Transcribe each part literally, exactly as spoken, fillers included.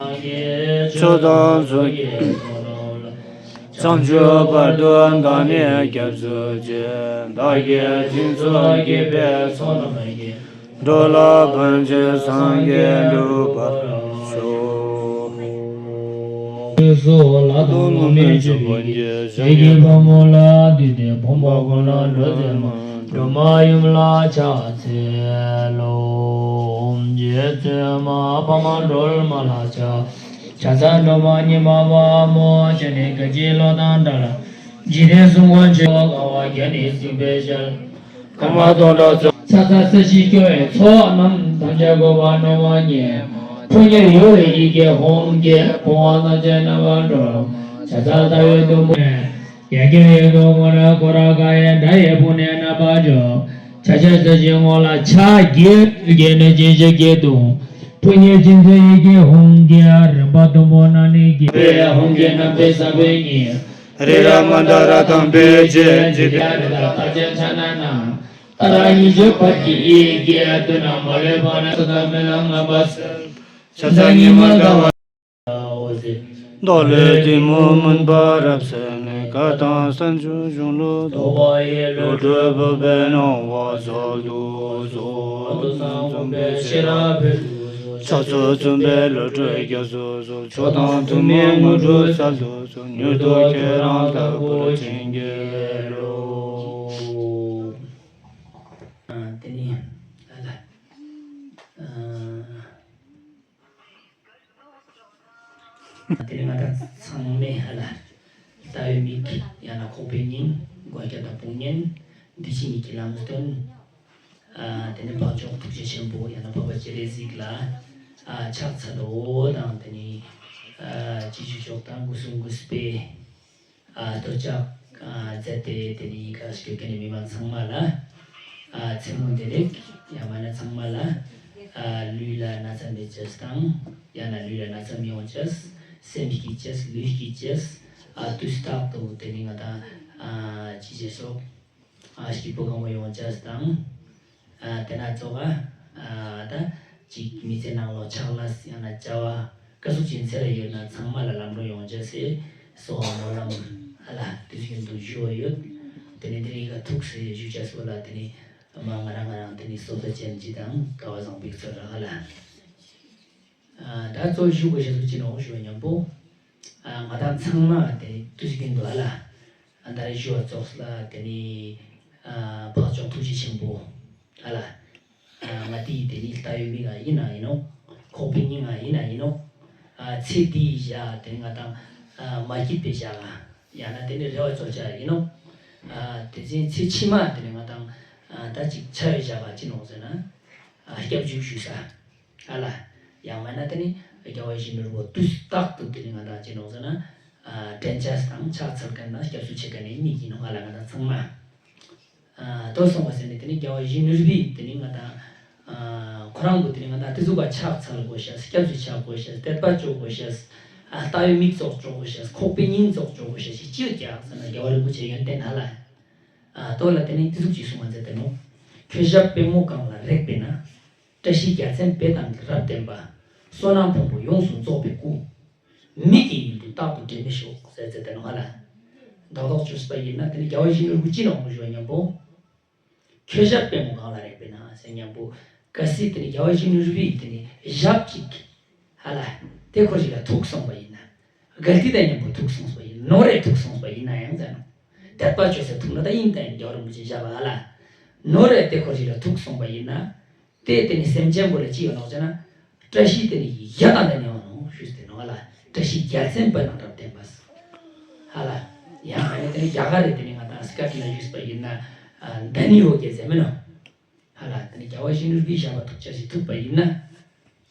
ཆོས་དང་ཚོགས་ཀྱི་བྱང་ཆུབ་བར་དུ་བདག་ནི་སྐྱབས་སུ་མཆི། བདག་གིས་སྦྱིན་སོགས་བགྱིས་པའི་ཚོགས་རྣམས་ཀྱིས། འགྲོ་ལ་ཕན་ཕྱིར་སངས་རྒྱས་འགྲུབ་པར་ཤོག། སོགས་ལ་དང་བླ་མའི་མཆོད་པའི་གེགས། བདེ་གཤེགས་ཕག་མོ་ལ་འདུད་དེ། ཕོངས་པ་ཀུན་ལ་སྒྲོལ་མཛད་མ། སྒྲོལ་མ་ཡུམ་ལ་ཕྱག་འཚལ་ལོ། རྗེ་བཙུན་མ་འཕགས་མ་སྒྲོལ་མ་ལ་ཕྱག། ཕྱག་འཚལ་སྒྲོལ་མ་མྱུར་མ་དཔའ་མོ། ཁྱོད་ནི་བཀའ་དྲིན་ལོ་དང་འདྲ་ལ། འཇིག་རྟེན་གསུམ་མགོན་ཆེ་བ། གང་བ་བརྒྱ་ནི་གཟིགས་པའི་ཞལ། གང་བ་སྟོང་ཕྲག་ཚོགས། ཕྱག་འཚལ་སྲིད་ཞིའི་སྐྱོ་བའི་ཚོགས་རྣམས། ཐམས་ཅད་འགོག་པར་གནང་བ་ཉིད། ཕོ་ཉ་ཡོ་བའི་ཡི་གེ་ཧཱུྃ་གིས། ཕོ་བ་རྣམས་ཀྱི་རྣམ་པར་སྒྲོལ། ཕྱག་འཚལ་ལྟ་བའི་གདུང་བུ་ནས། ཡ་གྱལ་ཡི་གདུང་བུ་ནས། ཀོ་ར་ག་ཡི་སྒྲ་ཡི་ཕུང་ནས་རྣམ་པར་སྒྲོལ། ཕྱག་འཚལ་སྲིད་ཞིའི་ངོ་ལ་ཕྱག་གིས། བརྒྱན་ནས་བྱིན་གྱིས་བརྒྱན་དུ། ཕོ་ཉའི་སྤྱན་མཛེས་ཡི་གེ་ཧཱུྃ་གིས། རིམ་པ་བདུན་པོ་རྣམས་ནི་བརྒྱན། པའི་ཧཱུྃ་གི་རྣམ་པའི་ས་བོན་ཉིད། རི་རབ་མནྡ་ར་དང་འབིགས་བྱེད་འཇིག་རྟེན། རི་དྭགས་རྟགས་ཅན་ཕྱག་ན་བསྣམས། ཏཱ་ར་གཉིས་བརྗོད་བར་གྱི་ཡི་གེས། བདུད་རྣམས་མ་ལུས་པ་ནས། སྲོག་དང་སྨོན་ལམ་ངན་པ་སེལ། ཕྱག་འཚལ་ཉི་མ་ཟླ་བ། འོད་ཟེར། མདོ་ལས་གཏི་མུག་མུན་པ་རབ་བསལ་ནས། བཀའ་དང་བསྟན་བཅོས་གཞུང་ལུགས་རྟོགས། བློ་གྲོས་སྤོབས་པའི་སྣང་བ་གསལ་དུ་གསོལ། ཐུགས་བསམ་དགོངས་པའི་ཤེས་རབ་འཕེལ་དུ་གསོལ། ཕྱག་འཚལ་བཙུན་པའི་བློ་གྲོས་རྒྱ་མཚོར་གསོལ། མཆོག་དང་ཐུན་མོང་དངོས་གྲུབ་གསལ་དུ་གསོལ། མྱུར་དུ་ཁྱེད་རང་ལྟ་བུར་བྱིན་གྱིས་རློབས། ཨ། དེ་ནི་ཨ་ལ། ཨ། དེ་ནི་ང་དང་ཚང་མས་ཧ་ལ་ལྟ་བའི་མིག་ཡང་ན་ཁོག་པའི་སྙིང་། མགོན་སྐྱབས་དང་དཔུང་གཉེན། བདེ་གཤེགས་ཉིད་ཀྱི་ལམ་སྟོན། ཨ། དེ་ནི་འཕགས་མཆོག་ཐུགས་རྗེ་ཆེན་པོ་ཡང་ན་འཕགས་པ་སྤྱན་རས་གཟིགས་ལ། ཨ། ཕྱག་འཚལ་ལོ་དང་། དེ་ནི་ཨ་སྤྱི་ཆོས་ཕྱོགས་དང་སྒོ་གསུམ་གུས་པས། ཨ། བསྟོད་ཕྱག་ཨ་མཛད་དེ། དེ་ནི་ཡིད་ཁར་སྐྱོད་མཁན་ནི་མི་མང་ཚང་མ་ལ། ཨ། མཚན་མོ་བདེ་ལེགས། ཡང་མིན་ན་ཚང་མ་ལ། ཨ། ལུས་ལ་ན་ཚ་མེད་ཅེས་དང་། ཡང་ན་ལུས་ལ་ན་ཚ་མི་ཡོང་ཅེས། སེམས་སྐྱིད་ཅེས། ལུས་སྐྱིད་ཅེས། ཨ། དུས་རྟག་ཏུ་དེ་ནི་ང་དང་ཨ་ཅི་བྱེད་སོགས། ཨ། སྐྱིད་པོ་གང་མོ་ཡོང་ཅེས་དང་། ཨ། དེ་ན་ཙོགས། ཨ། ད་ཅིག་མི་ཚེ་ནང་ལོགས་ཕྱག་ལས་ཡང་ན་བྱ་བ་ག་ཟུག་ཅིག་འཚོལ་ལ་ཡོད་ན་ཚང་མ་ལ་ལམ་འགྲོ་ཡོང་ཅེས་སི་གསོལ་བ་སྨོན་ལམ་ཨ་ལ་དུས་རྒྱུན་དུ་ཞུ་བ་ཡོད། དེ་ནི་དེ་རིང་ག་ཐུགས་སུ་ཞུ་ཅེས་སོགས་ལ། དེ་ནི་མ་ང་རང་ང་རང་དེ་ནི་བསོད་བདེ་ཅན་ཅིག་དང་སྐལ་བ་བཟང་པོའི་ཚོད་ར་ཨ་ལ། ཨ། ད་གཙོ་ཞུ་དགོས་ཤེས་སུ་ཅི་ནོག་ཞུ་བ་མཉམ་པོ། ཨ། ང་དང་ཚང་མ་དེ་དུས་རྒྱུན་དུ་ཨ་ལ། ཨ། ད་རེས་ཞུ་བ་ཙོགས་ལ་དེ་ནི། ཨ། འཕགས་མཆོག་ཐུགས་རྗེ་ཆེན་པོ་ཨ་ལ། ཨ། ང་དེ་ཡི་དེ་ནི་ལྟ་བའི་མིག་ཨ་ཡིན་ན་ཡིན་ནོག། ཁོག་པའི་སྙིང་ཨ་ཡིན་ན་ཡིན་ནོག། ཨ། ཚེ་འདིའི་ཞག་དེ་ནི་ང་དང་ཨ་མ་སྐྱིད་པའི་ཞག་ཡང་ན་དེ་ནི་རེ་བ་ཅོ་ཅེས་ཡིན་ནོག། ཨ། དེ་ཚེ་ཚེ་ཕྱི་མ་དེ་ནི་ང་དང་ཨ་ད་ཅིག་ཆ་ཡོད་ཞག་ཅི་ནོག་ཟེར་ན། ཨ། སྐྱབས་འཇུག་ཞུ་ས་ཨ་ལ། ཡང་མིན་ན་དེ་ནི་རྒྱལ་བ་ཡིད་བཞིན་ནོར་བུ་དུས་རྟག་ཏུ་དེ་ནི་ང་དང་ཅི་ནོག་ཟེར་ན། ཨ། དྲན་ཅེས་དང་ཕྱག་འཚལ་མཁན་དང་སྐྱབས་སུ་མཆི་མཁན་ནི་མིག་ཡིན་ནོག་ཨ་ལ། ང་དང་ཚང་མ། ཨ། དོ་སོང་བ་ཟེར་ནི་དེ་ནི་རྒྱལ་བ་ཡིད་བཞིན་ནོར་བུས་དེ་ནི་ང་དང་ཨ་ཁོ་རང་གི་དེ་ནི་ང་དང་དེ་ཟུག་ག་ཕྱག་འཚལ་དགོས་ཤེས། སྐྱབས་སུ་ཆ་དགོས་ཤེས། དད་པ་ཅོ་དགོས་ཤེས། ཨ། ལྟ་བའི་མིག་ཙོགས་ཅོ་དགོས་ཤེས། ཁོག་པའི་སྙིང་ཙོགས་ཅོ་དགོས་ཤེས་ཅི་ཡོད་ཀྱག་ཟེར་ན། རྒྱལ་བ་རིན་པོ་ཆེ་ཡོན་ཏན་ཨ་ལ། ཨ། དོ་ལ་དེ་ནི་དེ་ཟུག་ཅིག་གསུང་བ་མཛད་དེ་ནོག། ཁྱོད་ཞབས་པད་མོ་གང་ལ་རེག་པས་ན། བཀྲ་ཤིས་རྒྱལ་མཚན་དཔལ་དང་རབ་ལྡན་པ། བསོད་ནམས་ཕུང་པོ་ཡོངས་སུ་རྫོགས་པའི་སྐུ། མིག་གི་ཡུལ་དུ་རྟག་ཏུ་འབྲལ་མི་ཤོག་ཟེར་ཟེར་ཏེ་ནོག་ཨ་ལ། རྡོག་རྡོག་བཅོས་པ་ཡིན་ན་དེ་ནི་རྒྱལ་བ་ཡིད་བཞིན་ནོར་བུ་ཅི་ནོག་ཞུ་བ་མཉམ་པོ། ཁྱོད་ཞབས་པད་མོ་གང་ལ་རེག་པས་ན་ཟེར་མཉམ་པོ། གལ་སྲིད་དེ་ནི་རྒྱལ་བ་ཡིད་བཞིན་ནོར་བུའི་དེ་ནི་ཞབས་གཅིག་ཨ་ལ་དེ་ཁོ་རང་ལ་ཐུག་སོང་བ་ཡིན་ན། གལ་ཏེ་དང་མཉམ་པོ་ཐུག་སོང་བ་ཡིན་ནོ་རེ། ཐུག་སོང་བ་ཡིན་ན་ཡང་ཟེར་ནོག། དད་པ་ཅོ་ས་ཐུག་ན་ད་ཡིན་ད་ཡིན། རྒྱལ་བ་རིན་པོ་ཆེ་ཞབས་ཨ་ལ་ནོ་རེ། དེ་ཁོ་རང་ལ་ཐུག་སོང་བ་ཡིན་ན། དེ་དེ་ནི་སེམས་ཅན་པོ་ལ་ཅི་ཡོད་ནོག་ཟེར་ན། བཀྲ་ཤིས་དེ་ནི་ཡ་དང་ལྡན་ཡོང་ནོག་ཞུས་ཏེ་ནོག་ཨ་ལ། བཀྲ་ཤིས་རྒྱལ་མཚན་དཔལ་དང་རབ་ལྡན་པ། ཨ་ལ། ཡང་ཨ་ནི་དེ་ནི་རྒྱ་གར་རེ་དེ་ནི་ང་དང་སྐད་ལ་ཞུས་པ་ཡིན་ན། ཨ། དཱ་ནི་ཡོ་གེ་ཟེར་མིན་ནོག། ཨ་ལ། དེ་ནི་རྒྱལ་བ་ཡིད་བཞིན་ནོར་བུའི་ཞབས་པ་ཐུག་ཅེས་ཤིག་ཐུག་པ་ཡིན་ན།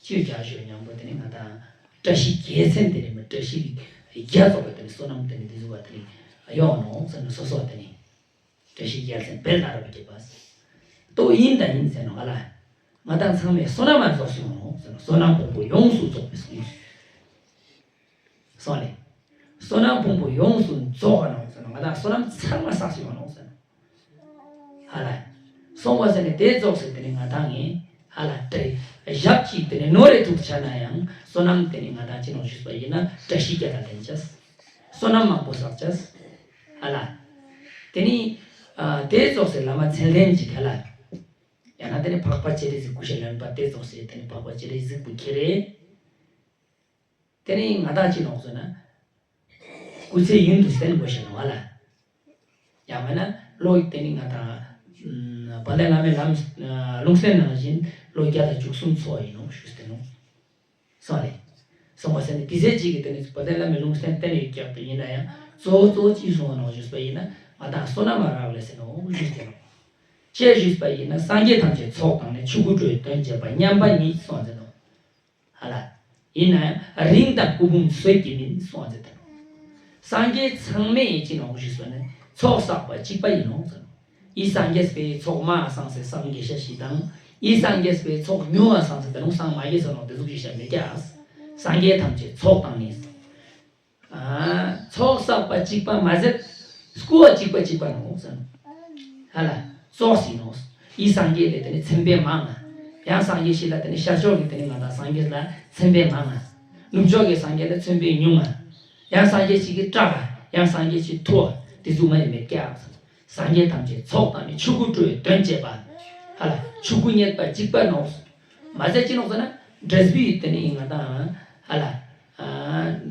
ཅི་ཡོད་ཀྱག་ཞུ་བ་མཉམ་པོ་དེ་ནི་ང་དང་བཀྲ་ཤིས་རྒྱལ་མཚན་དེ་ནི་མི་བཀྲ་ཤིས་རྒྱ་ཙོགས་པ་དེ་ནི་བསོད་ནམས་དེ་ནི་དེ་ཟུག་པ་དེ་ནི་ཡོང་ནོག་ཟེར་ནོག། སོ་སོ་དེ་ནི། བཀྲ་ཤིས་རྒྱལ་མཚན་དཔལ་དང་རབ་རྒྱས་པ། དོ་ཡིན་ད་ཡིན་ཟེར་ནོག་ཨ་ལ། ང་དང་ཚང་མའི་བསོད་ནམས་མ་རྫོགས་སུ་ཡོང་ནོག་ཟེར་ནོག། བསོད་ནམས་ཕུང་པོ་ཡོངས་སུ་རྫོགས་པའི་གསུང་། སོང་ལེ། བསོད་ནམས་ཕུང་པོ་ཡོངས་སུ་རྫོགས་ནོག་ཟེར་ནོག། ང་དང་བསོད་ནམས་ཚང་མ་བསགས་སུ་ཡོང་ནོག་ཟེར་ནོག། ཨ་ལ། སོང་བ་ཟེར་ནི་དེ་རྫོགས་ཟེར་དེ་ནི་ང་དང་ངས། ཧ་ལ་དེ་ཞབས་ཀྱིས་དེ་ནས་ནོར་རེ་ཐུག་ཆ་ན་ཡང་བསོད་ནམས་དེ་ནས་ང་དང་ཅི་ནོག་ཞུས་པ་ཡིན་ན་བཀྲ་ཤིས་རྒྱལ་ལ་ལྡན་ཅེས། བསོད་ནམས་མང་པོ་བསགས་ཅེས། ཧ་ལ། དེ་ནས་ཨ་དེ་ཙོགས་སེ་བླ་མ་མཚན་ལྡན་ཅིག་ཧ་ལ། ཡང་ན་དེ་ནས་འཕགས་པ་སྤྱན་རས་གཟིགས་སྐུ་ཞབས་ལེན་པ་དེ་ཙོགས་སེ་དེ་ནས་འཕགས་པ་སྤྱན་རས་གཟིགས་པོ་ཁྱེར་རེ། དེ་ནས་ང་དང་ཅི་ནོག་ཟེར་ན། སྐུ་ཚེ་ཡུན་དུ་བརྟན་དགོས་ཤེས་ནོག་ལ། ཡང་མིན་ན་བློ་དེ་ནི་ང་དང་། དཔལ་ལྡན་བླ་མའི་ལམ། ལུང་བསྟན་ནང་བཞིན་ལོ་བརྒྱ་དང་བཅུ་གསུམ་འཚོ་བ་ཡིན་ནོག་ཞུས་ཏེ་ནོག་སོང་ལེ། སོང་བ་ཟེར་ནས་དེ་ཚེ་གཅིག་གི་དེ་ནི་དཔལ་ལྡན་བླ་མའི་ལུང་བསྟན་བསྟན་ཡོད་ཀྱག་ཏུ་ཡིན་ན་ཡང་གཙོ་བོ་གཙོ་བོ་ཅི་གསུང་བ་ནོག་ཞུས་པ་ཡིན་ན་ང་དང་བསོད་ནམས་མ་རག་ལས་ཟེར་ནོག་ཞུས་ཏེ་ནོག་ཅེས་ཞུས་པ་ཡིན་ན་སངས་རྒྱས་ཐམས་ཅད་ཚོགས་དང་ནི་ཆོས་སྐུ་འགྲོ་བའི་དོན་བྱེད་པ་མཉམ་པ་ཉིད་སོང་ཟེར་ནོག་ཧ་ལ། ཡིན་ན་ཡང་རིགས་དང་སྐུ་འབུམ་ཚོད་ཀྱིས་མིན་གསུངས་ཟེར་དང་། སངས་རྒྱས་ཚང་མས་ཡིན་ཅི་ནོག་ཞུས་པ་ནི་ཚོགས་བསགས་པ་གཅིག་པ་ཡིན་ནོག་ཟེར། ཡི་སངས་རྒྱས་པའི་ཚོགས་མ་སངས་སེ་སངས་རྒྱས་ཤ་ཞིག་དང་། ཡི་སངས་རྒྱས་པའི་ཚོགས་ཉུང་བ་སངས་སེ་དེ་ནོག་སངས་མ་རྒྱས་ཟེར་ནོག་དེ་ཟུག་ཞིག་བཤད་མེད་ཀྱག་སངས་རྒྱས་ཐམས་ཅད་ཚོགས་དང་ནི། ཚོགས་བསགས་པ་གཅིག་པ་མ་ཟད། སྐུ་བ་གཅིག་པ་གཅིག་པ་ནོག་ཟེར། ཧ་ལ། ཙོགས་ཡིན་ནོག་ཡི་སངས་རྒྱས་ལས་དེ་ནི་མཚན་དཔེ་མང་ང་། ཡང་སངས་རྒྱས་ཤིག་ལ་དེ་ནི་ཤར་ཕྱོགས་ཀྱི་དེ་ནི་ང་དང་སངས་རྒྱས་ལ་མཚན་དཔེ་མང་ང་། ནུབ་ཕྱོགས་ཀྱི་སངས་རྒྱས་ལ་མཚན་དཔེ་ཉུང་ང་། ཡང་སངས་རྒྱས་ཤིག་གི་སྐྲག་ག་ཡང་སངས་རྒྱས་ཤིག་ཐུ་བ་དེ་ཟུག་མ་ནི་མེད་ཀྱག་ཟེར། སངས་རྒྱས་ཐམས་ཅད་ཚོགས་དང་ནི་ཆོས་སྐུ་འགྲོ་བའི་དོན་བྱེད་པ། ཧ་ལ་ཆོས་སྐུ་བརྙེས་པ་གཅིག་པ་ནོག་མ་ཟད་ཅི་ནོག་ཟེར་ན་འབྲས་བུའི་དེ་ནི་ང་དང་ཧ་ལ།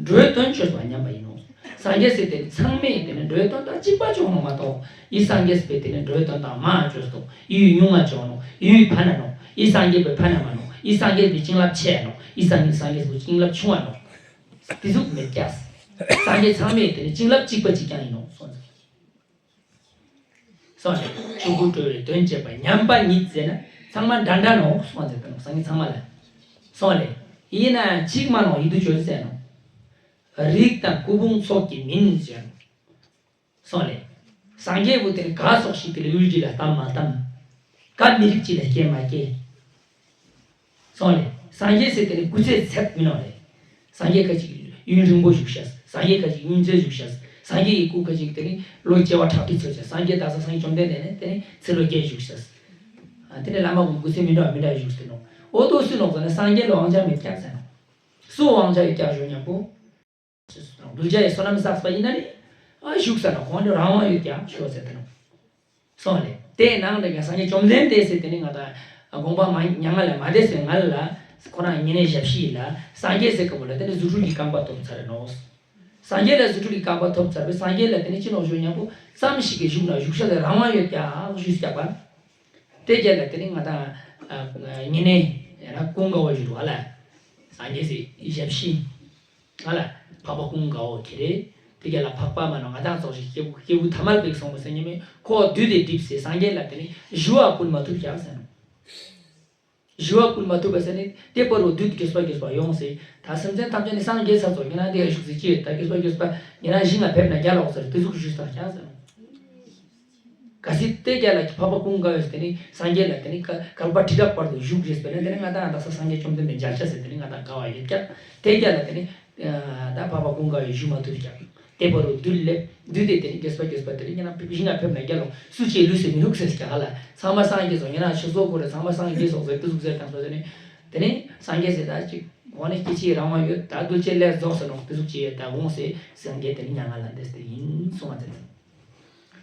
འགྲོ་བའི་དོན་བྱེད་པ་མཉམ་པ་ཡིན་ནོག་སངས་རྒྱས་ཟེར་དེ་ཚང་མས་དེ་ནི་འགྲོ་བའི་དོན་དང་གཅིག་པ་བྱུང་ནོག་མ་གཏོགས་ཡི་སངས་རྒྱས་པས་དེ་ནི་འགྲོ་བའི་དོན་དང་མ་བྱོས་སོ། ཡི་ཉུང་ང་བྱོས་ནོག་ཡི་ཕན་ན་ནོག་ཡི་སངས་རྒྱས་པའི་ཕན་ན་མ་ནོག་ཡི་སངས་རྒྱས་པའི་བྱིན་རླབས་ཆེ་ནོག་ཡི་སངས་རྒྱས་སངས་རྒྱས་པའི་བྱིན་རླབས་ཆུང་བ་ནོག་དེ་ཟུག་མེད་ཀྱག་སངས་རྒྱས་ཚང་མས་དེ་ནི་བྱིན་རླབས་གཅིག་པ་གཅིག་རྐྱང་ཡིན་ནོག་སོང་ཙང་། སོང་ལེ། ཆོས་སྐུ་འགྲོ་བའི་དོན་བྱེད་པ་མཉམ་པ་ཉིད་ཟེར་ན་ཚང་མ་འདྲ་འདྲ་ནོག་སོང་ཟེར་དང་སངས་རྒྱས་ཚང་མ་ལ། སོང་ལེ། ཡིན་ན་གཅིག་མ་ནོག་ཡིད་དུ་བྱོས་ཟེར་ནོག་རིགས་དང་སྐུ་ཕུང་ཚོགས་ཀྱིས་མིན་ཟེར་ནོག་སོང་ལེ། སངས་རྒྱས་པོ་དེ་ནི་ག་སོགས་ཤིག་དེ་ལ་ཡུལ་གཅིག་ལ་བལྟམས་མ་བལྟམས། ག་མི་རིགས་གཅིག་ལ་སྐྱེས་མ་སྐྱེས། སོང་ལེ། སངས་རྒྱས་ཟེར་དེ་ནི་སྐུ་ཚེ་ཚད་མིན་ནོག་ལེ། སངས་རྒྱས་ཁ་ཅིག་ཡུན་རིང་པོ་བཞུགས་ཤག་སངས་རྒྱས་ཁ་ཅིག་ཡུན་ཚད་བཞུགས་ཤག་སངས་རྒྱས་ཀྱི་སྐུ་ཁ་ཅིག་དེ་ནི་ལོ་བྱེ་བ་ཁྲག་ཁྲིག་འཚོ་ཤག་སངས་རྒྱས་དག་ས་སངས་རྒྱས་བཅོམ་ལྡན་འདས་ནི་དེ་ནི་ཚེ་ལོ་བརྒྱད་བཞུགས་ཤག་དེ་ནི་བླ་མ་ཀུན་སྐུ་ཚེ་མི་འདྲ་བ་མི་འདྲ་བ་བཞུགས་ཏེ་ནོག་འོ་དོ་སུ་ནོག་ཟེར་ན་སངས་རྒྱས་ལ་དབང་ཆ་མེད་ཀྱག་ཟེར་ནོག་སུ་དབང་ཆ་ཡོད་ཀྱག་ཞུ་སྙམ་པོ། གདུལ་བྱ་ཡི་བསོད་ནམས་བསགས་པ་ཡིན་ན་ནི། ཨ་བཞུགས་ས་ན་ཁོང་ལ་རང་དབང་ཡོད་ཀྱག་ཞུ་ཟེར་ཏེ་ནོག་སོང་ལེ། དེའི་ནང་ལ་ཀྱང་སངས་རྒྱས་བཅོམ་ལྡན་འདས་ཟེར་དེ་ནི་ང་དང་དགོངས་པ་མ་མྱ་ངན་ལས་མ་འདས་སའི་ང་ལ་ཁོ་རང་ཉེ་གནས་ཞབས་ཕྱི་ལ་སངས་རྒྱས་ཟེར་དཀའ་པོ་ལ་དེ་ནི་རྫུ་འཕྲུལ་གྱི་རྐང་པ་ཐོབ་ཚར་ནོག་སངས་རྒྱས་ལ་རྫུ་འཕྲུལ་གྱི་རྐང་པ་ཐོབ་ཚར་བས་སངས་རྒྱས་ལ་དེ་ནི་ཅི་ནོག་ཞུ་སྙམ་པོ་ཙམ་ཞིག་གི་བཞུགས་ན་བཞུགས་ས་ལ་རང་དབང་ཡོད་ཀྱག་ཞུས་ཀྱག་པ། དེ་རྒྱ་ལ་དེ་ནི་ང་དང་ཉེ་གནས་ཡང་ན་ཀུན་དགའ་བོ་ཞུ་རུ་བ་ལ་སངས་རྒྱས་སའི་ཞབས་ཕྱི། ང་ལ་འཕགས་པ་ཀུན་དགའ་བོ་ཁྱེད་རེད། དེ་ག་ལ་འཕགས་པ་མ་ནོག་ང་དང་ཚོགས་ཞིག་སྐྱེས་བུ་སྐྱེས་བུ་ཐ་མལ་པའི་གསུང་བ་ཟེར་ཉེ་མེད་ཁོ་བདུད་དེ་སྒྲིབ་སེ་སངས་རྒྱས་ལ་དེ་ནི་ཞུ་བ་ཕུལ་མ་ཐུབ་ཀྱག་ཟེར་ནོག་ཞུ་བ་ཕུལ་མ་ཐུབ་པ་ཟེར་ནི་དེ་བར་དུ་བདུད་རྒྱས་པ་རྒྱས་པ་ཡོང་སེ་ད་སེམས་ཅན་ཐམས་ཅད་ནི་སངས་རྒྱས་ས་ཚོགས་ཉེ་ན་དེ་ཡ་ཞུགས་སེ་ཅི་ད་རྒྱས་པ་རྒྱས་པ་ཉེ་ན་ཞིང་ལ་ཕེབས་ན་རྒྱ་ལོག་ཟེར་དེ་ཟུག་ཞུས་ས་ཀྱག་ཟེར་ནོག་གལ་སྲིད་དེ་རྒྱ་ལ་འཕགས་པ་ཀུན་དགའ་བོས་དེ་ནི་སངས་རྒྱས་ལ་དེ་ནི་བསྐལ་པ་ཁྲི་ཕྲག་བར་དུ་བཞུགས་རེས་པས་ན་དེ་ནི་ང་དང་དག་ས་སངས་རྒྱས་བཅོམ་ལྡན་འདས་མཇལ་ཆ་ཟེར་དེ་ནི་ང་དང་དགའ་བ་ཡོད་ཀྱག་དེ་རྒྱ་ལ་དེ་ནི་ད་འཕགས་པ་ཀུན་དགའ་བོས་བཞུགས་མ་ཐུབ་ཀྱག་དེ་བར་དུ་བདུད་ལས་བདུད་དེ་དེ་ནི་རྒྱས་པ་རྒྱས་པ་དེ་ནི་ཉེ་ན་ཕེབས་ཞིང་ང་ཕེབས་ན་རྒྱ་ལོག་སུ་ཅིག་ལུས་སེ་མི་ལུག་ཟེར་ཀྱག་ཧ་ལ་ཚང་མ་སངས་རྒྱས་སོ་ཉེ་ན་ཆུ་སོགས་ཁོ་རེ་ཚང་མ་སངས་རྒྱས་སོ་ཟེར་དེ་ཟུག་ཟེར་དང་སོ་ཟེར་ནི་དེ་ནི་སངས་རྒྱས་ཟེར་ད་ཅིག་འོ་ནི་སྐྱེ་འཆིའི་རང་དབང་ཡོད་ད་གདུལ་བྱའི་ལས་རྫོགས་ཟེར་ནོག་དེ་ཟུག་ཅིག་ཡོད་ད་འོང་སེ་སངས་རྒྱས་དེ་ནི་མྱ་ངན་ལས་འདས་ཏེ་ཡིན་གསུང་བ་མཛད།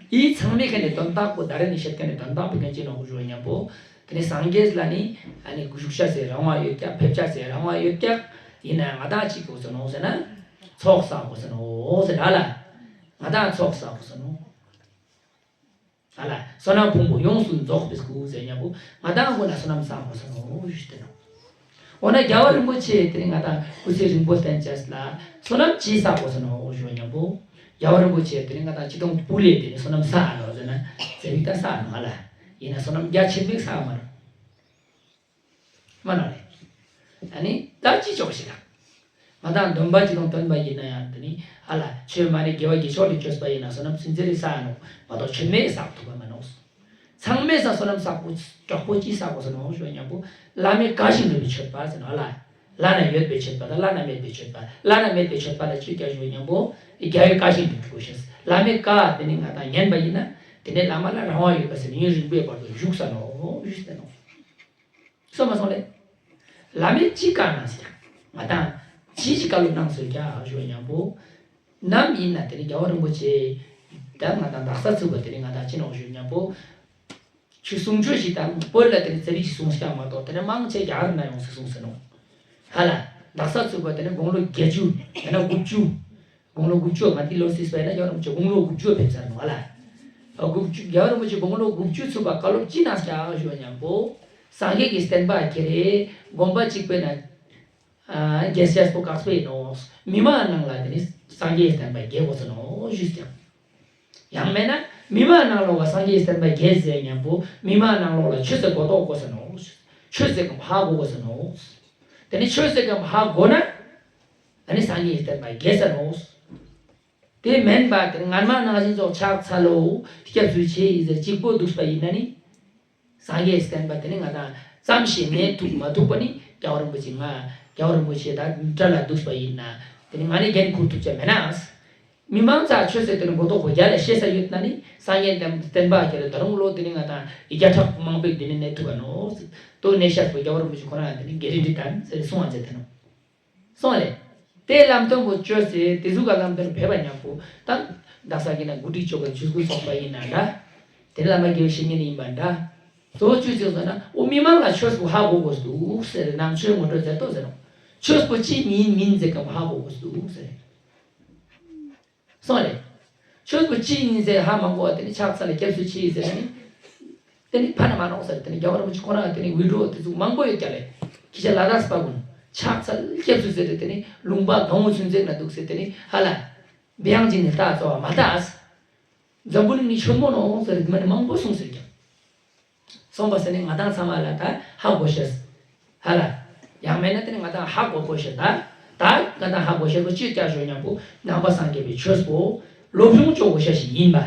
འདི་ཚང་མའི་ཁ་ནས་དོན་དག་པོ་ད་རེས་ནས་བཤད་མཁན་ནི་དོན་དག་པོ་གན་ཅི་ནོག་ཞུ་བ་སྙམ་པོ། དེ་ནས་སངས་རྒྱས་ལ་ནི་ཨ་ནི་བཞུགས་ཤ་ཟེར་རང་དབང་ཡོད་ཀྱག་ཕེབས་ཤ་ཟེར་རང་དབང་ཡོད་ཀྱག་ཡིན་ན་ང་དང་ཅིག་དགོས་ས་ནོག་ཟེར་ན། ཚོགས་བསགས་དགོས་ས་ནོག་ཟེར་ར་ལ། ང་དང་ཚོགས་བསགས་དགོས་ས་ནོག་ཨ་ལ། བསོད་ནམས་ཕུང་པོ་ཡོངས་སུ་རྫོགས་པའི་སྐུ་ཟེར་སྙམ་པོ་ང་དང་ཁོ་ན་བསོད་ནམས་བསགས་དགོས་ས་ནོག་ཞུས་ཏེ་ནོག་འོ་ན་རྒྱལ་བ་རིན་པོ་ཆེ་དེ་ནི་ང་དང་སྐུ་ཚེ་རིང་པོ་བརྟན་ཅེས་ལ་བསོད་ནམས་ཅི་བསགས་དགོས་ས་ནོག་ཞུ་བ་སྙམ་པོ། རྒྱལ་བ་རིན་པོ་ཆེ་དེ་ནི་ང་དང་ཅི་དང་པོ་ལས་དེ་ནི་བསོད་ནམས་བསགས་ནོག་ཟེར་ན་ཟེར་བའི་ད་བསགས་ནོག་ཨ་ལ། ཡིན་ན་བསོད་ནམས་རྒྱ་ཆེན་པོ་བསགས་མ་ནོག་མ་ནོག་ལེ། ཨ་ནི་ད་ཅི་ཆོག་ཞིག་ད། ང་དང་སྡོམ་པ་ཅི་དང་བསྟན་པ་ཡིན་ན་ཡང་དེ་ནི་ཨ་ལ་ཆོས་མ་ཎི་དགེ་བ་དགེ་ཕྱོགས་ལ་བཅོས་པ་ཡིན་ན་བསོད་ནམས་ཚུན་ཚོད་རེ་བསགས་ནོག་མ་གཏོགས་ཆོས་མེད་བསགས་ཐུབ་པ་མ་ནོག་ཚང་མས་ས་བསོད་ནམས་བསགས་པོ་དྲག་པོ་ཅི་བསགས་པ་ཟེར་ནོག་ཞུ་བ་སྙམ་པོ་བླ་མེད་བཀའ་བཞིན་སྒྲུབ་པའི་མཆོད་པ་ཟེར་ནོག་ལ། བླ་ན་ཡོད་པའི་མཆོད་པ་དང་བླ་ན་མེད་པའི་མཆོད་པ། བླ་ན་མེད་པའི་མཆོད་པ་ལ་ཆོས་རྒྱ་ཞུ་བ་སྙམ་པོ་རྒྱལ་བའི་བཀའ་བཞིན་སྒྲུབ་དགོས་ཤེས། བླ་མེད་བཀའ་དེ་ནི་ང་དང་ཉན་པ་ཡིན་ན་དེ་ནས་བླ་མ་ལ་རང་དབང་ཡོད་པ་ཟེར་ནས་ཡུན་རིང་པོའི་བར་དུ་བཞུགས་ས་ནོག་ཞུས་ཏེ་ནོག་སོང་མ་སོང་ལེ། བླ་མས་ཅི་བཀའ་གནང་ཟེར་ཀྱང་ང་དང་ཅི་ཞིག་བཀའ་སློབ་གནང་ཟེར་ཀྱང་ཞུ་བ་མཉམ་པོ། ནམ་ཡིན་ན་དེ་ནི་རྒྱལ་བ་རིན་པོ་ཆེ་ད་ང་དང་དག་ས་ཚུགས་པ་དེ་ནི་ང་དང་ཅི་ནོག་ཞུ་བ་མཉམ་པོ། ཆོས་གསུང་ཆོས་ཤིག་དང་བོད་ལ་དེ་ནི་ཚེ་རིག་ཅིག་གསུངས་ཀྱང་མ་གཏོགས་དེ་ནི་མང་ཆེ་རྒྱ་གར་ན་ཡོང་ཟེར་གསུངས་ཟེར་ནོ། ཧ་ལ། དག་ས་ཚུགས་པ་དེ་ནི་དགུང་ལོ་བརྒྱད་ཅུ་ཡང་ན་དགུ་བཅུ། དགུང་ལོ་དགུ་བཅུ་མ་དེ་ལོ་སིས་པ་ཡིན་ན་རྒྱལ་བ་རིན་པོ་ཆེ་དགུང་ལོ་དགུ་བཅུ་ཕེབས་ཚར་ནོ་ཧ་ལ། དགུ་བཅུ་རྒྱལ་བ་རིན་པོ་ཆེ་དགུང་ལོ་དགུ་བཅུ་ཚུགས་པ་བཀའ་སློབ་ཅི་གནང་ཀྱང་ཞུ་བ་མཉམ་པོ། སངས་རྒྱས་ཀྱི་བསྟན་པ་ཁྱེར་རེ་དགོན་པ་གཅིག་པོའི་ནང་། རྒྱལ་སྲས་པོ་དཀགས་པས་ནོ། མི་མང་ནང་ལ་དེ་ནི་སངས་རྒྱས་བསྟན་པ་རྒྱས་དགོས་ས་ནོ་ཞུས་ཀྱང་། ཡང་མེད་ན་མི་མང་ནང་ལོགས་ལ་སངས་རྒྱས་བསྟན་པ་རྒྱས་ཟེར་མཉམ་པོ་མི་མང་ནང་ལོགས་ལ་ཆོས་ཟེར་གོ་རྟོགས་དགོས་ས་ནོ། ཆོས་ཟེར་གམ་ཧ་གོ་དགོས་ས་ནོ། དེ་ནི་ཆོས་ཟེར་གམ་ཧ་གོ་ན། ཨ་ནི་སངས་རྒྱས་བསྟན་པ་རྒྱས་ས་ནོ། དེ་མིན་པ་དེ་ནི་སྔར་མ་ནང་བཞིན་ཙོགས་ཕྱག་འཚལ་ལོ། སྐྱབས་སུ་མཆི་ཟེར་གཅིག་པོ་འདུག་པ་ཡིན་ན་ནི། སངས་རྒྱས་བསྟན་པ་དེ་ནི་ང་དང་ཙམ་ཞིག་གནས་ཐུབ་མ་ཐུབ་པ་ནི་རྒྱལ་བ་རིན་པོ་ཆེ་ང་རྒྱལ་བ་རིན་པོ་ཆེ་དང་འདྲ་ལ་འདུག་པ་ཡིན་ན་དེ་ནི་ང་ནི་འགན་འཁུར་ཐུབ་ཀྱི་མེད་ན། མི་མང་ཚ་ཆོས་ཟེར་དེ་ནི་མགོ་ཐོག་གོ་རྒྱ་ལ་ཤེས་ས་ཡོད་ན་ནི་སངས་རྒྱས་བསྟན་པ་ཁྱེར་ད་རུང་ལོ་དེ་ནི་ང་དང་བརྒྱ་ཕྲག་མང་པོའི་དེ་ནི་གནས་ཐུབ་པ་ནོ། ཏོ་གནས་ཤར་བུ་རྒྱལ་བ་རིན་པོ་ཆེ་ཁོ་རང་དེ་ནི་རྒྱ་རི་འདྲི་དང་ཟེར་གསུང་བ་མཛད་དེ་ནོ། སོང་ལེ། དེ་ལམ་སྟོན་པོ་བཅོས་ཟེར་དེ་ཟུག་ག་ལམ་སྟོན་ཕེབས་པ་མཉམ་པོ་ད་དག་ས་གི་ན་གུ་དྲིག་ཆོ་ག་ཆུ་སྐུ་ཚོགས་པ་ཡིན་ན་འདྲ། དེ་བླ་མ་དགེ་བའི་བཤེས་གཉེན་ཡིན་པ་འདྲ། གཙོ་བོ་ཆོས་ཅིག་ཟེར་ན་ཨོ་མི་མང་ལ་ཆོས་པོ་ཧ་གོ་དགོས་འདུག་ཟེར་ནང་ཆོས་ངོ་སྤྲོད་མཛད་དོ་ཟེར་ནོ། ཆོས་པོ་ཅི་མིན་མིན་ཟེར་གམ་ཧ་གོ་དགོས་འདུག་ཟེར། སོང་ལེ། ཆོས་པོ་ཅི་ཡིན་ཟེར་ཧ་མ་གོ་བ་དེ་ནི་ཕྱག་འཚལ་ལ་སྐྱབས་སུ་མཆི་ཟེར་ནི། དེ་ནི་ཕ་ན་མ་ནོག་ཟེར་དེ་ནི་རྒྱལ་བ་རིན་པོ་ཆེ་ཁོ་རང་དེ་ནི་འུད་སྒྲོག་དེ་ཚོ་མང་པོ་ཡོད་ཀྱ་ལེ། ཁྱི་ཤ་ལ་དྭགས་པ་ཀུན་ཕྱག་འཚལ་སྐྱབས་སུ་ཟེར་དེ་དེ་ནི་ལུང་པ་གང་བོ་ཚུན་ཚད་ན་འདུག་ཟེར་དེ་ནི་ཧ་ལ། བི་ཡང་ཅིག་ནི་ལྟ་ཚོ་བ་མ་ལྟ་ཨ། འཛམ་བུ་གླིང་ནི་ཆེན་མོ་ནོག་ཟེར་དེ་མ་ནི་མང་པོ་གསུངས་ཟེར་ཀྱང་། སོང་པ་ཟེར་ནས་ང་དང་ཚང་མ་ལ་ད་ཧ་གོ་ཤེས། ཧ་ལ། ཡང་མེད་ན་དེ་ནི་ང་དང་ཧ་གོ་གོ་ཤེས་ད། ད་ང་དང་ཧ་གོ་ཤེས་པོ་ཅི་བསྐྱར་ཞོ་མཉམ་པོ་ནང་པ་སངས་རྒྱས་པའི་ཆོས་པོ་སློབ་སྦྱོང་བཅོ་གོ་ཤེས་ཤིག་ཡིན་པ།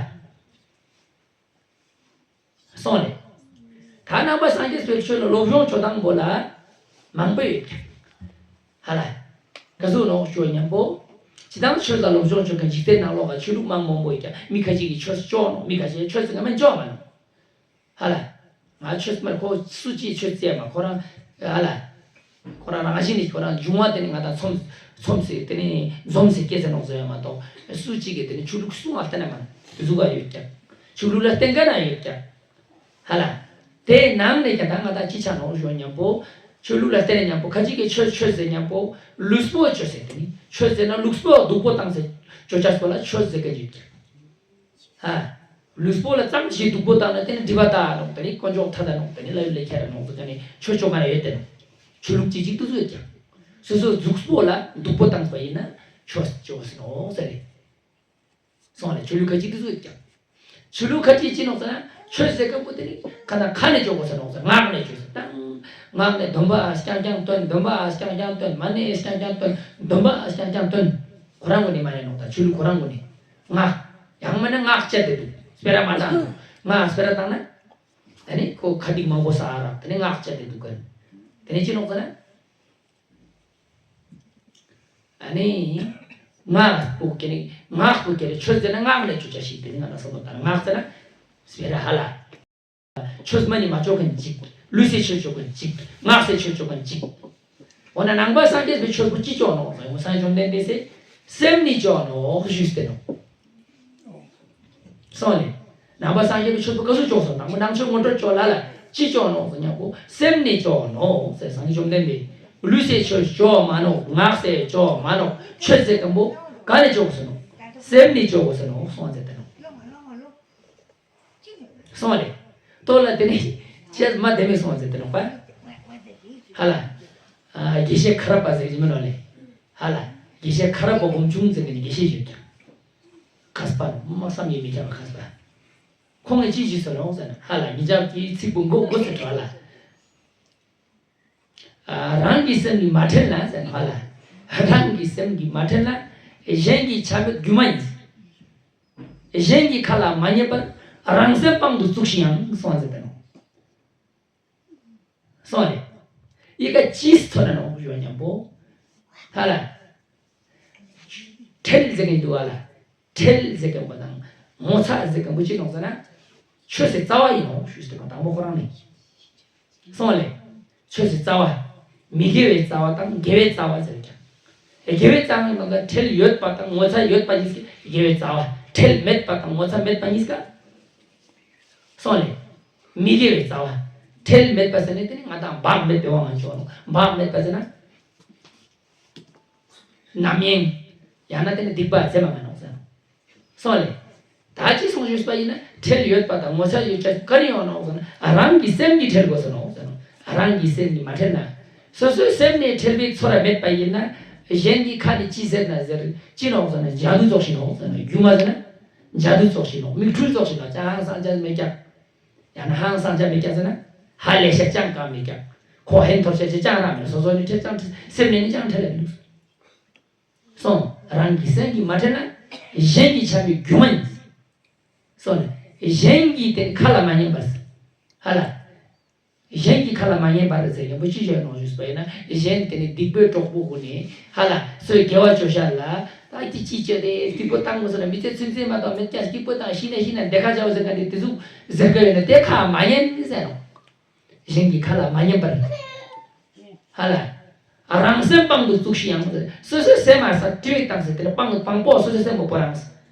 སོང་ལེ། ད་ནང་པ་སངས་རྒྱས་པའི་ཆོས་ལ་སློབ་སྦྱོང་བཅོ་སྟངས་པོ་ལ་མང་པོ་ཡོད་ཀྱང་། ཧ་ལ། ག་ཟུག་ནོག་ཞོ་མཉམ་པོ། ཇི་ལྟར་ཆོས་ལ་སློབ་སྦྱོང་བཅོ་མཁན་འཇིག་རྟེན་ནང་ལོགས་ལ་ཆོས་ལུགས་མང་མང་པོ་ཡོད་ཀྱང་མི་ཁ་ཅིག་གིས་ཆོས་བཅོ་ནོག་མི་ཁ་ཅིག་ཆོས་ཟེར་ང་མ་བཅོ་མ་ནོག་ཧ་ལ། ང་ཆོས་མ་ཁོ་སུ་གཅིག་ཆོས་བཙལ་མ་ཁོ་རང་ཧ་ལ། ཁོ་རང་རང་བཞིན་ནི་ཁོ་རང་འབྱུང་བ་དེ་ནི་ང་དང་ཚོམས་ཚོམས་སེ་དེ་ནི་འཛོམས་སེ་སྐྱེ་ཚེ་ནོག་ཟེར་ཡ་མ་གཏོགས་སུ་གཅིག་གིས་དེ་ནི་ཆོས་ལུགས་སུ་ང་བལྟས་ན་མ་དེ་ཟུག་ག་ཡོད་ཀྱང་ཆོས་ལུགས་ལ་བརྟེན་མཁན་ན་ཡོད་ཀྱང་ཧ་ལ། དེའི་ནང་ནས་ཀྱང་ད་ང་དང་ཅི་ཆ་ནོག་ཞོ་མཉམ་པོ་ཆོས་ལུགས་ལ་བརྟེན་ནས་མཉམ་པོ་ཁ་ཅིག་གིས་ཆོས་ཆོས་ཟེར་མཉམ་པོ་ལུགས་སྲོལ་ཆོས་ཟེར་དེ་ནི་ཆོས་ཟེར་ན་ལུགས་སྲོལ་སྡུག་པོ་བཏང་ཟེར་ཆོས་ཆ་སོགས་ལ་ཆོས་ཟེར་མཁན་ཡོད་ཀྱང་། ཨ། ལུས་པོ་ལ་ཙམ་ཞིག་སྡུག་པོ་བཏང་ན་དེ་ནི་སྒྲིབ་པ་དག་ནོག་དེ་ནི་དཀོན་མཆོག་ཐ་དད་ནོག་དེ་ནི་ལྷ་ཡུལ་ལས་ཁྱེར་ནོག་ཟེར་ནས་ཆོས་ཆོ་མ་ཡོད་དེ་ནོག་ཆོས་ལུགས་ཅི་ཅིག་ཏུ་བཟོས་ཀྱང་། སོ་སོ་གཟུགས་པོ་ལ་སྡུག་པོ་བཏང་པ་ཡིན་ན་ཆོས་ཆོས་ཟེར་ནོག་ཟེར་རེད། སོང་ལ་ཆོས་ལུགས་ཁ་ཅིག་ཏུ་བཟོས་ཀྱང་། ཆོས་ལུགས་ཁ་ཅིག་ཅི་ནོག་ཟེར་ན་ཆོས་ཟེར་མཁན་པོ་དེ་ནི་ཁ་ན་ཁ་ནས་ཆོས་གོ་ཟེར་ནོག་ཟེར་ངག་ནས་ཆོས་ཟེར་དང་། ངག་ནས་སྡོམ་པ་རྐྱང་རྐྱང་བཏོན་སྡོམ་པ་རྐྱང་རྐྱང་བཏོན་མ་ནས་རྐྱང་རྐྱང་བཏོན་སྡོམ་པ་རྐྱང་རྐྱང་བཏོན། ཁོ་རང་ངོ་ནས་མ་ནས་ནོག་ད་ཆོས་ལུགས་ཁོ་རང་ངོ་ནས། ངག་ཡང་མིན་ན་ངག་བཅད་དེ་འདུག་སྤེ་ར་མ་བཏང་འདུག་ངག་སྤེ་ར་བཏང་ན། ད་ནི་ཁོ་ཁ་ཏིག་མང་པོ་ཟ་ར་ད་ནི་ངག་བཅད་དེ་འདུག་ག་ད་ནི་ཅི་ནོག་ཟེར་ན། ཨ་ནི། ངག་པོ་ཀེ་ནི་ངག་པོ་ཀེ་རེ་ཆོས་ཟེར་ན་ངག་ནས་ཆོས་ཆ་ཞིག་དེ་ནི་ང་ན་བསམ་བློ་བཏང་ངག་ཟེར་ན། སྤེ་ར་ཧ་ལ། ཆོས་མ་ནི་མ་ཆོག་མཁན་གཅིག་ལུས་སེ་ཆོས་ཆོག་མཁན་གཅིག་ངག་སེ་ཆོས་ཆོག་མཁན་གཅིག་འོ་ན་ནང་པ་སངས་རྒྱས་པའི་ཆོས་པོ་ཅི་ཆོག་ནོག་ཟེར་ཡོང་སངས་རྒྱས་བཅོམ་ལྡན་འདས་སེ་སེམས་ནི་ཆོག་ནོག་ཞུས་ཏེ་ནོག་སོང་ལེ། ནང་པ་སངས་རྒྱས་པའི་ཆོས་པོ་ག་ཚོད་ཆོག་སོང་དང་པོ་ནང་ཆོས་ངོ་སྤྲོད་ཆོག་ལ་ལ་ཅི་ཆོག་ནོག་ཟེར་ཉམ་པོ་སེམས་ནི་ཆོག་ནོག་ཟེར་སངས་རྒྱས་བཅོམ་ལྡན་འདས་ལུས་སེ་ཆོས་ཆོག་མ་ནོག་ངག་སེ་ཆོག་མ་ནོག་ཆོས་ཟེར་མཁན་པོ་ག་ནས་ཆོག་སོང་ནོག་སེམས་ནི་ཆོག་སོང་ནོག་སོང་ཟེར་ཏེ་ནོག་སོང་ལེ། ལྟོ་ལ་དེ་ནས་ཅེས་མ་དེ་མི་སོང་ཟེར་དེ་ནོག་པ། ཧ་ལ། དགེ་བཤེས་ཁ་ར་པ་ཟེར་གྱི་མིན་ནོག་ལེ། ཧ་ལ། དགེ་བཤེས་ཁ་ར་པ་སྒོམ་ཆུང་ཟེར་གྱི་དགེ་བཤེས་ཡོད་ཀྱང་། མཁས་པ་མ་བསམ་ཡས་མི་ཁྱབ་པ་མཁས་པ། ཁོང་གིས་ཅི་ཞིག་ཟེར་ནོག་ཟེར་ན་ཧ་ལ་ཉིན་ཞག་གི་ཚིག་པོ་མགོ་མགོ་ཟེར་བྲོ་ལ། རང་གི་སེམས་ཀྱིས་མ་ཁྲེལ་ན་ཟེར་ན་ཧ་ལ། རང་གི་སེམས་ཀྱིས་མ་ཁྲེལ་ན་གཞན་གྱི་ཆ་མེད་སྒྱུ་མ་ཡིན། གཞན་གྱི་ཁ་ལ་མ་ཉན་པར་རང་སེམས་དཔང་དུ་བཙུགས་ཤིང་ཡང་སོང་ཟེར་ཏེ་ནོག་སོང་ལེ། ཡི་ག་ཅིས་ཐོན་ན་ནོག་ཞུ་ཉམ་པོ། ཧ་ལ། ཁྲེལ་ཟེར་མཁན་འདུག་ཧ་ལ། ཁྲེལ་ཟེར་མཁན་པོ་དང་ངོ་ཚ་ཟེར་མཁན་པོ་ཅི་ནོག་ཟེར་ན། ཆོས་སི་རྩ་བ་ཡིན་ནོག་ཞུས་ཏེ་ནོག་དང་པོ་ཁོ་རང་ནས། སོང་ལེ། ཆོས་ཀྱི་རྩ་བ། མི་དགེ་བའི་རྩ་བ་དང་དགེ་བའི་རྩ་བ་ཟེར་ཀྱང་། དགེ་བའི་རྩ་བའི་ནང་ལ་ཁྲེལ་ཡོད་པ་དང་ངོ་ཚ་ཡོད་པ་གཉིས་ཀ་དགེ་བའི་རྩ་བ། ཁྲེལ་མེད་པ་དང་ངོ་ཚ་མེད་པ་གཉིས་ཀ་སོང་ལེ། མི་དགེ་བའི་རྩ་བ། ཁྲེལ་མེད་པ་ཟེར་ནས་དེ་ནི་ང་དང་བག་མེད་པའི་དབང་ང་འཇོག་ནོ། བག་མེད་པ་ཟེར་ན། རྣམ་གཡེང་། ཡང་ན་དེ་ནི་སྡིག་པ་ཟེར་མ་མ་ནོག་ཟེར་ནོ། སོང་ལེ། ད་ཅི་གསུངས་ཞུས་པ་ཡིན་ན་ཁྲེལ་ཡོད་པ་དང་ངོ་ཚ་ཡོད་ཅག་ག་རེ་ཡོང་ནོག་ཟེར་ན། རང་གི་སེམས་ཀྱིས་ཁྲེལ་དགོས་ཟེར་ནོག་ཟེར་ནོ། རང་གི་སེམས་ཀྱིས་མ་ཁྲེལ་ན། སོ་སོའི་སེམས་ནས་ཁྲེལ་བའི་ཚོར་བ་མེད་པ་ཡིན་ན། གཞན་གྱི་ཁ་ནས་ཅི་ཟེར་ན་ཟེར། ཅི་ནོག་ཟེར་ན་ཇ་དུ་ཙོགས་ཤིག་ནོག་ཟེར་ནོ། སྒྱུ་མ་ཟེར་ན། ཇ་དུ་ཙོགས་ཤིག་ནོག་མིག་འཕྲུལ་ཙོགས་ཤིག་ནོག་ཅང་ཧང་སང་ཅང་མེད་ཀྱང་། ཡང་ན་ཧང་སང་ཅང་མེད་ཀྱང་ཟེར་ན། ཧ་ལས་ཤ་ཅང་གང་མེད་ཀྱང་། ཁོ་ཧན་ཐོར་ཤ་ཅི་ཅང་རང་མེད། སོ་སོ་ནས་ཁྲེལ་ཅང་ཁྲེལ། སེམས་ནས་ནི་ཅང་ཁྲེལ་ལ་མི་འདུག་སོང་། རང་གི་སེམས་ཀྱིས་མ་ཁྲེལ་ན། གཞན་གྱིས་འཆང་བའི་སྒྱུ་མ་ཡིན། སོང་ནས། གཞན་གྱིས་དེ་ཁ་ལ་མ་ཉན་པར། ཧ་ལ། གཞན་གྱིས་ཁ་ལ་མ་ཉན་པར་ཟེར་མཁན་པོ་ཅི་བཤད་ནོག་ཞུས་པ་ཡིན་ན། གཞན་དེ་ནི་སྡིག་པའི་གྲོགས་པོ་ཀུན་ནས་ཧ་ལ་སོའི་དགེ་བ་བཅོ་ཤ་ལ། ད་ཀྱི་ཅི་བཅོ་དེ་སྡིག་པོ་བཏང་དགོས་ཟེར་ན། མི་ཚེ་ཚུན་ཚོད་མ་གཏོགས་མེད་ཀྱང་སྡིག་པོ་བཏང་། ཤི་ན་ཤི་ན་འདི་ཁ་བྱའོ་ཟེར་མཁན་དེ་དེ་ཟུག་ཟེར་གི་ཡོད་ན་དེ་ཁ་མ་ཉན་ཟེར་ནོག་གཞན་གྱི་ཁ་ལ་མ་ཉན་པར། ཧ་ལ། རང་སེམས་དཔང་དུ་བཙུགས་ཤིག་ཡང་། སོ་སོའི་སེམས་མ་ས་དྲི་བ་བཏང་ཟེར། དེ་ལ་དཔང་དུ་དཔང་པོ་སོ་སོའི་སེམས་མ་པོ་རང་།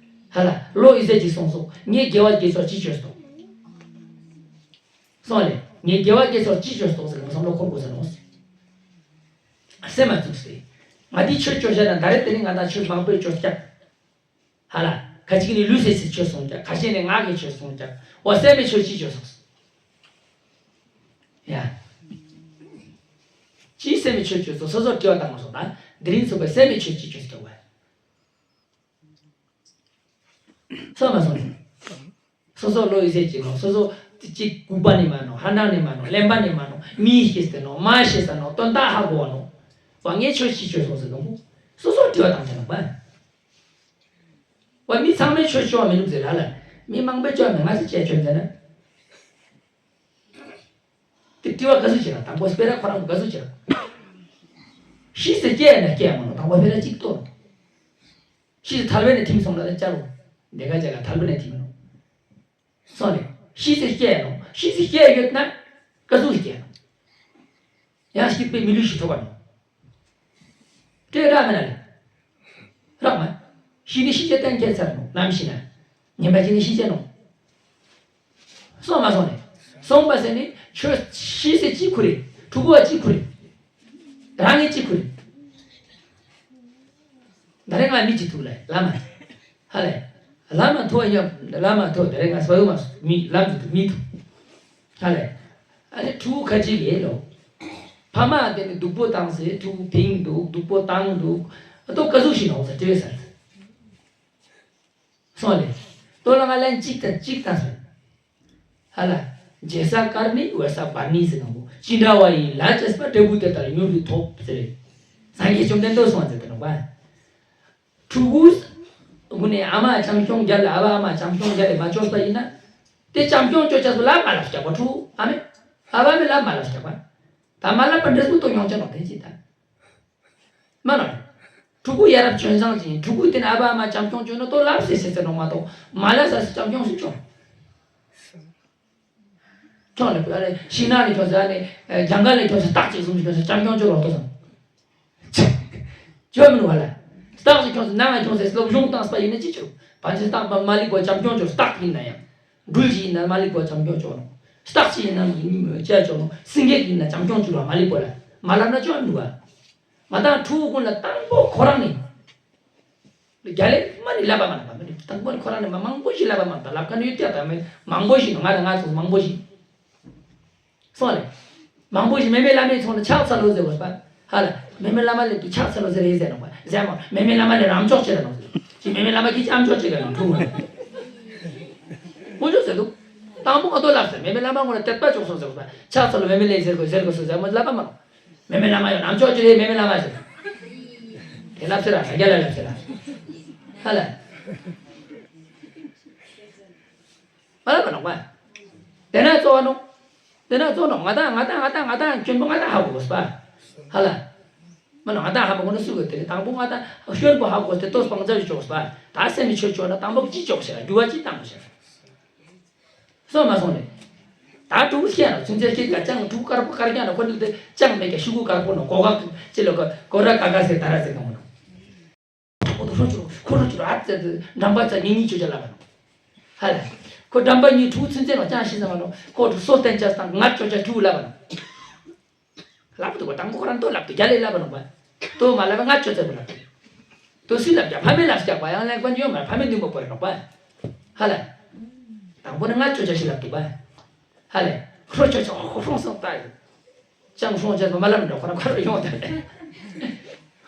ཧ་ལ། བློ་ཡི་ཟས་ཀྱིས་གསུངས་སོ། ངས་དགེ་བ་དགེ་ཚོགས་ཅི་བཅོས་སོ། སོང་ལེ། ངས་དགེ་བ་དགེ་ཚོགས་ཅི་བཅོས་སོ་ཟེར་ནོ་བསམ་བློ་འཁོར་དགོས་ཟེར་ནོ། སེམས་མ་བཙུགས་སེ། ང་འདི་ཆོས་བཅོ་བྱ་ན་ད་རེས་དེ་ནི་ང་དང་ཆོས་མང་པོས་བཅོས་ཀྱང་། ཧ་ལ། ཁ་ཅིག་ནི་ལུས་སེ་སེ་ཆོས་གསུངས་ཀྱང་། ཁ་ཤས་ནི་ངག་གིས་ཆོས་གསུངས་ཀྱང་། འོ་སེམས་མའི་ཆོས་ཅི་བཅོས་སོ། ཡ། ཅི་སེམས་མའི་ཆོས་བཅོས་སོ། སོ་སོར་དྲི་བ་བཏང་མ་སོང་ད། འདི་རིང་ཚུགས་པའི་སེམས་མའི་ཆོས་ཅི་བཅོས་སོ་བ། སོང་མ་སོང་། སོ་སོ་བློ་ཡི་ཟས་ཀྱིས་ནོག་སོ་སོ་གཅིག་ལྐུགས་པ་ནི་མ་ནོག་ཧ་ནང་ནི་མ་ནོག་གླེན་པ་ནི་མ་ནོག་མི་ཡིས་ཤེས་ཏེ་ནོག་མ་ཤེས་ས་ནོག་དོན་དག་ཧ་གོ་བ་ནོག་བ་ངས་ཆོས་ཅི་བཅོས་སོང་ཟེར་ནོག་སོ་སོར་དྲི་བ་བཏང་ཆ་ནོག་པ། བ་མི་ཚང་མས་ཆོས་བཅོ་བ་མི་འདུག་ཟེར་ལ་ལ། མི་མང་པོས་བཅོ་བ་མི་ང་ཚོས་ཅི་བཅོས་ཟེར་ན། དེ་དྲི་བ་ག་ཚོད་བྱེད་ན་དང་པོ་སྤེ་ར་ཁོ་རང་ག་ཚོད་བྱེད་ན། ཤི་ཟེར་སྐྱེ་ཡ་ན་སྐྱེ་ཡ་མ་ནོག་དང་པོ་སྤེ་ར་གཅིག་གཏོར། ཤི་ཟེར་ཐལ་བའི་ནས་ཐིམ་སོང་ན་ལ་ཅར་རོ། འདི་ག་ཅག་ལ་ཐལ་བའི་ནས་ཐིམ་ནོག་སོང་ནས་ཤི་ཟེར་སྐྱེ་ཡ་ནོག་ཤི་ཟེར་སྐྱེ་ཡ་ཡོད་ན་ག་ཚོད་སྐྱེ་ཡ་ནོག་ཡང་སྐྱིད་པའི་མི་ལུས་ཤིག་ཐོབ་པ་ནོག་སྤྲོས་རག་མེད་ན་ལེ། རག་མ། ཤི་ནི་ཤི་ཆ་གཏན་འཁེལ་ཚར་ནོག་ནམ་ཤི་ན། ངན་པ་ཅི་ནི་ཤི་ཆ་ནོག་སོང་མ་སོང་ནས། སོང་པ་ཟེར་ནི་ཁྱོད་ཤི་ཟེར་ཅི་ཁུ་རེད། ཕྲུ་གུ་བ་ཅི་ཁུ་རེད། རང་ངི་ཅི་ཁུ་རེད། ད་རེ་ང་མི་ཅི་ཐུག་ལེ་ལ་མ། ཧ་ལེ། ལ་མ་ཐུག་ཡ། ལ་མ་ཐུག་ད་རེ་ང་སོ་ཡོ་མ་མི་ལམ་ཅི་ཐུག་མི་ཐུག་ཧ་ལེ། ཨ་ནི་ཕྲུ་གུ་ཁ་ཅིག་ཡེ་ལོ། ཕ་མ་དེ་ནི་སྡུག་པོ་བཏང་ཟེར། ཕྲུ་གུ་ཕིང་འདུག་སྡུག་པོ་བཏང་འདུག་ཨ་ཏོ་ག་ཟུག་ཞིག་ནོག་ཟེར་དྲི་བས་ཟེར། སོང་ལེ། ལྟོ་ལ་ང་ལན་གཅིག་དང་གཅིག་དང་ཟེར། ཧ་ལ། བྱེད་ས་དཀར་ནི་འོད་ས་འབར་ནི་ཟེར་ནོག་ཅི་འདྲ་བ་ཡིན་ལ་བྱས་པ་འབྲས་བུ་དེ་ལྟར་མྱུར་དུ་ཐོབ་ཟེར། སངས་རྒྱས་བཅོམ་ལྡན་འདས་གསུངས་ཟེར་དེ་ནོག་པ། ཕྲུ་གུ། དགུ་ནས་ཨ་མ་བྱམས་སྐྱོང་རྒྱབ་ལ་ཨ་བ་ཨ་མ་བྱམས་སྐྱོང་རྒྱབ་ལ་མ་བཅོས་པ་ཡིན་ན། དེ་བྱམས་སྐྱོང་བཅོ་བྱས་སུ་ལབ་མ་ལབ་རྒྱག་པ་ཕྲུ་གུ་ཨ་མས། ཨ་བ་མས་ལབ་མ་ལབ་རྒྱག་པ། ད་མ་ལབ་པ་འབྲས་བུ་ཏོ་མྱོང་ཆ་ནོག་དེ་ཅི་ད། མ་ན། ཕྲུ་གུ་ཡ་རབས་སྐྱོན་བཟང་ཅིག་ཡིན། ཕྲུ་གུ་དེ་ནི་ཨ་བ་ཨ་མ་བྱམས་སྐྱོང་བཅོས་ན་ཏོ་ལབ་སེ་སེ་ཟེར་ནོག་མ་གཏོགས་མ་ལབ་ས་སེ་བྱམས་སྐྱོང་སུ་བཅོ། ཁྱོད་ལ་ཤིང་ནགས་ལ་ཁྱོད་ཟེར་ནས་ལྗང་ག་ལ་ཁྱོད་ཟེར་སྟག་ཅིག་བཟུང་ཁྱོད་ཟེར་བྱམས་སྐྱོང་བཅོ་རོགས་ཏོ་བཟང་། བཅོ་མི་ནུས་བ་ལ། སྟག་ཅིག་ཁྱོད་ཟེར་ནང་ང་ཁྱོད་ཟེར་སློབ་སྦྱོང་བཏང་སྤ་ཡིན་ན་ཅི་བཅོ། བ་ཅི་སྟག་མ་ལིག་པོ་བྱམས་སྐྱོང་བཅོ་སྟག་ཡིན་ན་ཡང་། སྦྲུལ་ཅིག་ཡིན་ན་མ་ལིག་པོ་བྱམས་སྐྱོང་བཅོ་ནོག་སྟག་ཅིག་ཡིན་ན་ཅི་བཅོ་ནོག་སེང་གེ་ཡིན་ན་བྱམས་སྐྱོང་བཅོ་རོགས་མ་ལིག་པོ་ལ། མ་ལབ་ན་བཅོ་མི་ནུས་བ། ང་དང་ཕྲུ་གུ་ཀུན་ལ་དང་པོ་ཁོ་རང་ནི། རྒྱ་ལས་མ་ནི་ལབ་པ་མ་ལབ་པ་མི་ནི་དང་པོ་ནི་ཁོ་རང་ནི་མ་མང་པོ་ཞིག་ལབ་པ་མ་ལབ་པ་ལབ་ཁ་ནི་ཡོད་ཀྱག་ད་མི་མང་པོ་ཞིག་ང་དང་ང་ཚོ་མང་པོ་ཞིག་སོང་ལེ། མང་པོ་ཞིག་མེ་མེ་བླ་མའི་ཚོགས་ནི་ཕྱག་འཚལ་ལོ་ཟེར་བ་སྤ་ཧ་ལ་མེ་མེ་བླ་མ་ལེབ་ཏུ་ཕྱག་འཚལ་ལོ་ཟེར་ཡིན་ཟེར་ནོག་པ་ཟེར་མོ་མེ་མེ་བླ་མ་ལེ་རམ་ཅོག་ཅེ་ར་ནོག་ཟེར་ཅི་མེ་མེ་བླ་མ་གིས་ཅམ་ཅོག་ཅེ་ར་ནོག་ཐུག་མོ་ཅོག་ཟེར་འདུག་དང་པོ་ང་དོ་ལབ་ཟེར་མེ་མེ་བླ་མ་ངོ་ལ་དད་པ་ཅོག་སོང་ཟེར་བ་སྤ་ཕྱག་འཚལ་ལོ་མེ་མེ་ལེ་ཟེར་གོ་ཟེར་གོ་སོ་ཟེར་མོ་ལབ་པ་མ་ནོག་མེ་མེ་བླ་མ་ཡོད་ནམ་ཅོག་ཅི་རེད་མེ་མེ་བླ་མ་ཟེར། དེ་ལབ་ཟེར་ར་རྒྱ་ལ་ལབ་ཟེར་ར། ཧ་ལ། མ་ལབ་པ་ནོག་པ། དེ་ན་གཙོ་བ་ནོ། དེ་ན་གཙོ་ནོ་ང་དང་ང་དང་ང་དང་ང་དང་སྐྱོན་པོ་ང་དང་ཧ་གོ་དགོས་པ། ཧ་ལ། མ་ནོ་ང་དང་ཧ་མ་གོ་ན་སུ་གོ་དེ་རེད་དང་པོ་ང་དང་སྐྱོན་པོ་ཧ་གོ་དེ་ལྟོས་སྤང་བྱ་ཡི་ཅོག་པ། ད་སེམས་ནི་ཆོས་ཅོག་ན་དང་པོ་ཅི་ཅོག་ཟེར་ར་རྒྱུ་བ་ཅི་བཏང་ཟེར། སོང་མ་སོང་ལེ། ད་ཕྲུ་གུ་སྐྱེས་ན་ཚུན་ཆད་སྐྱེས་ཀ་ཅང་ཕྲུ་གུ་དཀར་པོ་དཀར་རྐྱང་ན་ཁོ་ནི་དེ་ཅང་མེད་ཀ་ཤུ་གུ་དཀར་པོ་ནོ་གོ་ག་ཅི་ལོ་ག་གོ་ར་ཀ་ཀ་ཟེར་ད་ར་ཟེར་གང་མོ་ནོ། ཁོ་ཏོ་ཧྲོ་ཅུ་ཁོ་ཧྲོ་ཅུ་ཨ་ཙེ་ཙེ་འགྲམ་པ་ཙ་ཉིན་གཉིས་ཅོ་ཅ་ལ་བ་ནོ། ཧ་ལ། ཁོ་འགྲམ་པ་གཉིས་ཕྲུ་གུ་ཚུན་ཆད་ནོ་ཅང་ཤི་ཟ་མ་ནོ་ཁོ་ཏོ་སོ་བསྟན་ཅ་སྟངས་ང་ཅོ་ཅ་ཕྲུ་གུ་ལ་བ་ནོ། ལབ་འདུག་པ་དང་པོ་ཁོ་རང་ཏོ་ལབ་འདུག་རྒྱ་ལས་ལབ་པ་ནོག་པ། ཏོ་མ་ལབ་པ་ང་ཅོ་ཙེ་པོ་ལབ་འདུག་ཏོ་སུས་ལབ་ཀྱང་ཕ་མས་ལབ་ཀྱང་པ་ཡང་ལན་ཀོན་ཡོད་མ་ཕ་མས་འདུན་པ་པོ་རེད་ནོག་པ། ཧ་ལ། དང་པོ་ནི་ང་ཅོ་ཅ་ཞིག་ལབ་འདུག་པ། ཧ་ལ། ཁྲོ་ཅོ་ཅོ་ཧོ་ཧོང་སོང་ད། ཅང་ཧྲོང་ཅེ་མ་ལབ་འདུག་ཁོ་རང་ཁོ་རང་ཡོང་ད།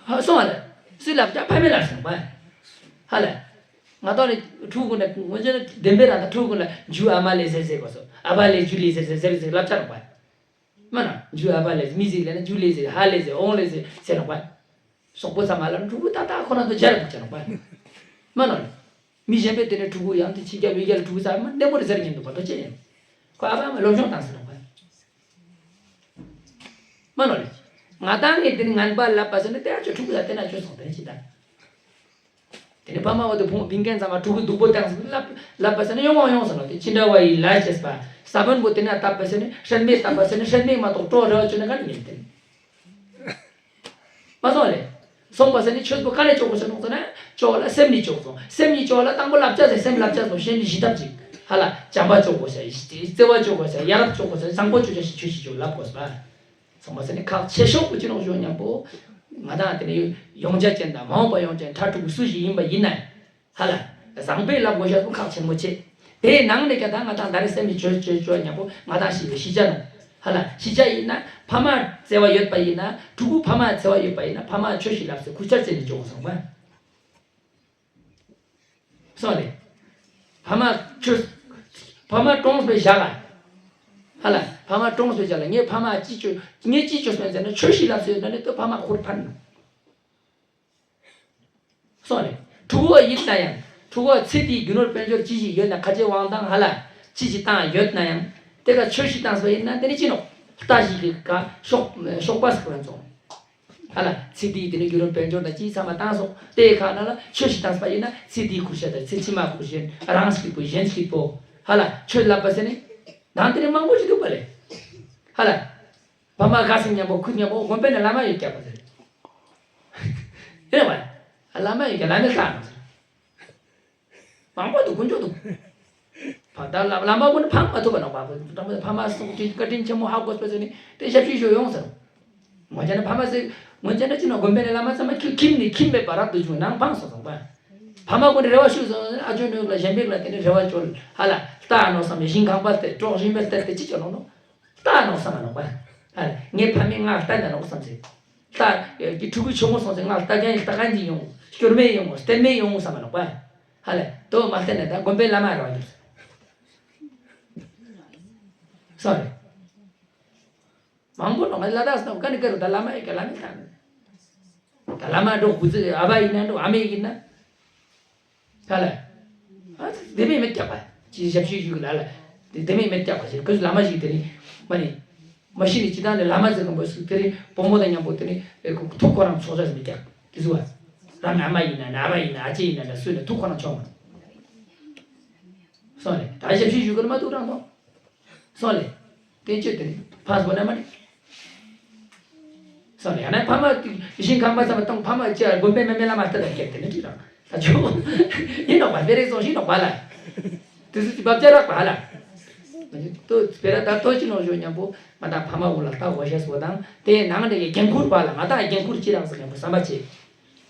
ཧ་སོང་ཧ་ལ། སུས་ལབ་ཀྱང་ཕ་མས་ལབ་སོང་པ། ཧ་ལ། ང་ཏོ་ནི་ཕྲུ་གུ་ནི་ངོ་ཅོ་ནི་བདེན་པའི་རང་ད་ཕྲུ་གུ་ལ་ཇུ་ཨ་མ་ལེ་ཟེར་ཟེར་གོ་སོ་ཨ་བ་ལེ་ཇུ་ལེ་ཟེར་ཟེར་ཟེར་ཟེར་ལབ་ཅ་ནོག་པ། མ་ན་ཇུ་ཨ་བ་ལེ་མི་ཟིག་ལེ་ན་ཇུ་ལེ་ཟེར་ཧ་ལེ་ཟེར་ཨོང་ལེ་ཟེར་ཟེར་ནོག་པ། སོག་པོ་ཚང་མ་ལ་ཕྲུ་གུ་ཏག་ཏག་ཁོ་རང་ཚོ་སྦྱར་འདུག་ཅེ་ནོག་པ། མ་ན་མི་གཞན་པས་དེ་ནས་ཕྲུ་གུ་ཡང་དེ་ཕྱི་རྒྱལ་བོད་རྒྱལ་ལ་ཕྲུ་གུ་ཚང་མ་ལྟད་མོ་རེ་ཟེར་ཉན་འདུག་པ་དོ་ཅེ་ཡིན། ཁོ་ཨ་བ་མ་སློབ་སྦྱོང་བཏང་ཟེར་ནོག་པ། མ་ན་ལེ། ང་ཏང་ངས་དེ་ནས་ངན་པ་ལབ་པ་ཟེར་ན་དེ་ཨ་ཅོ་ཕྲུ་གུ་ལ་དེ་ན་ཅོ་སོང་དེ་ཅི་ད། དེ་ནས་ཕ་མ་འོ་དེ་ཕུང་བིང་མཁན་ཚང་མ་ཕྲུ་གུ་སྡུག་པོ་བཏང་ཟིན་ལབ་ལབ་པ་ཟེར་ན་ཡོང་བ་ཡོང་ཟེར་ནོ་དེ་ཅི་འདྲ་བ་ཡི་ལ་བྱེད་པ་ས་བོན་པོ་དེ་ན་བཏབ་པ་ཟེར་ན་ཧྲན་མེད་བཏབ་པ་ཟེར་ན་ཧྲན་མེད་མ་གཏོགས་སྤྲོ་ར་ཅོ་ན་ག་ནི་མིན་དེ། མ་སོང་ལེ། སོང་པ་ཟེར་ནི་ཆོས་པོ་ག་ནས་ཅོ་དགོས་ཟེར་ནོ་ཟེར་ན་ཅོ་ལ་སེམས་ནི་ཅོ་སོང་སེམས་ནི་ཅོ་ལ་དང་པོ་བསླབ་བྱ་ཟེར་སེམས་བསླབ་བྱ་སོང་ཤེས་ནི་ཞི་ཐབས་ཅིག་ཧ་ལ་བྱམས་པ་ཅོ་དགོས་ཟེར་བརྩེ་བ་ཅོ་དགོས་ཟེར་ཡ་རབས་ཅོ་དགོས་ཟེར་བཟང་པོ་ཅོ་བྱ་ཞིག་ཆོས་ཞིག་ཅོ་ལབ་དགོས་ཟེར། སོང་པ་ཟེར་ནི་ཁག་ཆེ་ཤོས་པོ་ཅི་ནོག་ཞུ་མཉམ་པོ། ང་དང་དེ་ནི་ཡོང་བྱ་ཅན་དང་མ་འོངས་པ་ཡོང་ཅན་ཕྲུ་གུ་སུ་ཞིག་ཡིན་པ་ཡིན་ན། ཧ་ལ། བཟང་པོའི་ལབ་དགོས་ཤ་ཚུ་ཁག་ཆེན་མོ་ཆེ། དེའི་ནང་ནས་ཀྱང་ད་ང་དང་ད་རེས་སེམས་ཀྱི་བཅོས་བཅོས་བཅོས་མཉམ་པོ་ང་དང་ཞིག་ཡོད་ཤི་བྱ་ནོ། ཧ་ལ་ཤི་བྱ་ཡིན་ན་ཕ་མ་བརྩེ་བ་ཡོད་པ་ཡིན་ན་ཕྲུ་གུ་ཕ་མ་བརྩེ་བ་ཡོད་པ་ཡིན་ན་ཕ་མ་ཆོས་ཤིག་ལབ་སེ་ཁུ་ཆར་བྱས་ནས་འཇོག་སོང་བ། སོང་རེད། ཕ་མ་ཆོས། ཕ་མ་གྲོངས་པའི་ཞག་ལ། ཧ་ལ་ཕ་མ་གྲོངས་པའི་ཞག་ལ་ངའི་ཕ་མ་ཅི་བཅོས་ངས་ཅི་བཅོས་སོང་ཟེར་ན་ཆོས་ཤིག་ལབ་སེ་ཡོད་ན་ནི་ཏོ་ཕ་མ་ཁུར་ཕན་ནོ། སོང་རེད། ཕྲུ་གུ་ཡིན་ན་ཡང་ཕྲུ་གུ་ཚེ་འདིའི་རྒྱུ་ནོར་དཔལ་འབྱོར་ཅི་ཞིག་ཡོད་ན་ཁ་ཆེ་དབང་ཐང་ཧ་ལ་ཅི་ཞིག་བཏང་ཡོད་ན་ཡང་དེ་ག་ཆོས་ཤིག་བཏང་སོང་ཡིན་ན་དེ་ནི་ཅི་ནོ། རྟ་ཞིག་གི་ཀ་གཤོག་གཤོག་པ་ཟེར་བ་ཚོ། ཧ་ལ་ཚེ་འདིའི་དེ་ནི་རྒྱུ་ནོར་དཔལ་འབྱོར་དང་ཅི་ཚང་མ་བཏང་སོང་དེ་ཁ་ན་ལ་ཆོས་ཤིག་བཏང་སོང་ཡིན་ན་ཚེ་འདིའི་ཁུར་ཤ་དང་ཚེ་ཕྱི་མ་ཁུར་ཤ་རང་སྐྱིད་པོ་གཞན་སྐྱིད་པོ་ཧ་ལ་ཆོས་ལབ་པ་ཟེར་ནི། ནང་དེ་ནི་མང་པོ་ཞིག་འདུག་པ་ལས། ཧ་ལ། བ་མ་དགའ་སེམས་མཉམ་པོ་ཁུར་མཉམ་པོ་དགོན་པའི་ནང་བླ་མ་ཡོད་ཀྱག་པ་ཟེར། དེ་རེད་བ། བླ་མ་ཡོད་ཀྱག་བླ་མའི་ལྟ་ནོ་ཟེར། མང་པོ་འདུག་དཀོན་མཆོག་འདུག་ཕ་ད་བླ་བླ་མ་ཀུན་ཕང་མ་ཐུབ་པ་ནོག་པ་ཀུན་ཕ་མ་སོང་དུས་བཀའ་དྲིན་ཆེན་མོ་ཧ་གོ་སྤེལ་ཟེར་ནི་དེ་ཞབས་ཕྱི་ཞུ་ཡོང་ཟེར། ངོ་ཅན་ཕ་མ་ཟེར་ངོ་ཅན་ཅི་ན་དགོན་པའི་ནང་བླ་མ་ཚང་མ་ཁྱིམ་ཁྱིམ་ནས་ཁྱིམ་མེད་པ་རབ་ཏུ་བྱུང་ནང་ཕང་སོང་སོང་པ། ཕ་མ་ཀུན་རེ་བ་ཞུ་སོང་ཨ་ཅོ་ནུས་ལ་གཞན་པའི་ལ་དེ་ནི་རེ་བ་བཅོལ་ཧ་ལ་ལྟ་ནོ་བསམ་ཞིང་ཁང་པ་དེ་གྲོགས་ཞིང་པའི་ལྟ་དེ་ཅི་ཅོ་ནོ་ནོ། ལྟ་ནོ་བསམ་མ་ནོག་པ། ཧ་ལ་ངའི་ཕ་མས་ང་ལྟ་ད་ནོ་བསམ་ཚེ། ལྟ་གི་ཕྲུ་གུ་ཆུང་ངུ་སོང་ཚེ་ང་ལྟ་གན་ལྟ་གན་གྱི་ཡོང་སྐྱོར་མེད་ཡོང་སྟེར་མེད་ཡོང་བསམ་མ་ནོག་པ། ཧ་ལ་དོ་མ་བསྟན་ན་ད་དགོན་པའི་བླ་མ་ར་བ་འགྱུར། སོ་རེད། མང་པོ་ནོ་ང་ལ་དྭགས་སུ་ཀ་ནི་ཀ་རུ་ད་བླ་མ་ཡི་ཀ་བླ་མའི་ལྟ་ནི། ད་བླ་མ་འགྲོ་ཁུ་ཚུ་ཨ་བ་ཡིན་ན་འགྲོ་ཨ་མ་ཡིན་ན། ཧ་ལ། ཨ་ཙི་དེ་མེད་མེད་ཀྱག་པ། ཅི་ཞབས་ཞུ་ཞུ་གི་ལ་ལ། དེ་དེ་མེད་མེད་ཀྱག་པ་ཞེས་ཁོས་བླ་མ་ཞིག་དེ་ནི་མ་ནི། མ་གཞི་ནི་ཅི་ད་ནི་བླ་མ་ཟེར་གམ་པོ་ཞིག་དེ་ནི་བུ་མོ་དང་མཉམ་པོ་དེ་ནི་ཐུགས་ཁོ་རང་ཆོག་ཆོག་ཞིག་མེད་ཀྱག་དེ་ཟུ་བ། རང་ཨ་མ་ཡིན་ན་ན་ཨ་བ་ཡིན་ན་ཨ་ཅེ་ཡིན་ན་ན་སུ་ཡིན་ན་ཐུགས་ཁོ་རང་ཆོག་མ། སོང་ལེ་ད་ཞབས་ཞུ་ཞུ་གི་ལ་མ་ཐུགས་རང་ཐོག་སོང་ལེ། བསྟན་བཅོས་དེ་ནི་ཕ་སོ་ན་མ་ནི། སོང་ལེ་ཡང་ན་ཕ་མ་ཞིང་ཁང་པ་ཚང་མ་བཏང་ཕ་མ་ཅི་དགོན་པའི་མེ་མེ་བླ་མ་ལྟ་དང་སྐྱེལ་དེ་ནི་ཅི་རང་ད་ཆོག་ཡིན་ནོག་པ་དཔེ་རེ་སོང་ཞིག་ནོག་པ་ལ། དེ་སུ་ཅི་བབ་ཅ་རག་པ་ལ། ཏོ་སྤེ་ར་ད་ཏོ་ཅི་ནོག་ཞོ་མཉམ་པོ་ང་དང་ཕ་མ་གུན་ལ་ལྟ་དགོས་ཤེས་སོ་དང་དེ་ནང་ནས་འགན་ཁུར་པ་ལ་ང་དང་འགན་ཁུར་ཅི་རང་སོ་མཉམ་པོ་བསམ་པ་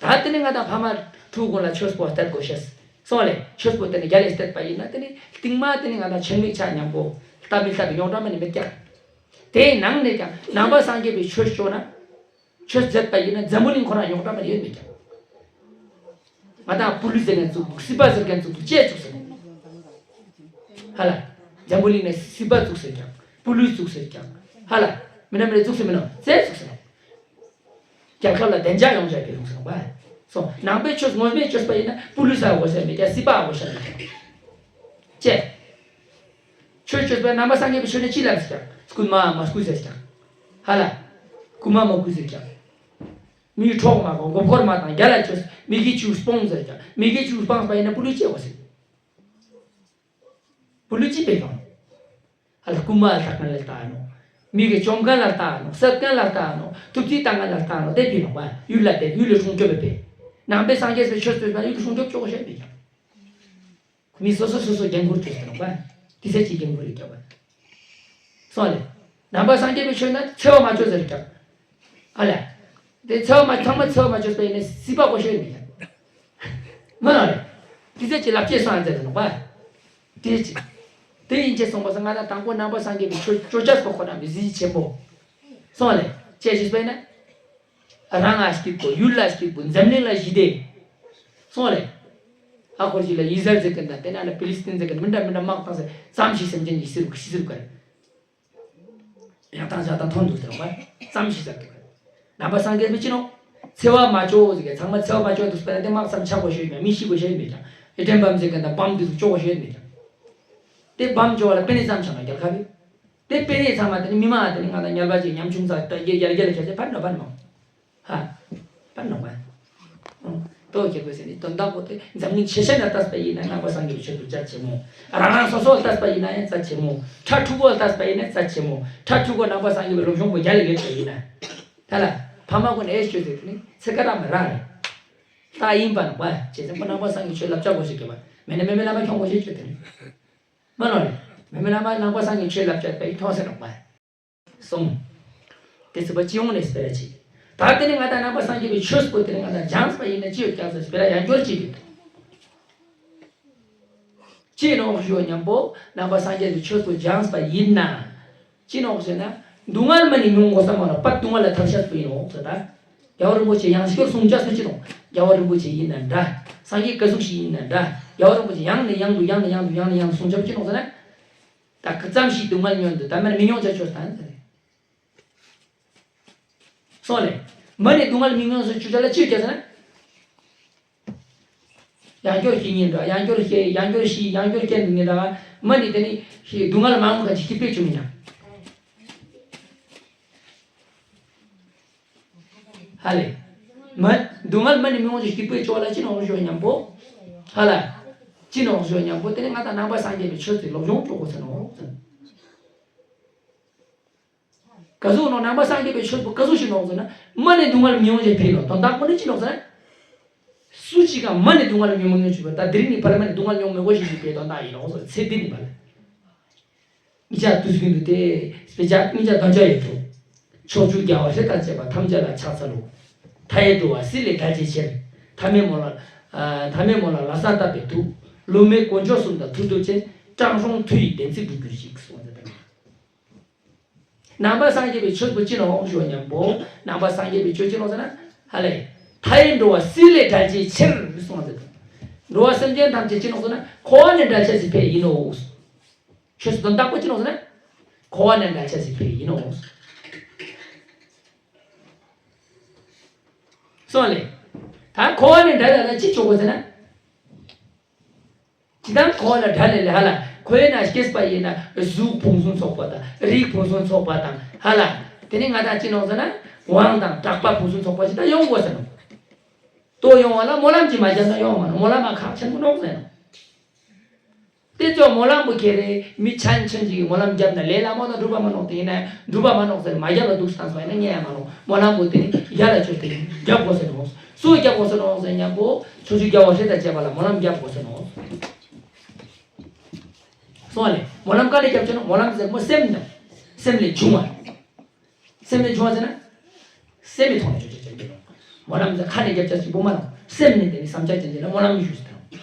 བྱེད། ད་དེ་ནི་ང་དང་ཕ་མ་ཕྲུ་གུ་ལ་ཆོས་པོ་སྟེར་དགོས་ཤེས། སོང་ལེ་ཆོས་པོ་དེ་ནི་རྒྱ་ལས་སྟེར་པ་ཡིན་ན་དེ་ནི་རྟིང་མ་དེ་ནི་ང་དང་ཆེན་མིག་ཆ་མཉམ་པོ་ལྟ་མི་ལྟ་གི་རྙོག་དྲ་མ་ནི་མེད་ཀྱང་། དེའི་ནང་ནས་ཀྱང་ནང་པ་སངས་རྒྱས་པའི་ཆོས་སྤྱོད་ན། ཆོས་མཛད་པ་ཡིན་ན་འཛམ་བུ་གླིང་ཁོ་རང་རྙོག་དྲ་མ་ནི་ཡོད་མེད་ཀྱང་། ང་དང་པུ་ལུ་ཟེར་མཁན་བཙུགས་སྲིད་པ་ཟེར་མཁན་བཙུགས་ཅེས་བཙུགས་ཟེར། ཧ་ལ། འཛམ་བུ་གླིང་ནས་སྲིད་པ་བཙུགས་ཟེར་ཀྱང་། པུ་ལུ་བཙུགས་ཟེར་ཀྱང་། ཧ་ལ། མི་ནམ་རེ་བཙུགས་ཟེར་མི་ནོ་ཙེ་བཙུགས་ཟེར་ནོ། རྒྱལ་ཁབ་ལ་བདེ་འཇགས་ཡོང་བྱ་དགེ་སློང་ཟེར་བ། སོ་ནང་པའི་ཆོས་ངོ་མས་བཅོས་པ་ཡིན་ན་པུ་ལུ་ས་འོ་ཟེར་མི་རྒྱ་སྲིད་པ་འོ་ཟེར་མི་རྒྱ། ཅེ། ཆོས་བཅོས་པའི་ནང་པ་སངས་རྒྱས་པའི་ཆོས་ནི་ཅི་ལབ་ཟེར་ཀྱང་རྐུན་མ་མ་རྐུ་ཟེར་ཀྱང་། ཧ་ལ། རྐུན་མ་མ་རྐུ་ཟེར་ཀྱང་། མིའི་འཕྲོག་མ་གོ་མགོ་སྐོར་མ་དང་རྒྱ་ལ་ཆོས་མི་དགེ་བཅུ་སྤོང་ཟེར་ཀྱང་མི་དགེ་བཅུ་སྤངས་པ་ཡིན་ན་པུ་ལུ་ཅེ་འོ་ཟེར། པུ་ལུ་ཅི་པའི་གང་། ཨ་ལ་རྐུན་མ་ལ་ལྟ་མཁན་ལ་ལྟ་ནོ། མི་གི་བཅོམ་མཁན་ལ་ལྟ་ནོ། གསོད་མཁན་ལ་ལྟ་ནོ། ཐུབ་ཚོད་བཏང་མཁན་ལ་ལྟ་ནོ། དེ་ཕི་ནོ་བ། ཡུལ་ལ་དེ་ཡུལ་ལ་སྲུང་སྐྱོབ་པའི་ནང་པའི་སངས་རྒྱས་པའི་ཆོས་སྤེལ་ན་ཡུལ་ལ་སྲུང་སྐྱོབ་ཆོག་ཤེས་མི་ཀྱང་། མི་སོ་སོ་སོ་སོ་འགན་ཁུར་ཐུབ་ཟེར་ནོ་བ། དེ་ཚེ་གཅིག་འགན་ཁུར་ཡོད་ཀྱང་བ། སོང་ལེ། ནང་པ་སངས་རྒྱས་པའི་ཆོས་ན་འཚེ་བ་མ་བྱོས་ཟེར་ཀྱང་། ཨ་ལ། དེ་འཚེ་བ་མ་ཚང་མ་འཚེ་བ་མ་བྱོས་པ་ཡིན་ན་སྲིད་པ་གོ་ཤེས་མི་ཀྱང་། མ་ན་རེ། དེ་ཚེ་གཅིག་ལབ་ཅེས་སོང་ཨ་ཟེར་ནོ་བ། དེ་ཅི། དེ་ཡིན་ཅེས་གསུངས་པ་སང་ང་ད་དང་པོ་ནང་པ་སངས་རྒྱས་པའི་ཆོས་ཅོ་ཅེས་པ་ཁོ་ན་མི་གཟི་ཆེན་པོ། སོང་ལེ། ཅེས་ཞིག་པས་ན། རང་ང་སྐྱིད་པོ་ཡུལ་ལ་སྐྱིད་པོ་འཛམ་གླིང་ལ་ཞི་བདེ། སོང་ལེ། ཨ་ཁོར་ཞིག་ལ་ཡི་ཟར་ཟེར་གི་འདྲ་དེ་ན་ལ་པི་ལི་སི་ཏིན་ཟེར་གི་འདྲ་མི་འདྲ་མི་འདྲ་དམག་བཏང་ཟེར་ཙམ་ཞིག་སེམས་ཅན་གྱི་ཤི་རུ་ཤི་ཟེར་གི་རེད། ཡང་དང་ཞག་དང་ཐོན་འདུག་ཟེར་བ་ཙམ་ཞིག་ཟེར་གི་རེད། ནང་པ་སངས་རྒྱས་པའི་ཅི་ནོ། འཚེ་བ་མ་བྱོས་ཟེར་གི་ཚང་མ་འཚེ་བ་མ་བྱོས་འདུག་པས་ན་དེ་དམག་ཙམ་ཆག་པོ་ཤོད་མེད་མི་ཤི་པོ་ཤོད་མེད་ཀྱང་ཨེ་དྲན་བམ་ཟེར་གི་འདྲ་བམ་འདི་ཚོ་ཆོག་པོ་ཤོད་མེད་ཀྱང་། དེ་བམ་ཆོག་ལ་པེ་ནེ་ཙམ་ཆག་ན་རྒྱལ་ཁ་བི། དེ་དཔེ་རིས་ཚང་མ་དེ་ནི་མི་མང་དེ་ནི་ང་དང་ཉལ་པ་ཅིག་ཉམ་ཆུང་ཚ་ད་རྒྱལ་རྒྱལ་རྒྱལ་ཁྱེར་ཚེ་ཕར་ནོ་ཕར་ནོ། ཧ། ཕར་ནོ་བ། ཏོ་ཁྱེར་པའི་ཟེར་ནི་དོན་དག་པོ་དེ་འཛམ་གླིང་ཆེ་ཤ་ན་ལྟས་པ་ཡིན་ན་ནང་པ་སངས་རྒྱས་པའི་ཆོས་སུ་རྩ་ཆེན་མོ། རང་རང་སོ་སོ་ལ་ལྟས་པ་ཡིན་ན་ཡང་རྩ་ཆེན་མོ། ཕྲུ་གུ་ལ་ལྟས་པ་ཡིན་ན་རྩ་ཆེན་མོ། ཕྲུ་གུ་ནང་པ་སངས་རྒྱས་པའི་སློབ་སྦྱོང་པོ་རྒྱལ་ལ་ཡོད་པ་ཡིན་ན། ད་ལ་ཕ་མ་ཀུན་ཨེ་ཆོས་ཟེར་དེ་ནི་ཚེ་ཀ་ར་མི་ར་རེད། ད་ཡིན་པ་ནོ་བ་ཅེས་ཟེར་ཁོ་ནང་པ་སངས་རྒྱས་ཆོས་བསླབ་བྱ་གོ་ཞིག་གི་བ་མེད་ན་མེད་མེད་ལ་མ་ཁྱོང་གོ་ཞིག་ཆོས་དེ་ནི། མ་ནོར་རེ། མེ་མེ་ན་མ་ནང་པ་སངས་རྒྱས་ཆོས་ལབ་ཅེས་པའི་མཐོང་སེ་ནོག་པ། གསུང་། དེ་ཚེ་པ་སྤྱི་ཡོངས་ནས་སྤེ་ར་ཅིག་ད་དེ་ནི་ང་དང་ནང་པ་སངས་རྒྱས་པའི་ཆོས་པོ་དེ་ནི་ང་དང་སྦྱངས་པ་ཡིན་ན་ཅི་ཡོད་ཀྱང་ཟེར་སྤེ་ར་ཡང་སྐྱོར་ཅིག་ཡོད། ཅི་ནོག་ཞུ་སྙམ་པོ་ནང་པ་སངས་རྒྱས་པའི་ཆོས་པོ་སྦྱངས་པ་ཡིན་ན། ཅི་ནོག་ཟེར་ན། སྡུག་བསྔལ་མ་ནི་མྱོང་དགོས་ས་མ་ལ་པ་སྡུག་བསྔལ་ལ་ཐར་ཤ་སྤུ་ཡིན་ནོག་ཟེར་ད། རྒྱལ་བ་རིན་པོ་ཆེ་ཡང་སྐྱོར་གསུང་ཅ་སུ་ཅི་ནོག་རྒྱལ་བ་རིན་པོ་ཆེ་ཡིན་ན་འདྲ། སངས་རྒྱས་བཀའ་ཟུར་ཞིག་ཡིན་ན་འདྲ། རྒྱལ་བ་རིན་པོ་ཆེ་ཡང་ནས་ཡང་དུ་ཡང་ནས་ཡང་དུ་ཡང་ནས་ཡང་དུ་གསུང་ཅ་སུ་ཅི་ནོག་ཟེར་ན། ད་གི་ཙམ་ཞིག་སྡུག་བསྔལ་མྱོང་འདུག་ད་མ་ནི་མི་མྱོང་ཅ་ཆོག་ད་ཟེར། སོང་ལེ། མ་ནི་སྡུག་བསྔལ་མི་མྱོང་ཟེར་ཆུ་ཆ་ལ་ཅི་ཡོད་ཀྱང་ཟེར་ན། ཡང་སྐྱོར་ཤི་ཉིན་འདྲ་ཡང་སྐྱོར་ཤི་ཡང་སྐྱོར་ཤི་ཡང་སྐྱོར་སྐྱེ་འདུག་ཉིན་འདྲ་མ་ནི་དེ་ནི་ཤི་སྡུག་བསྔལ་མ་འོང་ག་ཅིག་སྐྱིད་པོས་བྱུང་ཡིན་ན། ཧ་ལེ། མ་སྡུག་བསྔལ་མ་ནི་མི་འོང་ཅིག་སྐྱིད་པོས་བྱོས་ལ་ཅི་ནོག་ཞོ་སྙམ་པོ། ཧ་ལ། ཅི་ནོག་ཞོ་སྙམ་པོ་དེ་ནི་ང་དང་ནང་པ་སངས་རྒྱས་པའི་ཆོས་ཚུལ་སློབ་སྦྱོང་སྤྲོ་དགོས་ས་ནོག་ག་ཟུག་ནོ་ནང་པ་སངས་རྒྱས་པའི་ཆོས་པོ་ག་ཟུག་ཞིག་ནོག་ཟེར་ན། མ་ནི་སྡུག་བསྔལ་མི་ཡོང་ཅེས་ཕེ་ལོ་དོན་དག་པོ་ནི་ཅི་ནོག་ཟེར་ན། སུ་ཅིག་ག་མ་ནི་སྡུག་བསྔལ་མི་མྱོང་མྱོང་ཅིག་པ་ད་དེ་རིང་ནི་ཕར་མ་ནི་སྡུག་བསྔལ་མྱོང་མི་དགོས་ཤིག་ཅིག་པའི་དོན་དག་ཡིན་ནོག་ཟེར་ཚེ་འདི་ནི་པ་ལ། ཉིད་ཅག་དུས་ཀུན་ཏུ་སྟེ། དཔེ་ཆ་ཉིད་ཅག་དོན་བྱ་ཡོད་དོ། ཕྱོགས་བཅུའི་རྒྱལ་བ་སྲས་དང་བཅས་པ་ཐམས་ཅད་ལ་ཕྱག་འཚལ་ལོ། མཐའ་ཡས་འགྲོ་བ་སྲིད་ལས་བསྒྲལ་བྱའི་ཕྱིར། ཐ་མལ་མོ་ལ། ཐ་མལ་མོ་ལ་ལྷག་བསམ་དག་པའི་ཐུགས། བསླུ་མེད་དཀོན་མཆོག་གསུམ་དང་ཐུགས་རྡོ་རྗེ། དྲང་སྲོང་མཐུ་ཡིས་བདེན་ཚིག་འགྲུབ་གྱུར་ཅིག་གསུངས་ཏེ། ནང་པ་སངས་རྒྱས་པའི་ཆོས་པོ་ཅི་ནོག་ཞུ་སྙམ་པོ། ནང་པ་སངས་རྒྱས་པའི་ཆོས་ཅི་ནོག་ཟེར་ན། ཧ་ལས། མཐའ་ཡས་འགྲོ་བ་སྲིད་ལས་བསྒྲལ་བྱའི་ཕྱིར་གསུངས་ཏེ། འགྲོ་བ་སེམས་ཅན་ཐམས་ཅད་ཅི་ནོག་ཟེར་ན། འཁོར་བ་ནས་བསྒྲལ་བྱ་ཞིག་ཕེ་ཡིན་ནོ། ཆོས་སུ་དོན་དག་པོ་ཅི་ནོག་ཟེར་ན། འཁོར་བ་ནས་བསྒྲལ་བྱ་ཞིག་ཕེ་ཡིན་ནོ། སོང་ལེ། ད་འཁོར་བ་ནས་བསྒྲལ་ལ་ལ་ཅི་ཆོག་གོ་ཟེར་ན། ཇི་ལྟར་འཁོར་བ་ལས་བསྒྲལ་ལེ་ལེ་ཧ་ལ་འཁོར་བའི་ནང་སྐྱེས་པ་ཡིན་ན་གཟུགས་ཕུན་སུམ་ཚོགས་པ་དང་རིགས་ཕུན་སུམ་ཚོགས་པ་དང་ཧ་ལ། དེ་ནས་ང་དང་ཅི་ནོག་ཟེར་ན་དབང་དང་གྲགས་པ་ཕུན་སུམ་ཚོགས་པ་ཞིག་ད་ཡོང་དགོས་ཟེར་ནོ། ལྟོ་ཡོང་བ་ལ་སྨོན་ལམ་གྱིས་མ་བརྒྱབ་ན་ཡོང་མ་ནོག་སྨོན་ལམ་མ་ཁག་ཆེན་པོ་ནོག་ཟེར་ནོ། དེ་ཚོ་སྨོན་ལམ་པོ་ཁྱེར་རེ་མི་ཆན་ཆན་ཅིག་གིས་སྨོན་ལམ་བརྒྱབ་ན་ལས་སླ་མོ་དང་འགྲུབ་པ་མ་ནོག་དེ་ཡིན་ན་འགྲུབ་པ་མ་ནོག་ཟེར་མ་བརྒྱབ་ལ་འདུག་སྟངས་པ་ཡིན་ན་ཉན་ཡ་མ་ནོག་སྨོན་ལམ་པོ་དེ་ནི་ཡར་ལ་བཅོས་ཏེ་བརྒྱབ་དགོས་ཟེར་ནོག་སུ་བརྒྱབ་དགོས་ཟེར་ནོག་ཟེར་སྙམ་པོ་ཕྱོགས་བཅུའི་རྒྱལ་བ་སྲས་དང་བཅས་པ་ལ་སྨོན་ལམ་བརྒྱབ་དགོས་ཟེར་ནོག་སོང་བ་ལས་སྨོན་ལམ་ག་ལས་བརྒྱབ་ཆོག་ན་སྨོན་ལམ་ཟེར་མོ་སེམས་དང་སེམས་ལས་བྱུང་བ། སེམས་ལས་བྱུང་བ་ཟེར་ན། སེམས་ལས་ཐོག་ནས་བྱུང་བྱུང་བྱུང་བྱུང་། སྨོན་ལམ་ཟེར་ཁ་ནས་བརྒྱབ་ཆ་ཞིག་པོ་མ་རུང་སེམས་ནས་དེ་ནི་བསམ་འཆར་ཅན་ཅན་ལ་སྨོན་ལམ་ཞུ་ཟེར་དང་།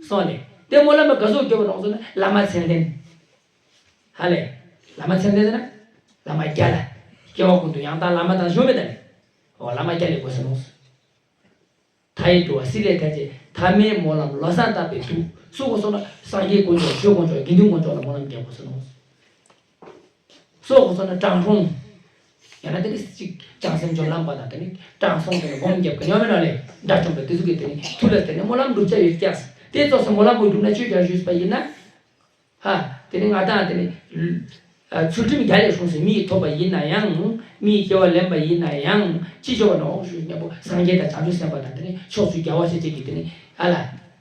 སོང་ལེ། དེ་སྨོན་ལམ་ག་ཟུག་བརྒྱབ་པ་རུང་ཟེར་ན་བླ་མ་མཚན་ལྡན། ཧ་ལེ། བླ་མ་མཚན་ལྡན་ཟེར་ན། བླ་མ་རྒྱལ་ལ། སྐྱེ་བ་ཀུན་ཏུ་ཡང་དག་བླ་མ་དང་གཞོན་མེད་དང་ནི། འོ་བླ་མ་རྒྱལ་ལས་དགོས་ཟེར་ནོ། མཐའ་ཡས་འགྲོ་བ་སྲིད་ལས་ཐར་ཅེས་ཐ་མལ་སྨོན་ལམ་ལོ་གསར་བཏབ་པའི་དུས་སུ་གོ་སོང་ན་སངས་རྒྱས་དཀོན་མཆོག་ཆོས་དཀོན་མཆོག་དགེ་འདུན་དཀོན་མཆོག་ལ་སྨོན་ལམ་རྒྱག་དགོས་ཟེར་ནོ། སོགས་སོགས་ན་དྲང་སྲོང་། ཡང་ན་དེ་ནི་གཅིག་བྱང་སེམས་སྦྱོར་ལམ་པ་དང་དེ་ནི་དྲང་སྲོང་དེ་ནི་སྒོམ་རྒྱབ་ཀྱི་ཉོ་མེད་ན་ལས་དགྲ་བཅོམ་པའི་དེ་ཚོ་གི་དེ་ནི་ཐུགས་ལ་དེ་ནི་སྨོན་ལམ་བསྒྲུབ་བྱ་ཡོད་ཀྱང་དེ་ཚོགས་སུ་སྨོན་ལམ་པོ་བསྒྲུབ་ན་ཆོས་ཀྱང་ཞུས་པ་ཡིན་ན། ཧ། དེ་ནི་ང་དང་དེ་ནི་ཚུལ་ཁྲིམས་རྒྱ་ལས་སྲུང་ཟེར་མི་ཡི་ཐོབ་པ་ཡིན་ན་ཡང་མི་ཡི་སྐྱེ་བ་ལེན་པ་ཡིན་ན་ཡང་ཅི་ཆོག་ནོ་ཞུས་ཉམ་པོ་སངས་རྒྱས་དང་བྱང་ཆུབ་སེམས་དཔའ་དང་དེ་ནི་ཕྱོགས་བཅུའི་རྒྱལ་བ་སྲས་བཅས་ཀྱི་དེ་ནི་ཨ་ལ་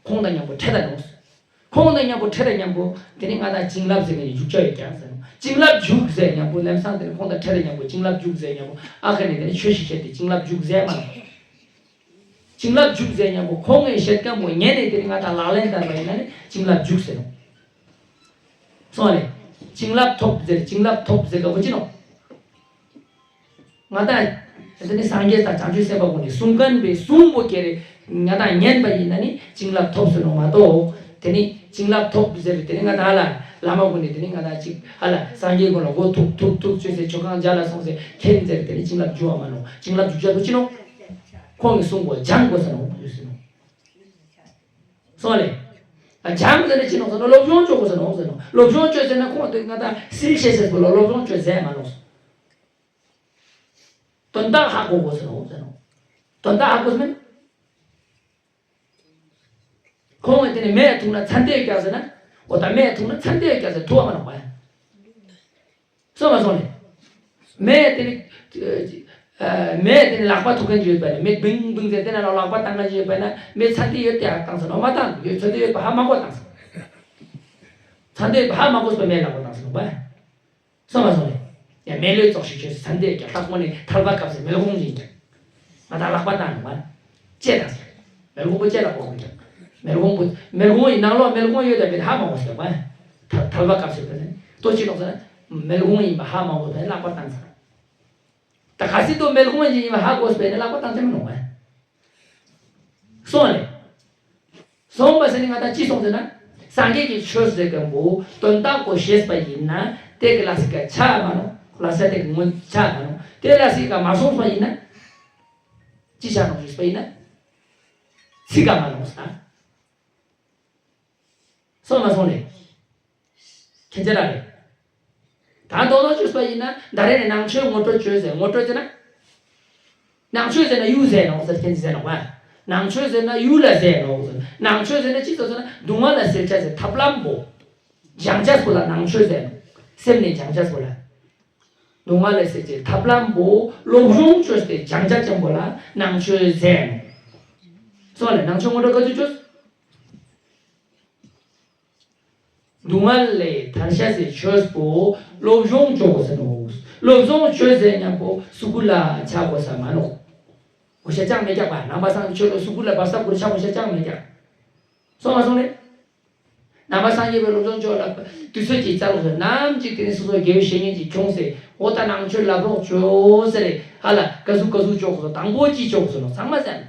ཁོང་དང་མཉམ་པོ་འཕྲད་ད་ནོ། ཁོང་དང་མཉམ་པོ་ཕྲད་དང་མཉམ་པོ་དེ་ནི་ང་དང་བྱིན་རླབས་ཟེར་མཁན་ནི་འཇུག་བྱ་ཡོད་ཀྱང་ཟེར་ནོ། བྱིན་རླབས་འཇུག་ཟེར་མཉམ་པོ་ལམ་སང་དེ་ནི་ཁོང་དང་ཕྲད་དང་མཉམ་པོ་བྱིན་རླབས་འཇུག་ཟེར་མཉམ་པོ་ཨ་ཁ་ནི་དེ་ནི་ཆོས་ཤིག་བཤད་དེ་བྱིན་རླབས་འཇུག་ཟེར་མ་ནོ། བྱིན་རླབས་འཇུག་ཟེར་མཉམ་པོ་ཁོང་གིས་བཤད་མཁན་པོ་ཉན་ནས་དེ་ནི་ང་དང་ལག་ལེན་བསྟར་བ་ཡིན་ན་ནི་བྱིན་རླབས་འཇུག་ཟེར་ནོ། སོང་ལེ། བྱིན་རླབས་ཐོབ་ཟེར་བྱིན་རླབས་ཐོབ་ཟེར་ག་བོ་ཅི་ནོ། ང་དང་། དེ་ནི་སངས་རྒྱས་དང་བྱང་ཆུབ་སེམས་དཔའ་ཀུན་ནས་གསུང་མཁན་པའི་གསུང་པོ་ཁྱེར་ང་དང་ཉན་པ་ཡིན་ན་ནི་བྱིན་རླབས་ཐོབ་ཟེར་ནོ་མ་གཏོགས། དེ་ནི་བྱིན་རླབས་ཐོབ་ཟེར་དེ་ནི་ང་དང་ལ་བླ་མ་ཀུན་ནས་དེ་ནི་ང་དང་ཅིག་ཧ་ལ་སངས་རྒྱས་ཀུན་ལ་མགོ་ཐུག་ཐུག་ཐུག་བཅོས་ཟེར་མཆོད་ཁང་མཇལ་ལ་སོང་ཟེར་མཁན་ཟེར་དེ་ནི་བྱིན་རླབས་འཇུག་བ་མ་ནོ། བྱིན་རླབས་འཇུག་བྱ་དུ་ཅི་ནོ། ཁོང་གི་གསུང་པོ་སྦྱང་དགོས་ཟེར་ནོ་ཟེར་ནོ། སོང་ལེ། ཨ་སྦྱང་ཟེར་ན་ཅི་ནོ་ཟེར་ན་སློབ་སྦྱོང་བྱོས་དགོས་ཟེར་ནོ་ཟེར་ནོ། སློབ་སྦྱོང་བྱོས་ཟེར་ན་ཁོང་དེ་ང་དང་སིལ་ཤེས་ཟེར་པོ་ལ་སློབ་སྦྱོང་བྱོས་ཟེར་མ་ནོ། དོན་དག་ཧ་གོ་དགོས་ཟེར་ནོ་ཟེར་ནོ། དོན་དག་ཧ་གོ་ཟེར་མིན། ཁོང་གིས་དེ་ནི་མེ་འཐུང་ན་ཚ་འདི་རྒྱག་ཟེར་ན། འོ་ད་མེ་འཐུང་ན་ཚ་འདི་རྒྱག་ཟེར་ཐུབ་བ་མ་ནོ་བ། སོང་མ་སོང་ལེ། མེ་དེ་ནི། ཨ་མེ་དེ་ནི་ལག་པ་ཐུག་མཁན་ཅིག་ཡོད་པ་ནི་མེ་བིང་བིང་ཟེར་དེ་ན་ལ་ལག་པ་བཏང་མཁན་ཅིག་ཡོད་པ་ན་མེ་ཚ་འདི་ཡོད་དེ་ཧ་བཏང་ཟེར་ནོ་མ་བཏང་ཡོད་ཚ་འདི་ཡོད་པ་ཧ་མ་གོ་བཏང་ཟེར། ཚ་འདི་ཡོད་པ་ཧ་མ་གོ་སོང་མེ་ལག་པ་བཏང་ཟེར་ནོ་བ། སོང་མ་སོང་ལེ། ཡ་མེ་ལོས་ཙོག་ཞིག་ཁྱོད་ཚ་འདི་ཀྱང་ལྷག་པོ་ནི་ཐལ་བ་བཀབ་ཟེར་མེ་ལ་ཧོང་ཡིན་ཀྱང་། ང་དང་ལག་པ་བཏང་ནི་མ། ལྕེ་དང་ཟེར། མེ་ལ་ཧོང་པོ་ལྕེ་ལ་ཕོག་ཀྱང་། མེ་ལ་ཧོང་པོ་མེ་ལ་ཧོང་ཡིན་ནང་ལོགས་མེ་ལ་ཧོང་ཡོད་དམ་མེད་ཧ་མ་གོ་ཟེར་བ། ཐལ་ཐལ་བ་བཀབ་ཟེར་བ་ནི་ལྟོ་ཅི་ལོག་ཟེར་ན། མེ་ལ་ཧོང་ཡིན་པ་ཧ་མ་གོ་བས་ལག་པ་བཏང་ཟེར། ད་ག་སྲིད་དུ་མེ་ལ་ཧོང་ཡིན་པ་ཧ་གོ་ཟེར་ནི་ལག་པ་བཏང་ཅི་མི་ནོ་བ། སོང་ལེ། སོང་བ་ཟེར་ནི་ང་དང་ཅི་སོང་ཟེར་ན། སངས་རྒྱས་ཀྱི་ཆོས་ཟེར་མཁན་པོ་དོན་དག་པོ་ཤེས་པ་ཡིན་ན་དེ་གི་ལ་སི་ཀ་ཆ་མ་ནོ། ལ་ས་དེ་གི་ངོ་ཆ་མ་ནོ། དེ་ལ་སི་ཀ་མ་སོང་བ་ཡིན་ན། ཅི་ཆ་ནོ་ཞུས་པ་ཡིན་ན། ཚིག་ག་མ་ནོ་ས། སོང་མ་སོང་ལེ། ཁྱེད་ཅག་ར་རེད། ད་མདོར་ན་བཅོས་པ་ཡིན་ན་ད་རེས་ནས་ནང་ཆོས་ངོ་སྤྲོད་བྱོས་ཟེར་ངོ་སྤྲོད་ཟེར་ན། ནང་ཆོས་ཟེར་ན་གཡུ་ཟེར་ནོ་ཟེར་ཁྱེད་ཀྱིས་ཟེར་ནོ་བ། ནང་ཆོས་ཟེར་ན་གཡུ་ལ་ཟེར་ནོ་ཟེར། ནང་ཆོས་ཟེར་ན་ཅི་ཟེར་ཟེར་ན་སྡུག་བསྔལ་ལ་སེལ་བྱ་ཟེར་ཐབས་ལམ་པོ། སྦྱང་བྱ་སོ་ལ་ནང་ཆོས་ཟེར་ནོ། སེམས་ནས་སྦྱང་བྱ་སོ་ལ། སྡུག་བསྔལ་ལ་སེལ་བྱའི་ཐབས་ལམ་པོ་སློབ་སྦྱོང་བཅོས་ཏེ་སྦྱང་བྱ་ཅན་པོ་ལ་ནང་ཆོས་ཟེར་ནོ། སོང་ལེ་ནང་ཆོས་ངོ་སྤྲོད་ག་ཚོད་བཅོས། སྡུག་བསྔལ་ལས་ཐར་བྱ་ཟེར་ཆོས་པོ་སློབ་སྦྱོང་བཅོ་དགོས་ཟེར་ནོ། སློབ་སྦྱོང་བཅོས་ཟེར་མཉམ་པོ་སུ་ཀུ་ལ་ཆ་དགོས་ས་མ་ནོ། གོ་ཤ་ཅང་མེད་ཀྱག་པ་ནང་པ་སངས་རྒྱས་ཆོས་ལ་སུ་ཀུ་ལ་བ་ས་ཀུ་ལ་ཆ་གོ་ཤ་ཅང་མེད་ཀྱག་སོང་མ་སོང་ལེ། ནང་པ་སངས་རྒྱས་པའི་སློབ་སྦྱོང་བཅོ་ལ་དུས་ཚོད་ཀྱི་རྩ་ལོག་ཟེར་ནམ་ཅིག་དེ་ནི་སོ་སོ་དགེ་བའི་བཤེས་གཉེན་ཅིག་བྱུང་ཟེར་འོ་ད་ནང་ཆོས་ལབ་རོགས་བཅོ་ཟེར་རེ་ཧ་ལ་ཀ་ཟུག་ཀ་ཟུག་བཅོ་དགོས་སོ་དང་པོ་ཅི་བཅོ་དགོས་སོ་ནོ་ཚང་མ་ཟེར།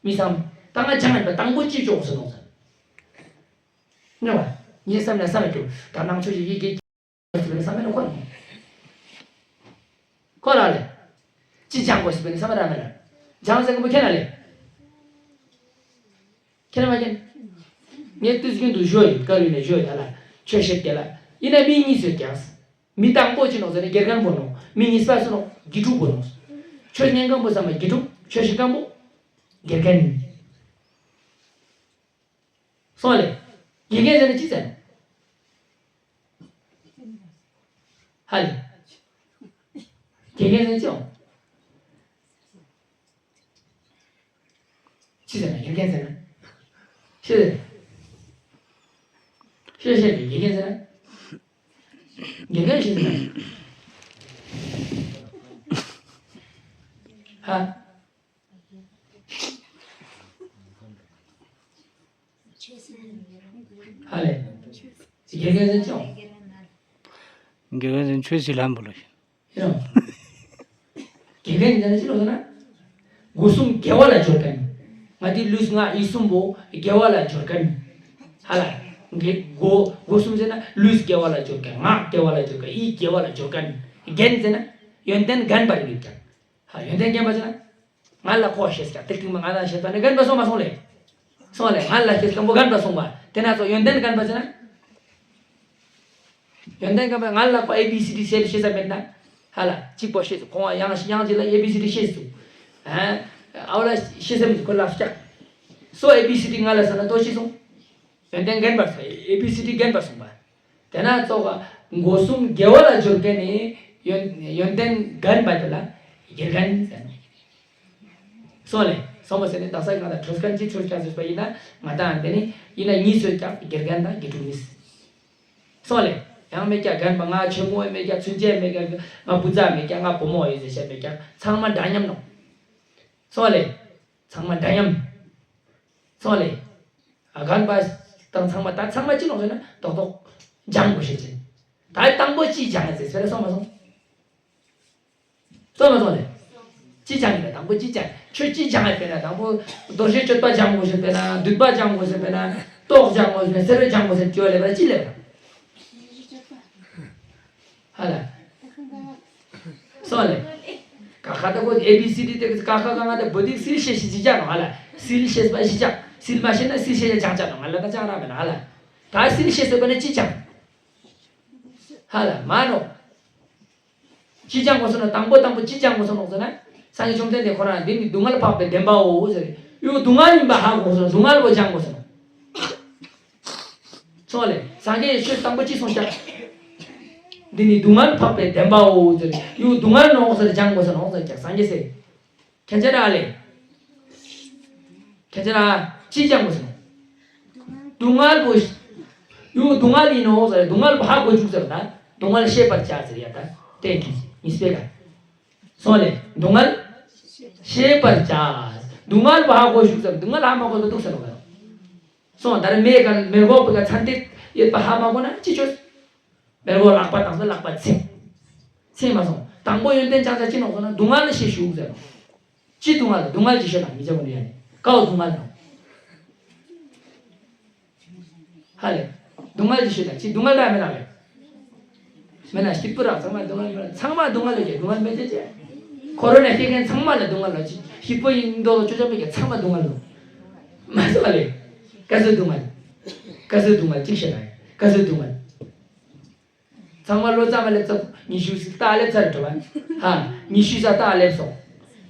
མི་ཚང་མ་ད་ང་ཅང་ཡིན་པ་དང་པོ་ཅི་བཅོ་དགོས་སོ་ནོ་ཟེར། ཉོ་བ། ངའི་བསམ་ན་བསམ་མེད་དུ་ད་ནང་ཆོས་ཀྱི་ཡི་གེ་ཟེར་བསམ་མེད་ན་ཁོ་ན། ཁོ་ལ་ལེ། ཅི་སྦྱང་དགོས་ཟེར་བས་ནི་བསམ་མེད་ར་མེད་ལ། སྦྱང་ཟེར་མཁན་པོ་ཁྱེད་ན་ལེ། ཁྱེད་ན་མ་ཁྱེད། ངས་དུས་རྒྱུན་དུ་ཞོ་ཡོད་དཀར་ཡོད་ནས་ཞོ་ཡོད་ད་ལ་ཆོས་བཤད་དེ་ལ་ཡིན་ན་མི་གཉིས་ཟེར་ཀྱང་། མི་དང་པོ་ཅི་ནོ་ཟེར་ན་དགེ་རྒན་པོ་ནོ། མི་གཉིས་པ་སུ་ནོ། དགེ་ཕྲུག་པོ་ནོ། ཆོས་ཉན་མཁན་པོ་ཚང་མ་དགེ་ཕྲུག་ཆོས་བཤད་མཁན་པོ། དགེ་རྒན། སོང་ལེ། དགེ་རྒན་ཟེར་ན་ཅི་ཟེར། ཧ་ལེ། དགེ་རྒན་ཟེར་ན་ཅི་འོང་། ཅི་ཟེར་ན་དགེ་རྒན་ཟེར་ན། ཤེས་ཟེར། ཤེས་ཤེས་དགེ་རྒན་ཟེར་ན། དགེ་རྒན་ཤེས་ཟེར་ན། ཧ། ཧ་ལེ། དགེ་རྒན་ཟེར་ཅི་འོང་། དགེ་རྒན་ཟེར་ཆོས་སྲིད་ལམ་པོ་ལ་ཤེས། ཡིན་ནོ། དགེ་རྒན་ཟེར་ན་ཅི་ལོ་ཟེར་ན། སྒོ་གསུམ་དགེ་བ་ལ་སྦྱོར་མཁན། ང་འདི་ལུས་ངག་ཡིད་གསུམ་པོ་དགེ་བ་ལ་སྦྱོར་མཁན། ཧ་ལ། དགེ་སྒོ་སྒོ་གསུམ་ཟེར་ན་ལུས་དགེ་བ་ལ་སྦྱོར་མཁན་ངག་དགེ་བ་ལ་སྦྱོར་མཁན་ཡིད་དགེ་བ་ལ་སྦྱོར་མཁན། རྒན་ཟེར་ན་ཡོན་ཏན་རྒན་པར་ཡོད་ཀྱང་། ཧ་ཡོན་ཏན་རྒན་པ་ཟེར་ན། ང་ལ་ཁོ་ཤེས་ཀྱང་ཏིག་ཏིག་མ་ང་ལ་ཤེས་པ་ནི་རྒན་པ་སོང་མ་སོང་ལེ། སོང་ལེ་ང་ལ་ཤེས་སྐམ་པོ་རྒན་པ་སོང་བ་དེ་ན་ཚོ་ཡོན་ཏན་རྒན་པ་ཟེར་ན། ཡོན་ཏན་རྒན་པ་ང་ལ་ཁོ་ཨེ་བི་སི་ཌི་ཤེས་ཤེས་ས་མེད་ན། ཧ་ལ་གཅིག་པོ་ཤེས་སུ་ཁོང་ཡང་ཡང་ཅི་ལ་ཨེ་བི་སི་ཌི་ཤེས་སུ། ཨ་ཨའོ་ལ་ཤེས་ས་མེད་ཁོ་ལ་སྐྱག་སོ་ཨེ་བི་སི་ཌི་ང་ལ་ཟེར་ན་ཏོ་ཤེས་སོང་། ཡོན་ཏན་རྒན་པར་སོང་ཨེ་བི་སི་ཌི་རྒན་པར་སོང་བ། དེ་ན་ཙོག་སྒོ་གསུམ་དགེ་བ་ལ་སྦྱོར་མཁན་ནི་ཡོན་ཡོན་ཏན་རྒན་པ་དེ་ལ་དགེ་རྒན་ཟེར་ནོ། སོང་ལེ། སོང་བ་ཟེར་ནས་དག་ས་ང་དང་འཕྲོད་མཁན་གཅིག་འཕྲོད་མཁན་ཟེར་བ་ཡིན་ན་ང་དང་དེ་ནི་ཡིན་ན་གཉིས་ཚོད་ཀྱང་དགེ་རྒན་དང་དགེ་ཕྲུག་གཉིས། སོང་ལེ། ཡང་མེད་ཀྱང་རྒན་པ་ང་ཆེན་མོ་མེད་ཀྱང་ཚུན་ཆད་མེད་ཀྱང་ང་བུ་ཚ་མེད་ཀྱང་ང་བུ་མོ་ཡོད་ཟེར་བཤད་མེད་ཀྱང་ཚང་མ་འདྲ་མཉམ་ནོ། སོང་ལེ། ཚང་མ་འདྲ་མཉམ། སོང་ལེ། ཨ་རྒན་པ་དང་ཚང་མ་ད་ཚང་མ་ཅི་ནོག་ཟེར་ན་རྡོག་རྡོག་སྦྱང་དགོས་ཤེས་ཅན། ད་དང་པོ་ཅི་སྦྱང་ཟེར་ཟེར་སོང་མ་སོང་། སོང་མ་སོང་ལེ། ཅི་སྦྱང་ཡིན་ན་དང་པོ་ཅི་སྦྱང་། ཆོས་ཅི་སྦྱང་ཡིན་ན་དང་པོ་རྡོ་རྗེ་གཅོད་པ་སྦྱང་དགོས་ཤེས་པས་ན་འདུས་པ་སྦྱང་དགོས་ཤེས་པས་ན་རྟོག་སྦྱང་དགོས་ཤེས་ན་སེར་བ་སྦྱང་དགོས་ཤེས་ཅི་ཡོད་ལེ་བ་ཅི་ལེ་བ། ཧ་ལ། སོང་ལེ། ཀ་ཁ་ད་གོ་ཨེ་བི་སི་ཌི་དེ་ཀ་ཁ་ག་ང་ད་བོད་ཡིག་སིལ་ཤེས་ཤིག་ཅིག་ཅག་ནོ་ཧ་ལ། སིལ་ཤེས་པ་ཤིག་ཅག་སིལ་མ་ཤེས་ན་སིལ་ཤེས་ཅག་ཅག་ནོ་ང་ལ་ད་ཅག་ར་མེད་ན་ཧ་ལ། ད་སིལ་ཤེས་སོ་པ་ནི་ཅི་ཅག་ཧ་ལ་མ་ནོ། ཅི་ཅག་གོ་སོ་ན་དང་པོ་དང་པོ་ཅི་ཅག་གོ་སོ་ནོ་ཟེར་ན། སངས་རྒྱས་བཅོམ་ལྡན་འདས་ཁོ་རང་འདི་ནི་སྡུག་བསྔལ་འཕགས་པའི་བདེན་པའོ་ཟེར། ཡུ་སྡུག་བསྔལ་ཡིན་པ་ཧ་གོ་སོ་ན་སྡུག་བསྔལ་པོ་སྦྱང་དགོས་སོ་ན། སོང་ལེ། སངས་རྒྱས་ཆོས་དང་པོ་ཅི་གསུངས་ཀྱང་། འདི་ནི་སྡུག་བསྔལ་འཕགས་པའི་བདེན་པའོ་ཟེར། ཡུ་སྡུག་བསྔལ་ནོག་ཟེར་སྦྱང་དགོས་སོ་ནོག་ཟེར་ཀྱང་སངས་རྒྱས་ཟེར། ཁྱེད་ཅག་ར་ལེ། ཁྱེད་ཅག་ར་ཅི་སྦྱང་དགོས་སོ་ནོག་སྡུག་བསྔལ་པོ། ཡུ་སྡུག་བསྔལ་ཡིན་ནོག་ཟེར་སྡུག་བསྔལ་པོ་ཧ་གོ་བཅུག་ཟེར་ད། སྡུག་བསྔལ་ཤེས་པར་བྱ་ཟེར་ཡ་ད། དེ་གི་གཉིས་པའི་ཀ་སོང་ལེ། སྡུག་བསྔལ་ཤེས་པར་བྱ། སྡུག་བསྔལ་པོ་ཧ་གོ་བཅུག་ཟེར་སྡུག་བསྔལ་ཧ་མ་གོ་ན་སྡུག་ཟེར་ནོག་ག་སོང་ད་རེ་མེ་ག་མེ་འགོག་པའི་ཀ་ཚན་ཏེ་ཡོད་པ་ཧ་མ་གོ་ན་ཅི་ཆོས། མེ་འགོག་ལག་པ་དང་སོ་ལག་པ་ཚིམ། ཚིམ་མ་སོང་། དང་པོ་ཡོན་ཏན་ཅང་ཅང་ཅི་ནོག་སོང་ན་སྡུག་བསྔལ་ཤེས་བཅུག་ཟེར་ནོག་ཅི་སྡུག་བསྔལ་སྡུག་བསྔལ་ཅི་ཤོད་ན་མི་ཅག་གུན་ཡ་ནི་ཀའོ་སྡུག་བསྔལ་ནོག་ཧ་ལེ། སྡུག་བསྔལ་གྱི་ཤེས་དང་ཅི་སྡུག་བསྔལ་ར་མེད་ན་ལེ། མེད་ན་སྐྱིད་པོ་ར་ཚང་མ་སྡུག་བསྔལ་མེད་ན་ཚང་མ་སྡུག་བསྔལ་ལ་སྐྱེ་སྡུག་བསྔལ་མེད་ཅེས་བྱས། ཁོ་རོ་ན་སྐྱེ་མཁན་ཚང་མ་ལ་སྡུག་བསྔལ་ལ་སྐྱིད་སྐྱིད་པོ་ཡིན་མདོག་ལ་ཅོ་ཅོ་མེད་ཀྱི་ཚང་མ་སྡུག་བསྔལ་ལ། མ་སོ་ལེ། ཀ་སོ་སྡུག་བསྔལ། ཀ་སོ་སྡུག་བསྔལ་ཅིག་བཤད་ན་ཀ་སོ་སྡུག་བསྔལ། ཚང་མ་ལོ་ཙཱ་བ་སླེབས་ཚར་ཉི་ཤུ་ཞིག་ལྟ་སླེབས་ཚར་འགྲོ་བ། ཧ། ཉི་ཤུ་ས་ལྟ་སླེབས་སོང་།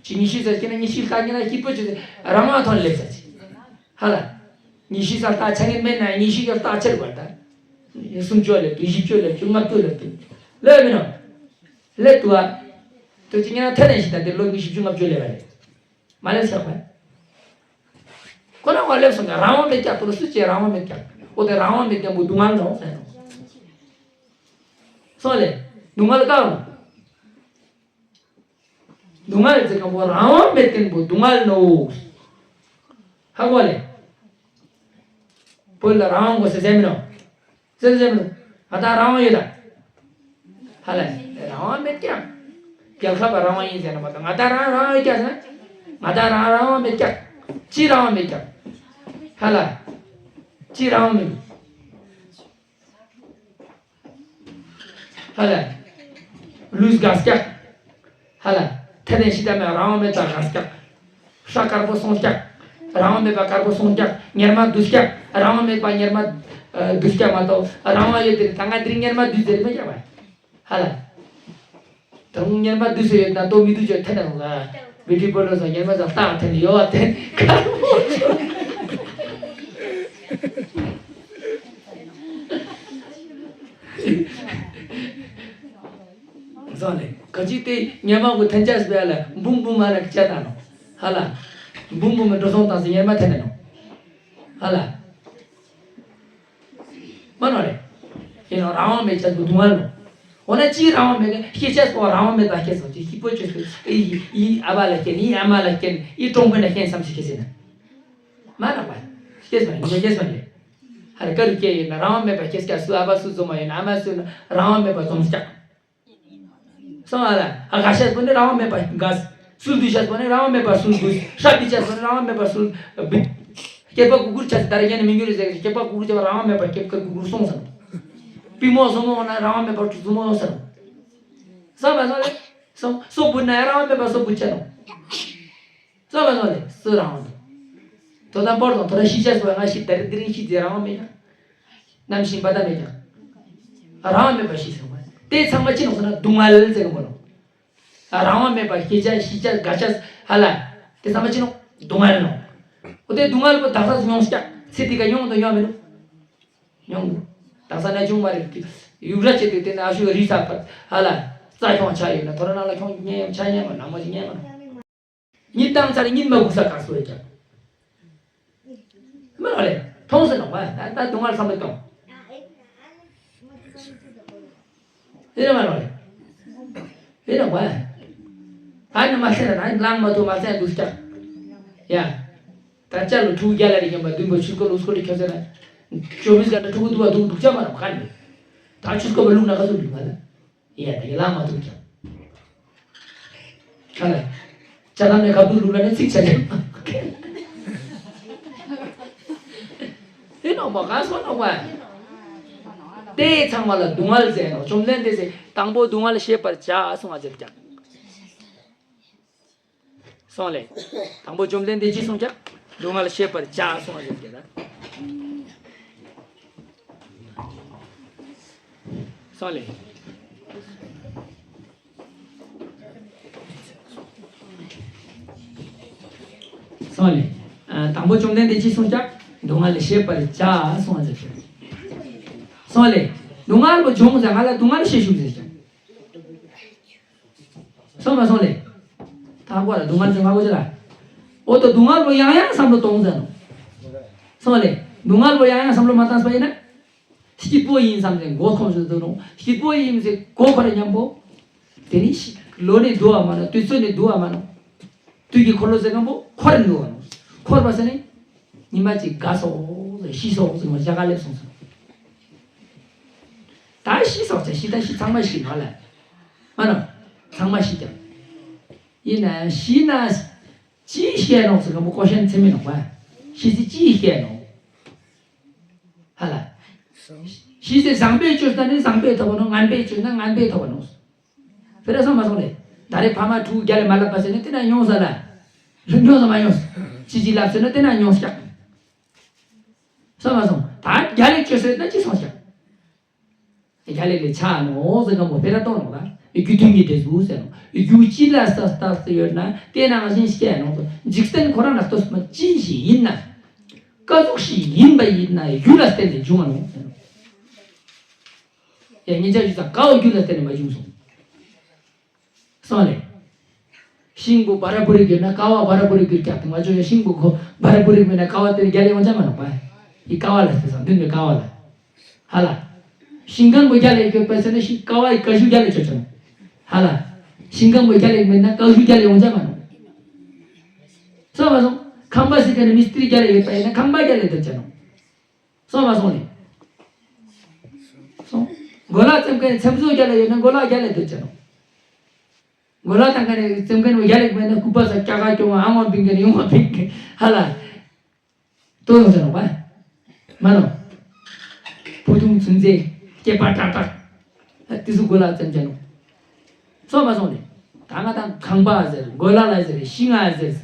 ཅི་ཉི་ཤུ་ས་སྐྱེ་ན་ཉི་ཤུ་ལྟ་སྐྱེ་ན་སྐྱིད་པོ་ཅིག་རང་དབང་ཐོག་སླེབས་ཚར་ཅིག་ཧ་ལ། ཉི་ཤུ་ས་ལྟ་ཆ་ངེས་མེད་ན་ཉི་ཤུ་ཡོད་ལྟ་ཆེར་བར་ད། སུམ་ཅུ་སླེབས་འདུག་བཞི་བཅུ་སླེབས་འདུག་ལྔ་བཅུ་སླེབས་འདུག་ལོས་མིན་ནོ། སླེབས་འདུག་ཨ། དོ་ཅི་ངེ་ན་ཐ་ནས་ཤི་ད་དེ་ལོ་ཉི་ཤུ་བཅུ་ལྔ་བཅུ་སླེབས་པ་རེད། མ་སླེབས་ཆགས་པ། ཁོ་རང་བ་སླེབས་སོང་ན་རང་དབང་མེད་ཀྱག་ཁོ་ལ་སུ་ཅི་རང་དབང་མེད་ཀྱག་ཁོ་དེ་རང་དབང་མེད་ཀྱག་བུ་སྡུག་བསྔལ་རོགས་ཟེར་ནོ། སོང་ལེ། སྡུག་བསྔལ་ཀའོ། སྡུག་བསྔལ་ཟེར་མཁན་པོ་རང་དབང་མེད་མཁན་པོ་སྡུག་བསྔལ་ནོ། ཧ་གོ་ལེ། བོད་ལ་རང་དབང་དགོས་ཟེར་ཟེར་མིན་ནོ། ཟེར་ཟེར་མིན་ནོ། ང་དང་རང་དབང་ཡོད་ད། ཧ་ལ། རང་དབང་མེད་ཀྱང་། རྒྱལ་ཁབ་ལ་རང་དབང་ཡིན་ཟེར་ན་མ་གཏོགས་ང་དང་རང་རང་དབང་ཡོད་ཀྱང་ཟེར་ན། ང་དང་རང་རང་དབང་མེད་ཀྱང་། ཅི་རང་དབང་མེད་ཀྱང་། ཧ་ལ། ཅི་རང་དབང་མེད། ཧ་ལ། ལུས་འགས་ཀྱག་ཧ་ལ། ཐ་དད་ཤི་ད་མེད་རང་དབང་མེད་པ་འགས་ཀྱག་ཤ་དཀར་པོ་སོང་ཀྱག་རང་དབང་མེད་པ་དཀར་པོ་སོང་ཀྱག་གཉེར་མ་འདུས་ཀྱག་རང་དབང་མེད་པ་གཉེར་མ་འདུས་ཀྱག་མ་གཏོགས་རང་དབང་ཡོད་དེ་ད་ང་འདིར་གཉེར་མ་འདུས་ཟེར་མེད་ཀྱག་བ། ཧ་ལ། ད་གཉེར་མ་འདུས་ཟེར་ཡོད་ན་ཏོ་མི་འདུས་ཅོ་ཐ་དད་ལ། བི་ཏི་པོ་ལོ་སོང་གཉེར་མ་ཟ་རྟགས་ཐ་དད་ཡོད་བ་དེ། བཟང་ལེ། ག་ཅི་སྟེ་ཉེ་མ་གུ་ཐན་ཅས་སྦེ་ལ་འབུམ་འབུམ་མ་ན་ཀི་ཅ་ད་ནོ། ཧ་ལ། འབུམ་འབུམ་མི་འགྲོ་སོང་བཏང་སི་ཉེ་མ་ཐན་ནོ། ཧ་ལ། མ་ནོ་རེ། ཡིན་ནོ་རང་དབང་མེད་ཅས་སུ་སྡུག་བསྔལ་ནོ། འོ་ན་ཅི་རང་དབང་མེད་ཀ་སྐྱེ་ཅས་སོ་རང་དབང་མེད་པ་སྐྱེ་སོ་ཅི་སྐྱིད་པོ་ཅོས་སུ་ཨི་ཨི་ཨ་བ་ལ་སྐྱེན་ཨི་ཨ་མ་ལ་སྐྱེན་ཨི་གྲོང་པོ་ན་སྐྱེན་བསམ་ཞིག་སྐྱེ་སི་ན། མ་ནག་པ། སྐྱེས་མ་ཡིན་སྐྱེས་མ་ཡིན། ཧ་ལ་ཀ་རུ་སྐྱེ་ཡིན་ན་རང་དབང་མེད་པ་སྐྱེས་ཀྱང་སུ་ཨ་བ་སུ་བཟོ་མ་ཡིན་ཨ་མ་སུ་ན་རང་དབང་མེད་པ་བཟོ་སྐྱག་སོང་ཨ་ལ་ཨ་ག་ཤ་སྤོ་ནི་རང་དབང་མེད་པ་ག་སུ་འདུས་ཤ་སྤོ་ནི་རང་དབང་མེད་པ་སུ་འདུས་ཤ་འདུས་ཤ་སྤོ་ནི་རང་དབང་མེད་པ་སུ་འདུས། སྐྱེས་པ་གུ་གུར་ཆ་སི་ད་ར་ཡ་ནི་མི་འགྱུར་རེ་ཟེར་སྐྱེས་པ་གུ་གུར་ཆ་བ་རང་དབང་མེད་པ་སྐྱེས་པ་གུ་གུར་སོང་ཟེར། པུས་མོ་སོ་མོ་ན་རང་དབང་མེད་པ་སོ་མོ་ཡོང་ཟེར། སོང་བ་སོང་ལེ། སོ་སོ་བུ་ན་ཡ་རང་དབང་མེད་པ་སོ་བུ་ཆ་ནོ། སོ་བ་སོང་ལེ་སུ་རང་དབང་མེད། དོ་དམ་པོར་དང་དོ་ར་ཤི་ཆ་སོ་ང་ཤི་ད་རེ་དེ་རིང་ཤི་ཟེར་རང་དབང་མེད་ཀྱང་། ནམ་ཤི་འབའ་ད་མེད་ཀྱང་། རང་དབང་མེད་པ་ཤི་ཟེར་བ། དེ་ཚང་མ་ཅི་ནོག་ཟེར་ན་སྡུག་བསྔལ་ཟེར་གི་མོ་ནོ། རང་དབང་མེད་པ་སྐྱེ་ཆ་ཤི་ཆ་རྒ་ཆ་ཧ་ལ། དེ་ཚང་མ་ཅི་ནོག་སྡུག་བསྔལ་ནོ། འོ་དེ་སྡུག་བསྔལ་པོ་དག་ས་སུ་མྱོང་སྐྱག་ཚེ་འདི་ག་མྱོང་དང་མྱོང་མི་ནོ། མྱོང་དགོས། དག་ས་ན་ཆུང་མ་རེད་དེ། ཡུག་ར་ཆེ་དེ་དེ་ན་ཨ་ཤུ་རི་ས་ཕར་ཧ་ལ། རྩ་ཁྱོང་ཆ་ཡོད་ན་ཐོ་ར་ནང་ལ་ཁྱོང་ཉན་ཡང་ཆ་ཉན་མ་ནང་མ་ཅི་ཉན་མ་ནོ། གཉིད་བཏང་ཚར་གཉིད་མ་ཁུག་ས་ག་སོ་ཡོད་ཀྱང་། མ་རེད། མཐོང་ཟེར་ནོ་བ། ད་ད་སྡུག་བསྔལ་བསམ་བློ་གཏོང་། ཨེ་རེད་མ་རེད། ཨེ་རེད་བ། ད་ནི་མ་ཟེར་ན་ད་ལངས་མ་ཐུབ་མ་ཟེར་འདུག་ཀྱང་། ཡ། ད་ཅག་ལོ་ཕྲུ་གུ་རྒྱ་ལ་རེ་ཉན་པ་བདུན་པོ་ཆུ་སྐོར་ལུག་སྐོར་ལ་ཁྱོད་ཟེར་ན། ཅོ་མིས་ག་འདྲ་ཕྲུ་གུ་འདུག་བ་འདུག་འདུག་ཅག་མ་རེད་ག་ནི། ད་ཆུ་སྐོར་བ་ལུག་ན་ག་ཚོད་འདུག་ང་ལ། ཡ་ད་ཡ་ལངས་མ་ཐུབ་ཀྱང་། ཁ་ལ། ཅ་ལམ་ནས་ཁ་བསྡུ་ལུག་ལ་ནས་ཚིག་ཆ་ཆ། དེ་ནོ་མ་ག་སོ་ནོ་བ། དེ་ཚང་མ་ལ་སྡུག་བསྔལ་ཟེར་ནོ་བཅོམ་ལྡན་འདས་སེ་དང་པོ་སྡུག་བསྔལ་ཤེས་པར་བྱ་གསུང་བ་ཟེར་ཀྱང་། སོང་ལེ། དང་པོ་བཅོམ་ལྡན་འདས་ཀྱིས་གསུངས་ཀྱང་སྡུག་བསྔལ་ཤེས་པར་བྱ་གསུང་བ་ཟེར་ཀྱང་། སོང་ལེ། སོང་ལེ། ཨ། དང་པོ་བཅོམ་ལྡན་འདས་ཀྱིས་གསུངས་ཀྱང་སྡུག་བསྔལ་ཤེས་པར་བྱ་གསུང་བ་ཟེར་ཀྱང་། སོང་ལེ། སྡུག་བསྔལ་པོ་བྱུང་ཟེར་ང་ལ་སྡུག་བསྔལ་ཤེས་ཤུགས་ཟེར་ཀྱང་། སོང་མ་སོང་ལེ། ད་གོ་ལ་སྡུག་བསྔལ་ཟེར་ང་གོ་ཅི་ལ། འོ་ད་སྡུག་བསྔལ་པོ་ཡང་ཡང་བསམ་བློ་གཏོང་ཟེར་ནོ། སོང་ལེ། སྡུག་བསྔལ་པོ་ཡང་ཡང་བསམ་བློ་མ་བཏང་པ་ཡིན་ན། སྐྱིད་པོ་ཡིན་བསམ་ནས་མགོ་འཐོམས་སུ་འདུག་ནོ། སྐྱིད་པོ་ཡིན་ཟེར་གོ་ཁོ་ར་མཉམ་པོ། དེ་ནི་ཤི་ལོ་ནས་འདུག་བ་མ་ནོ། དུས་ཚོད་ནས་འདུག་བ་མ་ནོ། དུས་ཀྱི་འཁོར་ལོ་ཟེར་མཁན་པོ་འཁོར་འདུག་བ་ནོ། འཁོར་བ་ཟེར་ནས། ཉི་མ་གཅིག་འགའ་སོགས་ཤི་སོགས་ཟེར་བ་ཞག་ག་སླེབས་སོང་ཟེར། ད་ཤི་སོགས་ཅེས་ཤི་ད་ཤི་ཚང་མ་ཤི་ནོ་ལ། མ་ནོ། ཚང་མ་ཤི་ཀྱང་། ཡིན་ན་ཤི་ན། ཅིའི་ཤི་ནོག་ཟེར་མཁན་པོ་ཀོ་ཤན་ཚེ་མི་ནོག་པ། ཤི་ཚེ་ཅིའི་ཤི་ནོག་ཧ་ལ། ཤི་ཚེ་བཟང་པོས་བཅོས་ན་ནི་བཟང་པོས་ཐོབ་པ་ནོ། ངན་པས་བཅོས་ན་ངན་པས་ཐོབ་པ་ནོ། དཔེ་ར་སོང་མ་སོང་ལེ། ད་རེས་ཕ་མ་ཕྲུ་གུ་རྒྱ་ལས་མ་ལབ་པ་ཟེར་ནས་དེ་ན་ཉོང་ས་ལ། ཉོང་ས་མ་ཉོང་ས། ཅི་ཅི་ལབ་ཟེར་ན་དེ་ན་ཉོང་ས་ཀྱང་། སོང་མ་སོང་། ད་རྒྱ་ལས་བཅོས་ཟེར་ན་ཅི་སོང་ཀྱང་། རྒྱ་ལས་ལས་ཆགས་ནོ་ཟེར་མཁན་པོ་དཔེ་ར་གཏོང་ནོ་ལ། རྒྱུ་མཐུན་གྱི་འབྲས་བུ་ཟེར་ནོ། རྒྱུ་ཅི་ལ་ས་རྟགས་སུ་ཡོད་ན་དེ་ནང་བཞིན་སྐྱེ་ནོ། འཇིག་རྟེན་ཁོ་རང་ལ་ལྟོས་མ་ཅི་ཞིག་ཡིན་ན། ཀ་ཟུག་ཞིག་ཡིན་པ་ཡིན་ན་རྒྱུ་ལ་བརྟེན་ནས་འབྱུང་བ་ནོ་ཟེར་ནོ། ཡ་ཉིན་ཅག་ཞུ་ཙང་ཀ་བ་རྒྱུ་ལ་བརྟེན་ནས་མ་བྱུང་སོང་། སོང་ལེ། ཤིང་བུ་བ་ར་བུ་རིག་ཡོད་ན་ཀ་བ་བ་ར་བུ་རིག་གི་རྒྱག་ཏུ་མ་བཅོས་ཡ། ཤིང་བུ་གོ་བ་ར་བུ་རིག་མེད་ན་ཀ་བ་དེར་རྒྱ་ལས་ཡོང་ཆ་མ་ནོག་པ། ཡི་ཀ་བ་ལ་ཟེར་སང་མདུན་ནས་ཀ་བ་ལ། ཧ་ལ། ཤིང་སྒང་བུ་རྒྱ་ལས་ཡོད་པ་ཟེར་ན་ཤིང་ཀ་བ་ཡི་ཀ་ཤུ་རྒྱ་ལས་ཆོག་ཆ་ནོག་ཧ་ལ། ཤིང་སྒང་བུ་རྒྱ་ལས་མེད་ན་ཀ་ཤུ་རྒྱ་ལས་ཡོང་ཆ་མ་ནོག་སོང་མ་སོང་། ཁང་པ་ཟེར་ག་ནས་མི་སྟིར་རྒྱ་ལས་ཡོད་པ་ཡིན་ན་ཁང་པ་རྒྱ་ལས་སྡོད་ཆ་ནོག་སོང་མ་སོང་ལེ། སོང་། གོ་ལ་བཙེམ་མཁན་ཚེམ་བཟོ་རྒྱ་ལ་ཡོད་ན་གོ་ལ་རྒྱ་ལ་སྡོད་ཅེ་ནོ། གོ་ལ་བཏང་མཁན་བཙེམ་མཁན་རྒྱ་ལ་མེད་ན་སྐུད་པ་ཟ་སྐྱ་ཀ་སྐྱོང་བ་ཨ་མ་བིང་མཁན་ཡོང་བ་བིང་མཁན་ཧ་ལ། ལྟོ་ཡོང་ཟེར་ནོ་པ། མ་ནོ། ཕུ་ཐུང་ཚུན་ཚེ་སྐྱེས་པ་ཏག་ཏག་དེ་ཚོ་གོ་ལ་བཙེམ་ཅེ་ནོ། སོང་མ་སོང་ནས། ད་ང་དང་ཁང་པ་ཟེར་གོ་ལ་ལ་ཟེར་ཤིང་ང་ཟེར།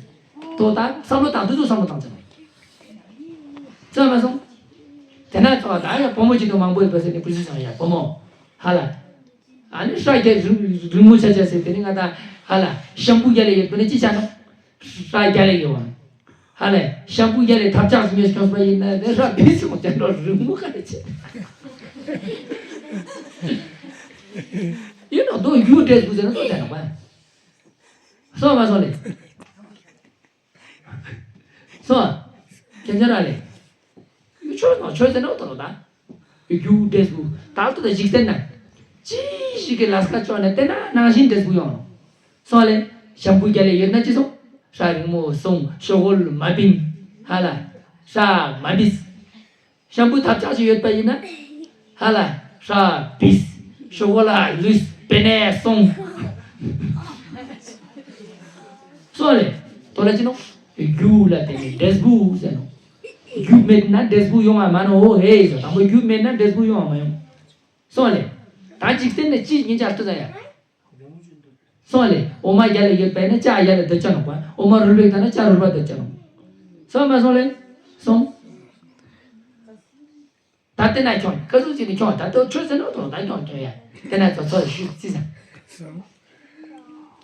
ཏོ་ད་བསམ་བློ་བཏང་དུས་ཚོད་བསམ་བློ་བཏང་ཚར། སོང་མ་སོང་། དེ་ན་ཚོ་ད་ཡང་བུ་མོ་ཅིག་ཏུ་མང་པོ་ཡོད་པ་ཟེར་ནས་བུ་ཚོ་ཚང་ཡ་བུ་མོ། ཧ་ལ། ཨ་ནི་ཧྲ་རྒྱ་རིང་རིང་མོ་ཆ་ཆ་ཟེར་དེ་ནི་ང་དང་ཧ་ལ་ཤམ་བུ་རྒྱ་ལས་ཡོད་པ་ནི་ཅི་ཆ་ནོ། ཧྲ་རྒྱ་ལས་ཡོད་བ། ཧ་ལས་ཤམ་བུ་རྒྱ་ལས་ཐབས་ཆག་ཟིན་ཡོད་སྐྱོང་པ་ཡིན་ན་ནི་ཧྲ་བི་སི་མོ་ཅན་ནོ་རིང་མོ་ག་ལས་ཆེ། ཡིན་ནོ་དོ་ཡུ་འབྲས་བུ་ཟེར་ན་དོ་དེ་ནོ་པ། སོང་མ་སོང་ལེ། སོང་། ཁྱེད་ཅག་ར་ལེ། ཡུ་ཆོས་ནོ་ཆོས་ཟེར་ནོ་དོ་ནོ་ད། ཡུ་འབྲས་བུ་ད་ལྟོ་ད་འཇིག་རྟེན་ན། ཅི་ཞིག་གི་ལས་ཀ་ཅོ་ནས་བལྟས་ན་ནང་བཞིན་འབྲས་བུ་ཡོང་ནོ། སོང་ལེ། ཤམ་བུ་རྒྱ་ལས་ཡོད་ན་ཅི་སོང་། ཧྲ་རིང་མོ་སོང་ཤོག་གོལ་མ་བིང་། ཧ་ལ། ཧྲ་མ་བིས། ཤམ་བུ་ཐབས་ཆག་ཅིག་ཡོད་པ་ཡིན་ན། ཧ་ལ། ཧྲ་བིས། ཤོག་གོ་ལ་ལུས་པེ་ནེ་སོང་། སོ་ལེ། དོ་ལ་ཅི་ནོ། རྒྱུ་ལ་བརྟེན་ནས་འབྲས་བུ་ཟེར་ནོ། རྒྱུ་མེད་ན་འབྲས་བུ་ཡོང་བ་མ་ནོ་ཧེ་ཟེར། དང་པོ་རྒྱུ་མེད་ན་འབྲས་བུ་ཡོང་བ་མ་ཡོང་། སོ་ལེ། ད་འཇིག་རྟེན་ནི་ཅི་ཉིན་ཅར་དུ་ཟ་ཡ། སོང་ལེ། འོ་མ་རྒྱ་ལས་ཡོད་པས་ན་ལྕགས་རྒྱ་ལས་སྡོད་ཅ་ནོག་པ། འོ་མ་རུལ་བས་ད་ན་ལྕགས་རུལ་བ་སྡོད་ཅ་ནོག་སོང་མ་སོང་ལེ། སོང་། ད་དེ་ན་ཁྱོང་ཀ་ཟུག་ཅིག་ནི་ཁྱོང་ད་དོ་ཆོས་ཟེར་ནོ་དོ་ད་ཁྱོང་ཁྱོང་ཡ། དེ་ན་ཚོ་ཚོ་ཞུ་ཙི་ཟ།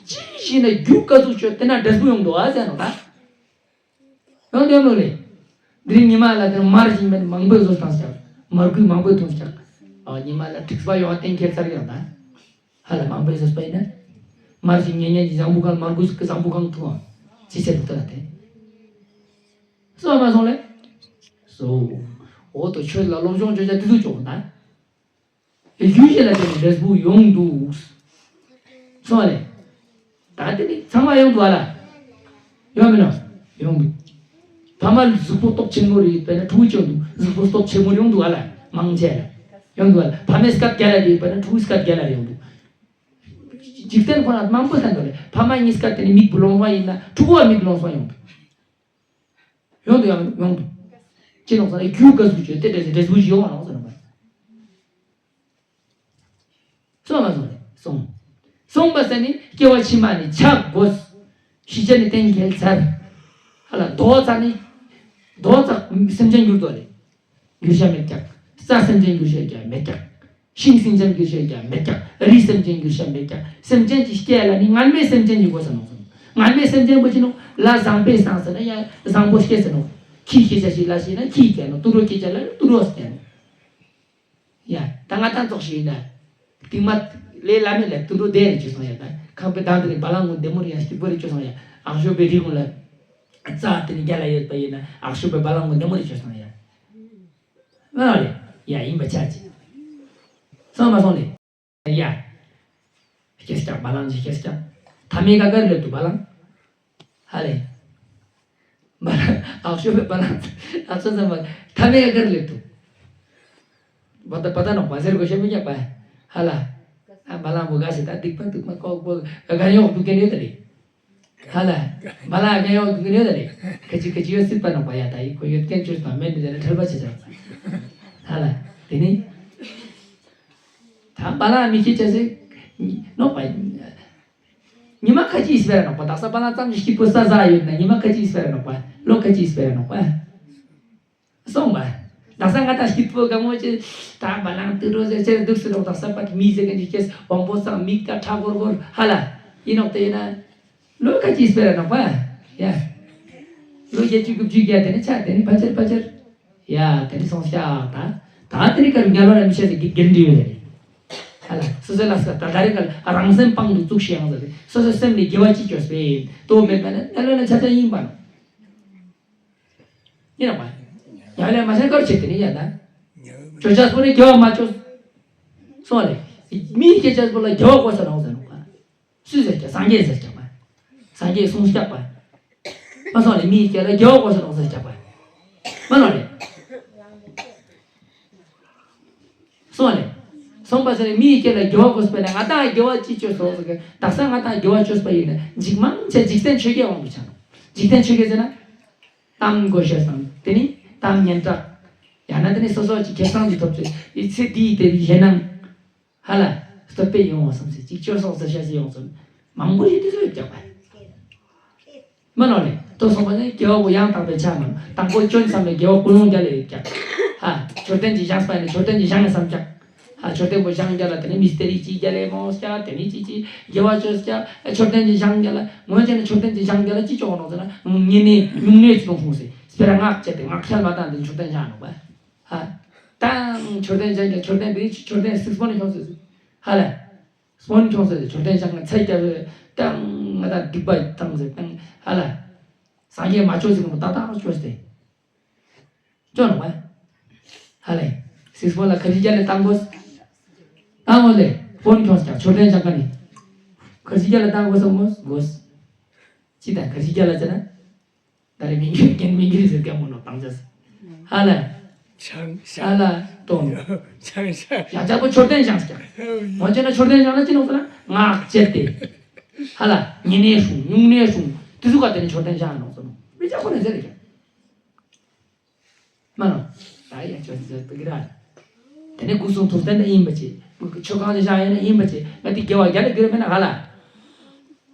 ཅི་ཞིག་ན་རྒྱུ་ཀ་ཟུག་ཆོས་དེ་ན་འབྲས་བུ་ཡོང་དོ་ཨ་ཟེར་ནོ་ད། ཡང་དེ་མོ་ལེ། འདིར་ཉི་མ་ལ་དེར་མར་ཞིག་མེད་མང་པོས་བཟོ་བཏང་ཀྱང་མར་ཁུས་མང་པོས་འཐུང་ཀྱང་། ཨ་ཉི་མ་ལ་དྲེགས་པ་ཡོང་བ་གཏན་འཁེལ་ཚར་ཡང་ན། ཧ་ལ་མང་པོས་བཟོས་པ་ཡིན་ན། མར་ཞིག་ཉེ་ཉེ་གི་བཟང་པོ་གང་མར་ཁུས་ཀྱི་བཟང་པོ་གང་འཐུང་བ། ཅི་བྱེད་དུ་ལྟ་ལ་དེ། སོང་མ་སོང་ལེ། སོང་། འོ་དོ་ཆོས་ལ་སློབ་སྦྱོང་བྱོས་བྱ་དེ་ཚོ་ཅོག་ད། རྒྱུ་ཞིག་ལ་བརྟེན་ནས་འབྲས་བུ་ཡོང་འདུག་སོང་ལེ། ད་དེ་ནི་ཚང་མ་ཡོང་འདུག་ཨ་ལ། ཡོང་མིན་ནོ། ཡོང་འདུག་ཕ་མ་གཟུགས་པོ་སྟོབས་ཆེན་མོ་རེད་པས་ན་ཕྲུ་གུ་ཅོག་འདུག་གཟུགས་པོ་སྟོབས་ཆེན་མོ་ཡོང་འདུག་ཨ་ལ། མང་ཆེ་ལ། ཡོང་འདུག་ཨ་ལ། ཕ་མའི་སྐད་རྒྱ་ལ་རེད་པས་ན་ཕྲུ་གུའི་སྐད་རྒྱ་ལ་རེད་ཡོང་འདུག་འཇིག་རྟེན་ཁོ་ན་མང་པོ་ལྷན་དུ་རེད། ཕ་མ་གཉིས་ཀ་དེ་ནི་མིག་བུ་ལོང་བ་ཡིན་ན་ཕྲུ་གུ་བ་མིག་ལོང་སོང་ཡོང་འདུག་ཡོང་འདུག་ཡོང་འདུག་ཡོང་འདུག་ཅི་ལོང་སོང་ན་རྒྱུ་ག་ཟུག་བྱོས་ཏེ་འབྲས་འབྲས་བུ་ཞིག་ཡོང་བ་ལོང་སོང་ན་པ། སོང་མ་སོང་ནས་སོང་། སོང་པ་ས་ནི་སྐྱེ་བ་ཕྱི་མ་ནི་ཆག་དགོས། ཤི་ཆ་ནི་གཏན་འཁེལ་ཚར། ཧ་ལ་རྡོ་ཚ་ནི། རྡོ་ཚ་སེམས་ཅན་འགྱུར་དོ་རེད། འགྱུར་བྱ་མེད་ཀྱང་། རྩྭ་སེམས་ཅན་འགྱུར་བྱ་ཀྱང་མེད་ཀྱང་། ཤིང་སེམས་ཅན་འགྱུར་བྱ་ཀྱང་མེད་ཀྱང་། རི་སེམས་ཅན་འགྱུར་བྱ་མེད་ཀྱང་། སེམས་ཅན་གྱི་སྐད་ལ་ནི་སྔར་མེད་སེམས་ཅན་གྱི་གོ་ས་ནོ། སྔར་མེད་སེམས་ཅན་པོ་ཅི་ནོ། ལ་བཟང་པོའི་བཟང་ཟེར་ན་ཡང་བཟང་པོ་སྐད་ཟེར་ནོ། ཁྱི་སྐད་ཆ་ཞིག་ལ་ཞིག་ན་ཁྱི་སྐད་ནོ། དུད་འགྲོ་སྐད་ཆ་ལ་དུད་འགྲོ་སྐད་ནོ། ཡ། ད་ང་ཏང་ཙོགས་ཤིག་ཡིན་ན། རྟིང་མ་ལས་ལ་མེད་ལ་དུད་འགྲོ་བསྡད་རེ་བཅོས་སོང་ཡ། ད་ཁང་པའི་བདག་འདི་རེ་བ་ལང་ངོ་བདེ་མོ་རེ་ཡ་སྐྱིད་པོ་རེ་བཅོས་སོང་ཡ། ཨག་ཤོ་པའི་རི་ཀུན་ལ། རྩྭ་དེ་ནི་རྒྱ་ལ་ཡོད་པ་ཡིན་ན་ཨག་ཤོ་པའི་བ་ལང་ངོ་བདེ་མོ་རེ་བཅོས་སོང་ཡ། མ་རེད། ཡ་ཡིན་པ་ཆ་ཅི། སོང་མ་སོང་ལེ། ཡ། སྐྱེས་ཀྱང་བ་ལང་ཅི་སྐྱེས་ཀྱང་། ཐ་མའི་ཀ་ཀར་སླེབས་འདུག་བ་ལང་། ཧ་ལེ། བ་ལང་ཨག་ཤོ་པའི་བ་ལང་ཨག་ཤོ་ཟམ་པ་ཐ་མའི་ཀ་ཀར་སླེབས་འདུག་བ་ད་བ་ད་ནོག་བ་ཟེར་གོ་ཤེས་མི་ཉག་པ། ཧ་ལ། ཨ་བ་ལང་བུ་ག་ཞེ་ད་སྡིག་པ་སྡིག་པ་ཀོག་པོ་ག་ཡོག་འདུག་གན་ཡོད་ད་རེད། ཧ་ལ། བ་ལང་ག་ཡོག་འདུག་གན་ཡོད་ད་རེད། ཁ་ཅིག་ཁ་ཅིག་ཡོད་སྲིད་པ་ནོག་པ་ཡ། ད་ཡི་ཁོ་ཡོད་གན་བཅོས་དང་མེད་འདི་ལ་ཁྲལ་པ་ཆེ་ཆགས། ཧ་ལ། དེ་ནི། ད་བ་ལང་མི་ཁྱེད་ཅག་ཟེར། ནོག་པ། ཉི་མ་ཁ་ཅིག་སྤེ་ར་ནོག་པ། དག་ས་བ་ལང་ཙམ་ཞིག་སྐྱིད་པོ་ས་ཟ་ཡོད་ན་ཉི་མ་ཁ་ཅིག་སྤེ་ར་ནོག་པ། ལོ་ཁ་ཅིག་སྤེ་ར་ནོག་པ། སོང་པ། དག་ས་ང་ཏང་སྐྱིད་པོ་ག་མོ་ཅི། ད་བ་ལང་དུད་འགྲོ་ཟེར་ཅེར་འདུག་སེ་ནོག་དག་ས་པ་མི་ཟེར་ག་ཅིག་སྐྱེས་དབང་པོ་སང་མིག་ད་ཁྲ་གོར་གོར་ཧ་ལ། ཡིན་ནོག་དེ་ཡིན་ན། ལོ་ཁ་ཅིག་སྤེ་ར་ནོག་པ། ཡ། ལོ་བརྒྱད་ཅུ་དགུ་བཅུ་བརྒྱ་དེ་ནི་ཆ་དེ་ནི་ཕ་ཆེར་ཕ་ཆེར། ཡ། དེ་ནི་སོང་ཤག་ད། ད་དེ་ནི་ཀར་ངལ་བ་ར་མི་ཤེས་ཟེར་གི་དགེ་འདི་ཡོད་རེད། ཧ་ལ། སོ་སོའི་ལ་ས་ད་ད་རེ་ཀར་རང་སེམས་པང་དུ་བཙུགས་ཤིག་ཡང་ཟེར་ཏེ། སོ་སོའི་སེམས་ནི་དགེ་བ་ཅི་བཅོས་པས། དོ་མེད་པ་ནི་ཨ་ལ་ལ་ཆ་ཆ་ཡིན་པ་ནོ། ཡིན་ནོག་པ། ཡ་ལས་མ་ཤེས་ཀར་ཆེ་དེ་ནི་ཡ་ད། བཅོ་ཆ་སོ་ནི་དགེ་བ་མ་བཅོས། སོང་ལེ། མིའི་སྐད་ཆ་པོ་ལ་དགེ་བ་གོ་ས་ནོག་ཟེར་ནོག་པ། སུས་ཟེར་ཀྱང་སངས་རྒྱས་ཟེར་ཀྱང་པ། སངས་རྒྱས་གསུངས་ཀྱང་པ། མ་སོང་ལེ་མིའི་སྐད་ལ་དགེ་བ་གོ་ས་ནོག་ཟེར་ཀྱང་པ། མ་ནོག་ལེ། སོང་ལེ། སོང་པ་ཟེར་ནས་མིའི་སྐད་ལ་དགེ་བ་གོ་ས་པ་ན་ང་ཏང་དགེ་བ་ཅི་བཅོས་སོང་ཟེར་གི་དག་ས་ང་ཏང་དགེ་བ་བཅོས་པ་ཡིན་ན་འཇིགས་མང་ཆེ་འཇིག་རྟེན་ཆོས་བརྒྱད་དབང་དུ་ཆ་ནོག་འཇིག་རྟེན་ཆོས་བརྒྱད་ཟེར་ན། གཏམ་བགོ་བཤའ་བཏང་དེ་ནི་གཏམ་སྙན་གྲགས། ཡང་ན་དེ་ནི་སོ་སོ་ཅིག་ཁེ་བཟང་ཅིག་ཐོབ་ཚེ་ཡི་ཚེ་འདིའི་དེ་རིགས་ཞེད་སྣང་། ཧ་ལ། སྟོད་པས་ཡོང་བ་བསམ་སེ་གཅིག་སྤྱོད་སོགས་སུ་བཤད་སེ་ཡོང་ཚུལ། མང་པོ་ཞིག་དེ་ཚོ་ཡོད་ཀྱང་བས། མ་ནོག་ལེ། ལྟོས་སོང་པ་ནི་དགེ་བ་པོ་ཡང་དག་པའི་ཆ་མ་ནོག་དང་པོ་སྐྱོན་བསམ་པའི་དགེ་བ་ཀུན་སློང་རྒྱ་ལས་ཡོད་ཀྱང་། ཧ། མཆོད་རྟེན་གྱི་བཞེངས་པ་ཡིན་ན་མཆོད་རྟེན་གྱི་བཞེངས་ནས་བསམ་ཀྱང་། ཧ། མཆོད་རྟེན་པོ་བཞེངས་རྒྱ་ལ་དེ་ནི་མིས་ཏེ་རི་གཅིག་རྒྱ་ལས་མོ་སྐྱ་དེ་ནི་གཅིག་གཅིག་དགེ་བ་བཅོས་ཀྱང་མཆོད་རྟེན་གྱི་བཞེངས་རྒྱ་ལ་ངོས་བྱས་ན་མཆོད་རྟེན་གྱི་བཞེངས་རྒྱ་ལ་ཅི་ཅོག་ནོག་ཟེར་ན་ངེས་ནས་ཉུང་ནས་ཅི་ལོང་སོང་ཟེར་སྤེ་ར་ངག་བཅད་དེ་ངག་འཁྱལ་མ་བཏང་དེ་མཆོད་རྟེན་བཞེངས་ནོག་པ། ཧ། ཏང་མཆོད་རྟེན་བཞེངས་ཀྱང་མཆོད་རྟེན་དེ་མཆོད་རྟེན་སིག་སྤོན་ཁྱོངས་སོ་ཟེར། ཧ་ལ། སྤོན་ཁྱོངས་སོ་ཟེར་མཆོད་རྟེན་བཞེངས་ཀྱང་ཚད་བརྒྱབ་ཟེར་ཏང་ང་ད་སྡིག་པ་བཏང་ཟེར་ཏང་ཧ་ལ། སངས་རྒྱས་མ་བཅོས་ཟེར་གི་མོ་ཏག་ཏག་བཅོས་ཏེ། བཅོས་ནོག་པ། ཧ་ལ། སིག་སྤོན་ལ་ཁ་ཅིག་རྒྱ་ལས་བཏང་དགོས། བཏང་དགོས་ལེ། སྤོན་ཁྱོངས་ཀྱང་མཆོད་རྟེན་བཞེངས་ཀ་ནི། ཁ་ཅིག་རྒྱ་ལ་བཏང་དགོས་སམ་དགོས། ཅི་ད་ཁ་ཅིག་རྒྱ་ལ་ཅི་ན། ད་རེ་མི་འགྱུར་རྒན་མི་འགྱུར་ཟེར་ཀྱང་མོ་ནོ་བཏང་ཅས། ཧ་ལ། ཆང་ཧ་ལ། ཏོང་། ཆང་ཆང་། ཡང་ཅག་པོ་མཆོད་རྟེན་བཞེངས་ཀྱང་། ངོ་ཅན་ན་མཆོད་རྟེན་བཞེངས་ན་ཅི་ནོག་ཟེར་ན་ངག་བཅད་དེ། ཧ་ལ། ཉེ་གནས་སྲུང་ཉུང་གནས་སྲུང་དེ་ཚོ་ག་དེ་ནི་མཆོད་རྟེན་བཞེངས་ནོག་ཟེར་ནོ། མི་ཅག་པོ་ནས་ཟེར་ཀྱང་། མ་ནོ། ད་ཡ་ཅོ་ཟེར་དུ་གི་ར། དེ་ནས་སྐུ་གསུང་ཐུགས་རྟེན་ད་ཡིན་པ་ཅི། མཆོད་ཁང་ཅིག་བཞེངས་ཡོད་ན་ཡིན་པ་ཅི། ང་དེ་དགེ་བ་རྒྱ་ལ་གི་ར་མེད་ན་ཧ་ལ།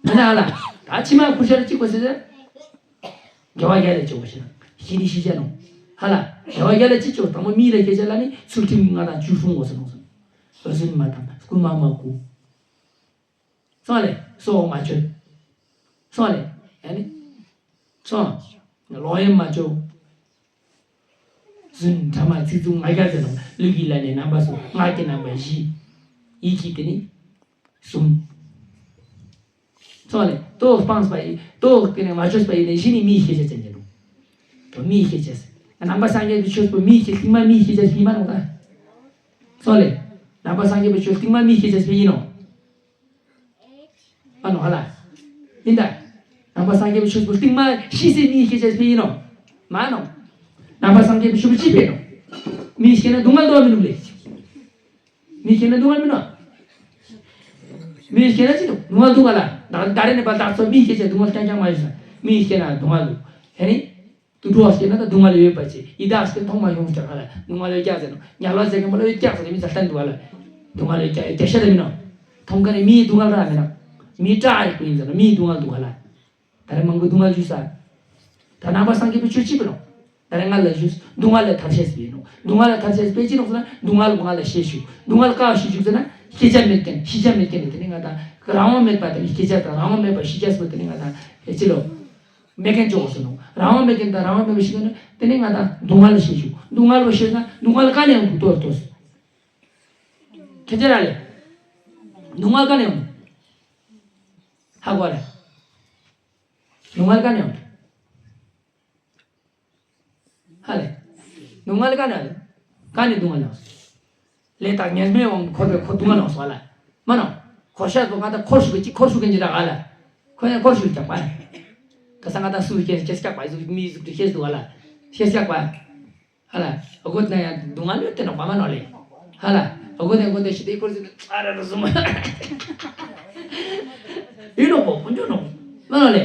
མེད་ན་ཧ་ལ། ད་ཕྱི་མ་ཁུར་ཤ་ལ་གཅིག་པ་ཟེར་ཟེར། དགེ་བ་རྒྱ་ལ་ཅོ་བ་ཤི་ན། ཤི་ནི་ཤི་ཅ་ནོ། ཧ་ལ། དགེ་བ་རྒྱ་ལ་ཅི་ཅོ་དང་པོ་མི་ལ་སྐྱེ་ཅ་ལ་ནི་ཚུལ་ཁྲིམས་ལྔ་དང་བཅུ་སྲུང་དགོས་ཟེར་ནོ་ཟེར། འོ་ཟུན་མ་དང་རྐུན་མ་མ་རྐུ། སོང་ལེ། སོག་མ་གཅོད། སོང་ལེ། ཡ་ནི། སོང་། ལོག་གཡེམ་མ་གཅོད། རྫུན་ཕྲ་མ་ཚིག་རྩུབ་ང་རྒྱལ་ཟེར་ནོ། ལུས་ཀྱི་ལ་ནི་རྣམ་པ་གསུམ། ངག་གི་རྣམ་པ་བཞི། ཡིད་ཀྱི་དེ་ནི་གསུམ། སོང་ལེ། ལྟོ་སྤངས་པ་ཡིན། ལྟོ་ཀུན་ནས་མ་བཅོས་པ་ཡིན་ནས་གཞི་ནས་མིའི་ཤེས་བྱ་ཅན་གྱི་འདུག་ལྟོ་མིའི་ཤེས་བྱ་ཟེར། ནང་པ་སངས་རྒྱས་པའི་ཆོས་པོ་མིའི་ཤེས་རྟིང་མ་མིའི་ཤེས་བྱ་ཡིན་མ་རུང་ད། སོང་ལེ། ནང་པ་སངས་རྒྱས་པའི་ཆོས་རྟིང་མ་མིའི་ཤེས་བྱ་ཡིན་ནོ། མ་ནོ་ཧ་ལ། ཡིན་ད། ནང་པ་སངས་རྒྱས་པའི་ཆོས་པོ་རྟིང་མ་ཤེས་སའི་མིའི་ཤེས་བྱ་ཡིན་ནོ། མ་ནོ། ནང་པ་སངས་རྒྱས་པའི་ཆོས་པོ་ཅི་ཕེ་ནོ། མིའི་ཤེས་ན་སྡུག་བསྔལ་འདུག་མི་འདུག་ལེ། མི་ཤེས་ན་སྡུག་བསྔལ་མིན་ནོ། མི་ཤེས་ན་ཅི་འདུག་སྡུག་བསྔལ་འདུག་ག་ལ། ད་ད་རེ་ནས་བར་བདག་ཚོ་མི་ཤེས་ཅེས་སྡུག་བསྔལ་རྐྱང་རྐྱང་མ་ཡོད་ས། མི་ཤེས་ན་སྡུག་བསྔལ་འདུག་དེ་ནི། དུད་འགྲོ་ཤེས་ན་ད་སྡུག་བསྔལ་ཡོད་པ་ཅི། ཡི་དྭགས་ཤེས་མཐོང་མ་ཡོང་ཀྱང་ག་ལ་སྡུག་བསྔལ་ཡོད་ཀྱག་ཟེར་ནོ། ཉལ་བ་ཟེར་མཁན་པ་ལ་ཡོད་ཀྱག་ཟེར་ནས་མི་ཚ་ལྟན་འདུག་ག་ལ། སྡུག་བསྔལ་ཡོད་ཀྱག་ཡོད་ཀྱག་ཤེས་ད་མིན་ནོ། མཐོང་མཁན་ནི་མིའི་སྡུག་བསྔལ་ར་མིན་ནོ། མིའི་སྐྲག་རེ་ཀུན་ཡིན་ཟེར་ནོ། མིའི་སྡུག་བསྔལ་འདུག་ག་ལ། ད་རེ་མང་པོ་སྡུག་བསྔལ་བྱུང་ས། ད་ནང་པ་སངས་རྒྱས་པའི་ཆོས་གཅིག་པུ་ནོ། ད་རེ་ང་ལ་ཞུ། སྡུག་བསྔལ་ལས་ཐར་ཤེས་པའི་ནོ། སྡུག་བསྔལ་ལས་ཐར་ཤེས་པའི་ཅི་ནོ་ཟེར་ན་སྡུག་བསྔལ་བོ་ང་ལ་ཤེས་ཞུ། སྡུག་བསྔལ་ཀ་བ་ཤེས་ཞུ་ཟེར་ན་ཤེས་བྱ་མེད་མཁན་ཤེས་བྱ་མེད་མཁན་ནི་དེ་ནི་ང་དང་རང་དབང་མེད་པ་དེ་ནི་ཤེས་བྱ་དང་རང་དབང་མེད་པ་ཤེས་བྱ་ཟེར་བ་དེ་ནི་ང་དང་ཅི་ལོ། མེད་མཁན་ཅོག་ཟེར་ནོ། རང་དབང་མེད་མཁན་དང་རང་དབང་མེད་པ་ཤེས་མཁན་ནི་དེ་ནི་ང་དང་སྡུག་བསྔལ་ཤེས་ཞུ། སྡུག་བསྔལ་བོ་ཤེས་ན་སྡུག་བསྔལ་ཀ་ནས་ཡོང་འདུག་ལྟོས་ལྟོས། ཁྱེད་ཅག་ར་ལས། སྡུག་བསྔལ་ཀ་ནས་ཡོང་། ཧ་གོ་རེད། སྡུག་བསྔལ་ཀ་ནས་ཡོང་། ཧ་ལས། སྡུག་བསྔལ་ཀ་ནས་ཡོང་། ཀ་ནས་སྡུག་བསྔལ་ཡོང་། ལས་དང་ཉེས་དམིགས་དབང་གིས་འཁོར་བའི་འཁོར་སྡུག་བསྔལ་ཡོང་སོང་ལ། མ་ནོ། འཁོར་ཤ་ཚོ་ང་ད་འཁོར་ཤུགས་ཀྱི་འཁོར་ཤུགས་ཀྱི་འཇི་ལ་ག་ལ། ཁོ་ཡང་འཁོར་ཤུགས་ཀྱག་པ། ག་ས་ང་ད་སུ་ཤེས་ཤེས་ཀྱག་པ་ཟུག་མི་ཟུག་ཏུ་ཤེས་འདུག་ག་ལ། ཤེས་ཀྱག་པ། ཧ་ལ། ཨ་གོ་ན་ཡང་སྡུག་བསྔལ་ཡོད་དེ་ནོ་བ་མ་ནོ་ལེ། ཧ་ལ། ཨ་གོ་ན་གོ་ན་ཤི་དེ་འཁོར་ཟིན་ཨ་ར་ར་ཟུམ། ཡིན་ནོ་གོ་ཀུན་འཇོག་ནོ། མ་ནོ་ལེ།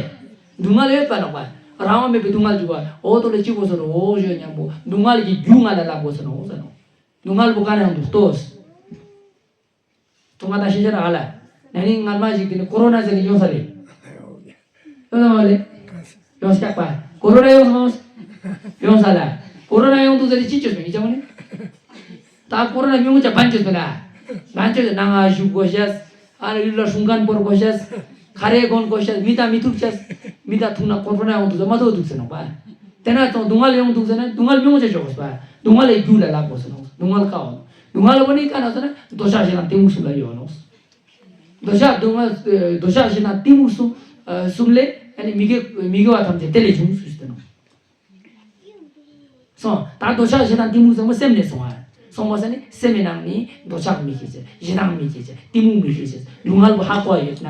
སྡུག་བསྔལ་ཡོད་པ་ནོ་བ། རང་དབང་མེད་པའི་སྡུག་བསྔལ་འཇུག་པ། འོ་དོ་ལེ་ཅི་གོ་སོ་རོ་འོ་ཞོ་ཉམ་པོ་སྡུག་བསྔལ་གྱི་རྒྱུ་ང་ལ་ལབ་གོ་སོ་ནོ་ཟེར་ནོ། སྡུག་བསྔལ་བོ་ག་ནས་ཡོང་འདུག་ལྟོས། ཐུང་ང་དང་ཤེས་བྱ་ར་ཧ་ལ། ན་ནིང་སྔ་མ་ཞིག་དེ་ནི་ཀོ་རོ་ན་ཟེར་ནི་ཡོང་ས་ལེ། ཡོང་ས་མ་ལེ། ཡོང་ས་ཀྱག་པ། ཀོ་རོ་ན་ཡོང་ས་མ། ཡོང་ས་ལ། ཀོ་རོ་ན་ཡོང་འདུག་ཟེར་ནི་ཅི་བཅོས་པའི་མི་ཅག་མོ་ནི། ད་ཀོ་རོ་ན་མི་མོ་ཅག་བན་བཅོས་པའི་ན། བན་བཅོས་ནང་ང་བཞུགས་དགོས་ཤེས། ཨ་ལ་ཡུལ་ལ་སྲུང་མཁན་བོར་དགོས་ཤེས། ཁ་རས་གོན་དགོས་ཤེས། མི་དང་མི་ཐུག་ཤེས། མི་དང་ཐུག་ན་ཀོ་རོ་ན་ཡོང་འདུག་ཟེར་མ་ཐུག་འདུག་ཟེར་ནོ་པ། དེ་ན་ཙང་སྡུག་བསྔལ་ཡོང་འདུག་ཟེར་ན་སྡུག་བསྔལ་མི་མོ་ཅག་བཅོས་དགོས་པ། སྡུག་བསྔལ་ལས་རྒྱུ་ལ་ལབ་དགོས་ཟེར་ནོ། སྡུག་བསྔལ་ཀ་འོང་། སྡུག་བསྔལ་བོ་ནི་ཀ་ན་ཟེར་ན་འདོད་ཆགས་ཞེ་སྡང་གཏི་མུག་གསུམ་ལ་ཡོད་ནོ། འདོད་ཆགས་སྡུག་བསྔལ་འདོད་ཆགས་ཞེ་སྡང་གཏི་མུག་གསུམ་གསུམ་ལས་ཨ་ནི་མི་དགེ་མི་དགེ་བ་ཐམས་ཅད་དེ་ལས་བྱུང་ཟེར་ཏེ་ནོ། སོང་། ད་འདོད་ཆགས་ཞེ་སྡང་གཏི་མུག་ཚང་མ་སེམས་ནས་སོང་བ། སོང་བ་ཟེར་ནི་སེམས་མི་ནང་ནི་འདོད་ཆགས་མི་སྐྱེ་ཅེས་ཞེ་སྡང་མི་སྐྱེ་ཅེས་གཏི་མུག་མི་སྐྱེ་ཅེས་སྡུག་བསྔལ་བོ་ཧ་གོ་ཡོད་ན།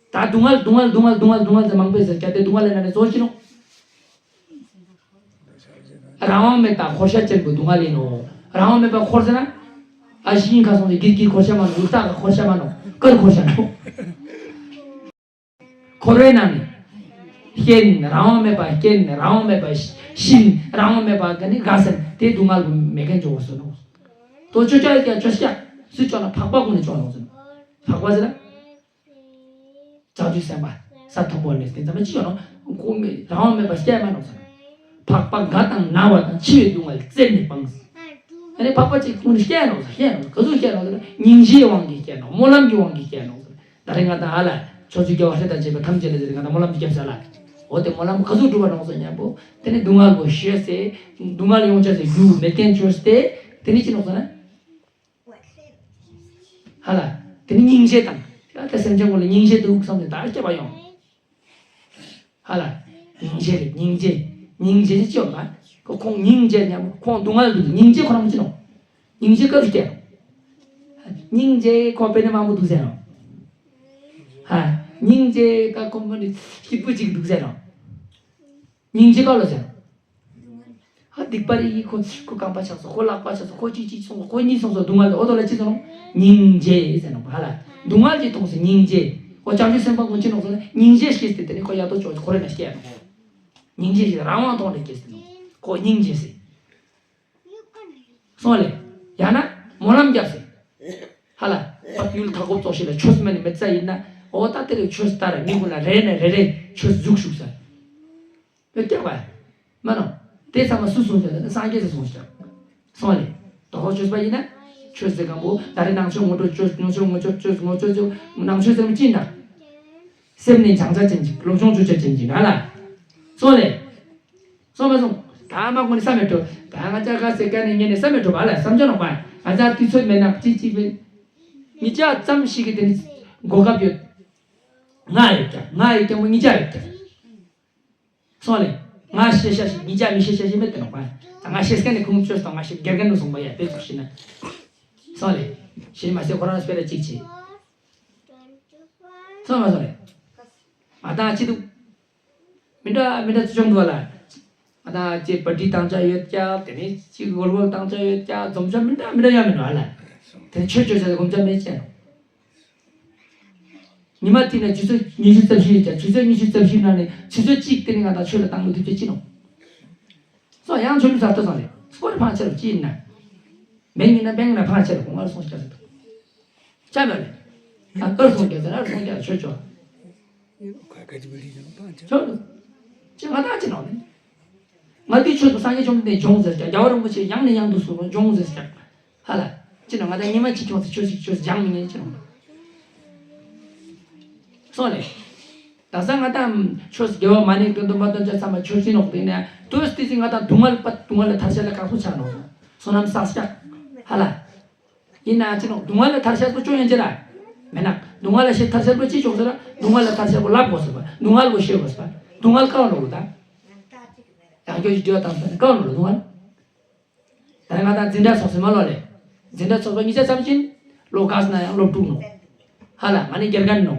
ད་སྡུག་བསྔལ་སྡུག་བསྔལ་སྡུག་བསྔལ་སྡུག་བསྔལ་སྡུག་བསྔལ་ཟེར་མང་པོས་ཟེར་ཀྱ་དེ་སྡུག་བསྔལ་ལས་ན་ནི་བཟོ་ཅི་ནོ། རང་དབང་མེད་པ་འཁོར་ཤ་ཅན་པོ་སྡུག་བསྔལ་ཡིན་ནོ། རང་དབང་མེད་པ་འཁོར་ཟེར་ན། ཨ་ཤི་ཡིན་ཁ་སོང་ཟེར་གིར་གིར་འཁོར་ཤ་མ་ནོ། ལུག་རྟགས་ཀ་འཁོར་ཤ་མ་ནོ། ཀར་འཁོར་ཤ་ནོ། འཁོར་བའི་ནང་ནས། རྐྱེན་རང་དབང་མེད་པ་རྐྱེན་རང་དབང་མེད་པ་ཤི་ཤིན་རང་དབང་མེད་པ་ག་ནི་ག་ཟེར་དེ་སྡུག་བསྔལ་མེད་མཁན་འཇོག་པ་སོ་ནོ། དོ་ཅོ་ཅོ་ཡ་ཅོ་ཤ་སུ་ཅོ་ན་འཕགས་པ་ཀུན་ནས་ཅོ་ནོ་ཟེར། འཕགས་པ་ཟེར་ན། བྱང་ཆུབ་སེམས་དཔའ་ས་མཐོན་པོ་ནས་དེ་ཚང་མ་ཅི་ཡོད་ནོ། ཁོང་མི་རང་དབང་མེད་པ་སྐྱེ་མ་ནོ་ཟེར། འཕགས་པ་རྒ་དང་ན་བ་དང་འཆི་བའི་སྡུག་བསྔལ་རྩད་ནས་སྤངས། ཨ་ནི་འཕགས་པ་ཅིག་ཁོང་ནི་སྐྱེ་ནོ་ཟེར་སྐྱེ་ནོ་ཟེར་ག་ཚོད་སྐྱེ་ནོ་ཟེར་ན་སྙིང་རྗེའི་དབང་གིས་སྐྱེ་ནོ་སྨོན་ལམ་གྱི་དབང་གིས་སྐྱེ་ནོ་ཟེར། ད་རེས་ང་དང་ཨ་ལ་ཕྱོགས་བཅུའི་རྒྱལ་བ་སྲས་དང་བཅས་པ་ཐམས་ཅད་ལ་ཟེར་ང་དང་སྨོན་ལམ་གྱི་སྐྱབས་ས་ལ། འོ་དེ་སྨོན་ལམ་ག་ཚོད་སྒྲུབ་པ་ནོ་ཟེར་ཉམ་པོ་དེ་ནི་སྡུག་བསྔལ་བོ་ཞི་སྟེ་སྡུག་བསྔལ་ཡོང་ཆ་ཟེར་རྒྱུ་མེད་མཁན་བཅོས་ཏེ་དེ་ནི་ཅི་ནོ་ཟེར་ན། ཧ་ལ། དེ་ནི་སྙིང་རྗེ་དང་། ད་སེམས་ཅན་ཀུན་ལ་སྙིང་རྗེ་འདུག་བསམ་སྟེ་ད་སྐྱེ་བ་ཡོང་། ཧ་ལ། སྙིང་རྗེ་རེད་སྙིང་རྗེ། སྙིང་རྗེ་ཅི་ཡོང་ན། ཁོ་ཁོང་སྙིང་རྗེ་སྙམ་ཁོང་སྡུག་བསྔལ་འདུག་སྙིང་རྗེ་ཁོ་རང་ཅི་ནོ། སྙིང་རྗེ་སྐབས་སྐྱེ་ནོ། སྙིང་རྗེ་ཁོ་དཔེ་ནི་མང་པོ་འདུག་ཟེར་ནོ། ཧ། སྙིང་རྗེ་ད་ཁོ་མ་ནི་སྐྱིད་པོ་ཅིག་འདུག་ཟེར་ནོ། སྙིང་རྗེ་ག་ལ་ཟེར་ནོ། ཧ་སྡིག་པ་རེ་ཡིས་ཁོ་ཁོ་རྐང་པ་ཆག་སོང་ཁོ་ལག་པ་ཆག་སོང་ཁོ་གཅིག་གཅིག་སོང་ཁོ་གཉིས་སོང་སོང་སྡུག་བསྔལ་དེ་འོ་དོ་ལ་ཅི་སོང་ནོ། སྙིང་རྗེ་ཟེར་ནོ་ཧ་ལ། སྡུག་བསྔལ་གྱི་མཐོང་སོང་སྙིང་རྗེ། ཁོ་བྱང་ཆུབ་སེམས་དཔའ་ཀུན་ཅི་ནོ་སོང་ན་སྙིང་རྗེ་སྐྱེས་ཏེ་དེ་ནི་ཁོ་ཡ་དོ་ཅོག་ཁོ་རེ་ན་སྐྱེ་ནོ། སྙིང་རྗེ་ཞིག་རང་དབང་ཐོག་ནས་སྐྱེས་ཏེ་ནོ། ཁོ་སྙིང་རྗེ་ཟེར། སོང་ལེ། ཡང་ན་སྨོན་ལམ་རྒྱབ་ཟེར། ཧ་ལ། པ་ཡུལ་མཐའ་འཁོབ་ཙོགས་ཤིག་ལ་ཆོས་སྨན་ནི་མེད་ས་ཡིན་ན། འོ་ད་དེ་རེ་ཆོས་ལྟར་མི་ཀུན་ལ་རེ་ནས་རེ་རེ་ཆོས་འཛུགས་བཞུགས་ས། བོད་རྒྱག་པ། མ་ནོ། དེ་ཚང་མ་སུ་གསུངས་ཀྱང་སངས་རྒྱས་སུ་གསུངས་ཀྱང་། སོང་ལེ། དོ་ཧོ་ཆོས་པ་ཡིན་ན། ཆོས་ཟེར་གང་པོ་ད་རེ་ནང་ཆོས་ངོ་སྤྲོད་ཆོས་ངོ་ཆོས་ངོ་ཆོས་ཆོས་ངོ་ཆོས་ཆོས་ནང་ཆོས་ཟེར་མི་ཅི་ན། སེམས་ནི་བྱང་ཆ་ཅན་ཅིག་བློ་སྦྱོང་བཅུ་ཆ་ཅན་ཅིག་ན་ལ། སོང་ལེ། སོང་མ་སོང་། ད་མ་ཀུན་ནི་བསམ་མེད་འགྲོ། ད་ང་ཅག་ག་ཟེར་ག་ནས་ངས་ནས་བསམ་མེད་འགྲོ་བ་ལ་བསམ་བྱ་ནོག་པ། ང་ཅག་དུས་ཚོད་མེད་ན་ཅི་ཅི་བས། མི་ཅག་ཙམ་ཞིག་གི་དེ་ནི་གོ་སྐབས་ཡོད། ང་ཡོད་ཀྱང་ང་ཡོད་ཀྱང་མོ་ཉིས་བརྒྱ་ཡོད་ཀྱང་། སོང་ལེ། ང་ཤེས་ཤ་ཞིག་ཉིས་བརྒྱ་མི་ཤེས་ཤ་ཞིག་མེད་དེ་ནོ་པ། ད་ང་ཤེས་མཁན་ནི་ཁུངས་བཅོས་དང་ང་ཤེས་དགེ་རྒན་ནི་སོང་པ་ཡ་དེ་ཚོ་ཤེས་ན། སོང་ལེ། ཤེས་མ་ཤེས་ཁོ་རང་སྤེ་ར་གཅིག་བྱེད། སོང་མ་སོང་ལེ། ང་དང་ཅི་འདུག་མི་འདྲ་མི་འདྲ་ཚུལ་བྱུང་འདུག་ལ། ང་དང་ཅི་པར་ཏི་བཏང་ཆ་ཡོད་ཀྱང་དེ་ནས་ཅི་གོལ་གོལ་བཏང་ཆ་ཡོད་ཀྱང་འཛོམས་ཆ་མི་འདྲ་མི་འདྲ་ཡང་མི་འདུག་ལ། དེ་ནས་ཆོས་བཅོས་ཆ་དེ་སྒོམ་ཆ་མེད་ཅེ་ནོ། ཉི་མ་དེ་ན་ཆུ་ཚོད་ཉི་ཤུ་རྩ་བཞི་ཡོད་ཀྱང་ཆུ་ཚོད་ཉི་ཤུ་རྩ་བཞི་ནང་ནས་ཆུ་ཚོད་གཅིག་དེ་ནས་ང་དང་ཆོས་ལ་བཏང་མི་ཐུབ་ཅེ་ཅི་ནོ། སོ་ཡང་ཆོས་ལུགས་གསར་གཏོད་བཟང་རེད། སྐོར་ཕང་ཆེ་རུ་ཅི་ཡིན་ན། མེང་ཡིན་ན་མེང་ན་ཕང་ཆེ་རུ་གོང་མར་སོང་སྐྱ་ཟེར་དུ། ཅག་མེད་རེད། ཨ་ཨར་སོང་སྐྱ་ཟེར་ཨར་སོང་སྐྱ་ཆོས་ཆོས། ཆོས་ལུགས་ཅི་ང་དང་ཅི་ནོ་ནི། ང་དེའི་ཆོས་སུ་སངས་རྒྱས་བཅོམ་ལྡན་འདས་སྦྱོང་ཟེར་ཀྱང་རྒྱལ་བ་རིན་པོ་ཆེ་ཡང་ནས་ཡང་དུ་གསུངས་རོ་སྦྱོང་ཟེར་ཀྱང་། ཧ་ལ། ཅི་ནོ་ང་དང་ཉི་མ་གཅིག་བྱུང་ཚེ་ཆོས་ཤིག་ཆོས་སྦྱང་མི་ཉན་ཅི་ནོ། སོང་ལེ། ད་ས་ང་དང་ཆོས་དགེ་བ་མ་ནི་དོན་དུ་མ་དོན་ཆ་ཚང་མ་ཆོས་ཅི་ནོག་དེ་ནས་ཏོས་ཏི་ཅི་ང་དང་སྡུག་བསྔལ་པ་སྡུག་བསྔལ་ལ་ཐར་ཤ་ལ་ཁག་པོ་ཆགས་ནོག་བསོད་ནམས་བསགས་ཤག་ཧ་ལ། ཡིན་ན་ཅི་ནོག་སྡུག་བསྔལ་ལ་ཐར་ཤ་པོ་ཅོ་ཡན་ཅི་ར། མེད་ན་སྡུག་བསྔལ་ལ་ཤེས་ཐར་ཤ་པོ་ཅི་ཅོག་ཟེར་ར་སྡུག་བསྔལ་ལ་ཐར་ཤ་པོ་ལབ་དགོས་ཟེར་བ་སྡུག་བསྔལ་པོ་ཤེས་དགོས་ཟེར་བ་སྡུག་བསྔལ་ཀ་བ་ནོག་ལོ་ད། ཡང་སྐྱོ་ཞིག་སྐྱོ་དང་ཟེར་ནས་ཀ་བ་ནོག་ལོ་སྡུག་བསྔལ། ད་ང་དང་འཛིན་གྲྭ་ཚོགས་སེ་མ་ལོ་ལེ། འཛིན་གྲྭ་ཚོགས་པ་གཉིས་ཆ་ཙམ་ཅིན། ལོ་ག་ས་ན་ཡང་སློབ་ཕྲུག་ནོ། ཧ་ལ་ང་ནི་དགེ་རྒན་ནོ།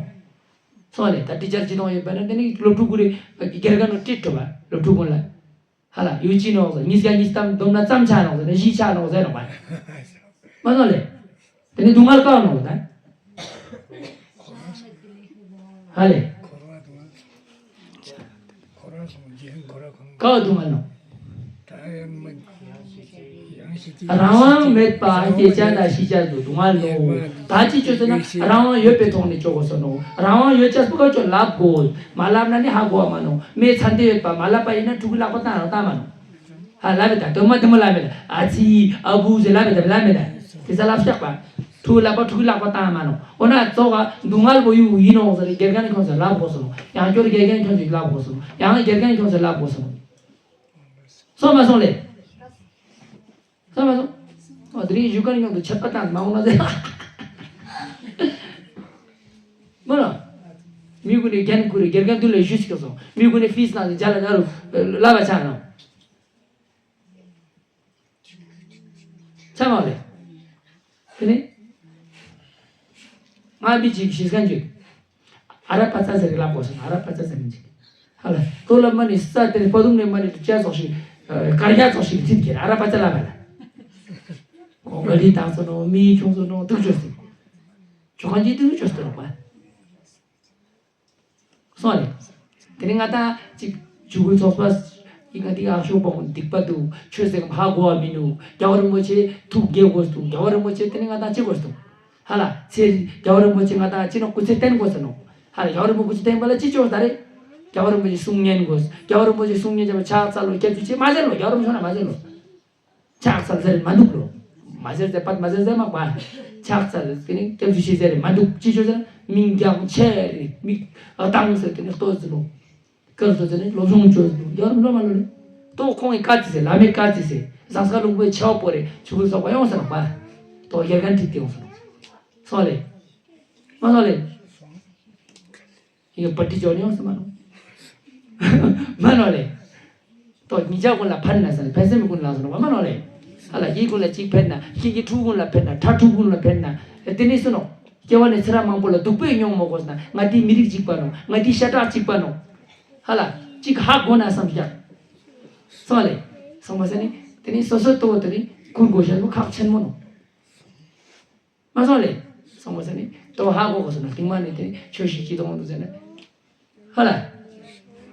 སོང་ལེ་ད་ཊི་ཅར་ཅི་གཏོང་ཡོད་པ་ན་དེ་ནི་སློབ་ཕྲུག་གུ་རེ་དགེ་རྒན་ནོ་ཏྲིད་འགྲོ་བ་སློབ་ཕྲུག་ཀུན་ལ། ཧ་ལ་ཡུ་ཅི་ནོ་ཟེར་གཉིས་ཀ་གཉིས་ཙམ་བསྡོམས་ན་ཙམ་ཆ་ནོ་ཟེར་ན་བཞི་ཆ་ནོ་ཟེར་ནོ་བ། མ་སོང་ལེ། དེ་ནི་སྡུག་བསྔལ་ཀ་བ་ནོ་ད། ཧ་ལེ། ཀ་བ་སྡུག་བསྔལ་ནོ། རང་དབང་མེད་པ་སྐྱེ་ཆ་དང་ཤི་ཆ་དུ་སྡུག་བསྔལ་ནོ། ད་ཅི་བཅོས་ཟེར་ན་རང་དབང་ཡོད་པའི་ཐོག་ནས་བཅོ་དགོས་སོ་ནོ། རང་དབང་ཡོད་ཆ་སྤུ་ཀ་བཅོ་ལབ་དགོས། མ་ལབ་ན་ནི་ཧ་གོ་བ་མ་ནོ། མེ་ཚ་འདི་ཡོད་པ་མ་ལབ་པ་ཡིན་ན་ཕྲུ་གུ་ལག་པ་བཏང་རང་བཏང་མ་ནོ། ཧ་ལབ་མེད་ད་དོན་མ་དེ་མོ་ལབ་མེད་ད་ཨ་ཙི་ཨ་བུ་ཟེར་ལབ་མེད་ད་ལབ་མེད་ད་དེ་ས་ལབ་ཤག་པ། ཕྲུ་གུ་ལག་པ་ཕྲུ་གུ་ལག་པ་བཏང་མ་ནོ། འོ་ན་ཙོག་ག་སྡུག་བསྔལ་བོ་ཡུ་ཡིན་ནོ་ཟེར་དགེ་རྒན་ཁྱོད་ཚོས་ལབ་དགོས་སོ་ནོ། ཡང་སྐྱོར་དགེ་རྒན་ཁྱོད་ཚོས་ལབ་དགོས་སོ་ནོ། ཡང་དགེ་རྒན་ཁྱོད་ཚོས་ལབ་དགོས་སོ་ནོ། སོང་མ་སོང་ལེ། སོང་མ་སོང་། ཨོ་དེ་རིང་ཞུ་མཁན་ཉོག་ཏུ་ཆད་པ་བཏང་མ་འོང་ན་ཟེར། མོ་ལ། མི་གུན་ནི་རྒན་གུ་རེ་དགེ་རྒན་དུ་ལས་ཞུ་ཞིག་སོང་། མི་གུན་ནི་ཕིས་ནང་ནས་མཇལ་ལ་ན་རུ་ལབ་པ་ཆགས་ནོ། ཆ་མ་རེད། དེ་ནས་ང་མི་གཅིག་གིས་ཤེས་མཁན་ཅིག་ཨ་ར་པ་ཙ་ཟེར་གི་ལབ་དགོས་སོང་། ཨ་ར་པ་ཙ་ཟེར་མཁན་ཅིག་ཧ་ལ་ལྟོ་ལ་མ་ནི་ས་དེ་ནས་པ་དུམ་ནས་མ་ནི་ལྕགས་ཙོག་ཞིག་དཀར་རྒྱ་ཙོག་ཞིག་ཚིག་གི་ཨ་ར་པ་ཙ་ལབ་པ་ལ། ཁོང་ག་ལི་དང་སོ་ནོ་མི་ཆུང་སོ་ནོ་དུག་ཅོས་སོང་། ཆུ་ཁང་གི་དུག་ཅོས་སོང་རོགས་པ། སོང་རེད། དེ་ནས་ང་དང་གཅིག་ཇུ་གུ་ཚོགས་པ་ཡིན་ང་འདི་ཨ་ཤོག་པོ་སྡིག་པ་འདུག་ཆོས་ཟེར་གམ་ཧ་གོ་བ་མི་འདུག་རྒྱལ་བ་རིན་པོ་ཆེ་ཐུགས་དགྱེས་དགོས་འདུག་རྒྱལ་བ་རིན་པོ་ཆེ་དེ་ནས་ང་དང་ཅི་དགོས་འདུག་ཧ་ལ་ཚེ་རྒྱལ་བ་རིན་པོ་ཆེ་ང་དང་ཅི་ནོ་སྐུ་ཚེ་བརྟན་དགོས་ཟེར་ནོ། ཧ་ལ་རྒྱལ་བ་རིན་པོ་སྐུ་ཚེ་བརྟན་པ་ལ་ཅི་ཅོ་ད་རེད། རྒྱལ་བ་རིན་པོ་ཆེ་གསུང་ཉན་དགོས། རྒྱལ་བ་རིན་པོ་ཆེ་གསུང་ཉན་བྱས་པ་ཕྱག་འཚལ་ལོ་སྐྱབས་འཇུག་ཅེས་མ་ཟེར་ལོ། རྒྱལ་བ་རིན་པོ་ཆེ་ན་མ་ཟེར་ལོ། ཕྱག་འཚལ་ཟེར་མ་འདུག་ལོ། མ་ཟེར་ཟེར་པ་མ་ཟེར་ཟེར་མ་པ། ཕྱག་འཚལ་དེ་ནི་སྐྱབས་སུ་མཆི་ཟེར་མ་འདུག་ཅི་ཆོས་ཟེར་མིང་རྒྱང་ཆེ་རེད་མིག་ཨ་དང་ཟེར་དེ་ནི་ལྟོས་ཟེར་ལོ། སྐབས་སུ་དེ་ནི་སློབ་སྦྱོང་བཅོས་ཟེར་ལོ་ཡར་ལོ་མ་ལོ་ལེ། ཏོ་ཁོང་གི་བཀའ་ཙི་ཟེར་བླ་མའི་བཀའ་ཙི་ཟེར་ཟངས་དཀར་ལུང་པའི་ཆེ་བ་པོ་རེད་ཆུ་བུར་སོགས་པ་ཡོང་ཟེར་ལོ་པ། ཏོ་དགེ་རྒན་ཁྲིད་དེ་ཡོང་ཟེར་ལོ། སོང་ལེ། མ་སོང་ལེ། ཡིན་པ་ཏི་ཅོ་ནི་ཡོང་སི་མ་ནོ། མ་ནོ་ལེ། ཏོ་ཉིན་ཅག་ཀུན་ལ་ཕན་ན་ཟེར་ཕན་སེམས་ཀུན་ལ་ཟེར་ནོ་མ་ནོ་ལེ། ཧ་ལ་ཡིད་ཀུན་ལ་གཅིག་ཕན་ན་ཁྱེད་ཀྱི་ཕྲུ་གུ་ཀུན་ལ་ཕན་ན་ཕྲུ་གུ་ཀུན་ལ་ཕན་ན་དེ་ནི་སུ་ནོ། སྐྱེ་བ་ནས་ཚེ་རབས་མང་པོ་ལ་སྡུག་པོས་མྱོང་མ་དགོས་ན་ང་དེ་མི་རིགས་གཅིག་པ་ནོ་ང་དེ་ཤ་ཁྲག་གཅིག་པ་ནོ། ཧ་ལ་གཅིག་ཧ་གོ་ན་བསམ་ཞག་སོང་ལེ། སོང་བ་ཟེར་ནི་དེ་ནི་སོ་སོ་ཏོ་དེ་ནི་ཀུན་དགོས་ཤ་ནོ་ཁག་ཆེན་མོ་ནོ། མ་སོང་ལེ། སོང་བ་ཟེར་ནི་ཏོ་ཧ་གོ་གོ་སོང་ན་རྟིང་མ་ནི་དེ་ཆོས་ཤིག་ཅི་གཏོང་འདུག་ཟེར་ན། ཧ་ལ།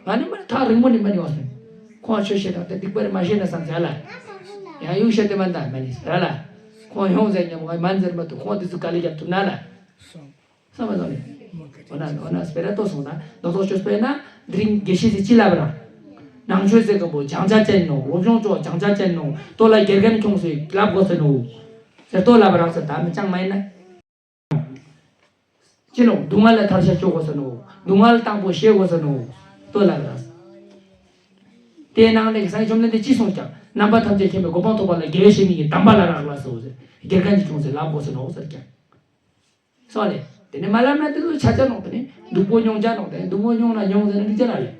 ང་ནི་མ་ཐག་རིང་མོ་ནི་མ་ནི་བ་སོང་། ཁོང་ཆོས་བཤད་དང་དེ་སྡིག་པ་རེ་མ་བཤད་ན་བསམ་ཟེར་ལ། ཡང་ཡུག་བཤད་དེ་མ་འདའ་མ་ནི་ཟེར་ལ། ཁོང་ཡོང་ཟེར་ཉམ་ང་མ་ཟེར་མ་ཐུབ་ཁོང་དེ་ཚོ་ག་ལེ་རྒྱབ་ཐུབ་ན་ལ། སོང་བ་སོང་ལེ། འོ་ན་འོ་ན་སྤེ་ར་ཏོ་སོང་ན་རྡོག་རྡོག་ཆོས་སྤེ་ན་དེ་རིང་དགེ་བཤེས་ཟེར་ཅི་ལབ་ར། ནང་ཆོས་ཟེར་ག་པོ་སྦྱང་བྱ་ཅན་ནོ་སློབ་སྦྱོང་ཆོ་སྦྱང་བྱ་ཅན་ནོ་ཏོ་ལ་དགེ་རྒན་ཁྱོང་ཟེར་ལབ་དགོས་ཟེར་ནོ། ཟེར་ཏོ་ལབ་རག་ཟེར་ད་མི་ཅང་མ་ཡིན་ན། ཅི་ནོ་སྡུག་བསྔལ་ལ་ཐར་ཤ་སྤྱོད་དགོས་ཟེར་ནོ། སྡུག་བསྔལ་དང་པོ་ཤེས་དགོས་ཟེར་ནོ། ཏོ་ལབ་རག་ཟེར། དེའི་ནང་ནས་སངས་རྒྱས་བཅོམ་ལྡན་འདས་ཅི་གསུངས་ཀྱང་རྣམ་པ་ཐམས་ཅད་མཁྱེན་པའི་གོ་འཕང་ཐོབ་པ་ལ་དགེ་བའི་བཤེས་གཉེན་གྱི་གདམས་པ་ལ་རག་ལ་སོ་ཟེར། དགེ་རྒན་གྱིས་ཁྱོང་ཟེར་ལབ་དགོས་ཟེར་ནོ་ཟེར་ཀྱང་། སོང་ལེ། དེ་ནས་མ་ལབ་ན་དེ་ཚོ་ཆ་ཆ་ནོག་དེ་ནས་སྡུག་པོ་མྱོང་ཆ་ནོག་དེ་ནས་སྡུག་པོ་མྱོང་ན་མྱོང་ཟེར་ན་འགྲིག་ཆ་ན་རེད།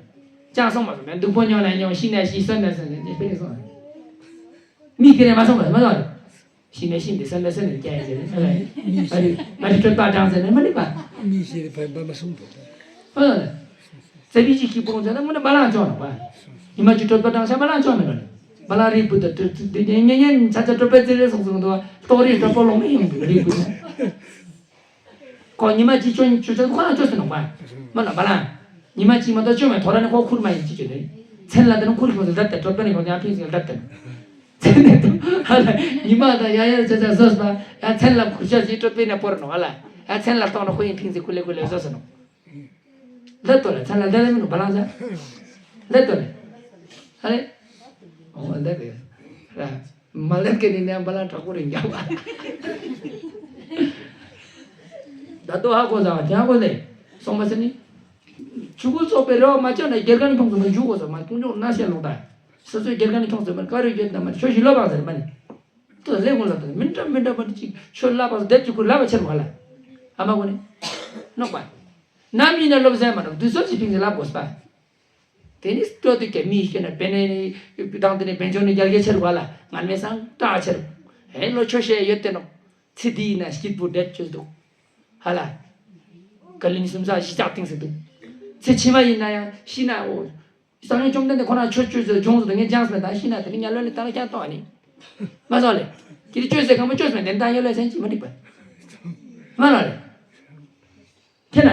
ཅང་སོང་མ་སོང་མེད་སྡུག་པོ་མྱོང་ན་མྱོང་ཤི་ན་ཤི་གསོན་ན་གསོན་ཟེར་ནས་དཔེ་སོང་། མི་དེ་ནས་མ་སོང་མ་སོང་མ་སོང་རེད། ཤི་ན་ཤི་འདི་གསོན་ན་གསོན་ནས་རྒྱ་ཡིན་ཟེར་ནས་ཨ་ལས། ང་དེ་ང་དེ་སྤྲོད་པ་དྲང་ཟེར་ནས་མ་འགྲིག་པ། མི་ཤི་རེད་བ་མ་སོང་དོ། ཨ་ལས། རྩ་བའི་གཅིག་གི་སྤོང་བྱ་ན་དངོས་གནས་བ་ལང་ཅོག་ནོག་པ། ཉི་མ་གཅིག་སྤྲོད་པ་དྲང་ཤ་བ་ལང་ཅོག་མེད་ལོ་ནི། བ་ལང་རིལ་བུ་དང་དུ་དུ་དུ་ཉན་ཉན་ཉན་ཆ་ཆ་སྤྲོད་པའི་རྩེ་རེ་སོང་སོང་དུ་ལྟོགས་རིལ་སྤྲོད་པ་ལོང་མི་ཡོང་གི་རིལ་བུ་ནི། ཁོ་ཉི་མ་གཅིག་ཅོ་ཅོ་ཅོ་ཁོ་རང་ཅོ་སོང་ནོག་པ། མ་ལ་བ་ལང་། ཉི་མ་གཅིག་མ་གཏོགས་ཅོ་མེད་ཐོ་ར་ནི་ཁོ་ཁུར་མ་ཡིན་ཅི་ཅོ་ནི། མཚན་ལ་དེ་ནི་ཁུར་ཁོ་ཟེར་ལྡབ་དེ་སྤྲོད་པ་ནི་ཁོ་ཡང་ཕིང་ཟེར་ལྡབ་དེ། མཚན་ནི་དུ་ཧ་ལ་ཉི་མ་དང་ཡ་ཡ་ཆ་ཆ་ཟོས་པ་ཡ་མཚན་ལ་ཁུར་ཤ་ཟིག་སྤྲོད་པའི་ནི་སྤོར་ནོག་ཧ་ལ། ཡ་མཚན་ལ་གཏོང་ན་ཁོ་ཡིན་ཕིང་ཟེར་ཁུ་ལེ་ཁུ་ལེ་ཟོས་སོང་ནོག་ལབ་ཏོ་ལ་ཚ་ལ་ལྡ་ལ་མི་ནུ་བ་ལང་ཚ། ལབ་ཏོ་ལ། ཨ་རེ། ཨོ་ལབ་རེད། ར། མ་ལབ་ཀེ་ནི་ནས་བ་ལང་དྲག་པོ་རེད་འགྱག་བ། ད་ཏོ་ཧ་གོ་ཟ་བ་དེ་ཧ་གོ་ལེ། སོང་མ་ཟེར་ནི། ཆུ་ཁུ་ཚོགས་པའི་རེ་བ་མ་བཅག་ན་སྒེར་ག་ནི་ཁྱོང་ཚོ་མ་འཇུག་གོ་ཟ་མ་ཀུང་ཀྱོག་ན་ཤེས་ལོང་ད། ས་སོའི་སྒེར་ག་ནི་ཁྱོང་ཚོ་མ་ཀ་རུ་ཡོད་ན་མ་ཆོས་ཞི་ལོ་བ་ཟེར་མ་ནི། ཏོ་ལེ་གོ་ལ་ཏོ་མི་འདྲ་མི་འདྲ་མ་ཏི་ཅིག་ཆོས་ལ་བ་ཟེར་དེབ་ཅིག་ཁུ་ལ་བ་ཆེར་བ་ལ། ཨ་མ་གོ་ནི། ནོག་པ། ནམ་ཡིན་ན་སློབ་ཟེར་མ་ནོག་དུས་ཚོད་ཅིག་ཕིང་ཟེར་ལབ་དགོས་པ། དེ་ནི་སྤྲོ་དུས་ཀྱི་མི་ཤེས་ན་བེ་ནེ་ནི་དང་དེ་ནི་བེན་ཆོ་ནི་རྒྱལ་རྒྱལ་ཆེར་བ་ལ་ང་མེ་སང་སྐྲག་ཆེར། ཧེ་ལོ་ཆོ་ཤེས་ཡོད་དེ་ནོ། ཚེ་འདི་ཡིན་ན་སྐྱིད་པོ་བསྡད་བཅོས་འདུག་ཧ་ལ། ཀ་ལི་ནི་སུམ་ས་གཞི་ལྕགས་སྟེང་ཟེར་འདུག་ཚེ་ཕྱི་མ་ཡིན་ན་ཡང་ཤི་ན་འོ། སང་ཉིན་བཅོམ་ལྡན་འདས་ཁོ་རང་ཆོས་བཅོས་ཟེར་ལྗོངས་སུ་དུ་ངས་སྦྱངས་ཟེར་ད་ཤི་ན་དེ་ནི་ཉ་ལོ་ལི་ཏང་ཀྱང་གཏོང་ཨ་ནི། མ་སོང་ལེ། ཁྱེད་བཅོས་ཟེར་གང་མ་བཅོས་མེད་དེ་ད་ཉ་ལོ་ལི་སེམས་ཅི་མ་འགྲིག་པ། མ་ལ་ལེ། ཁྱེད་ན།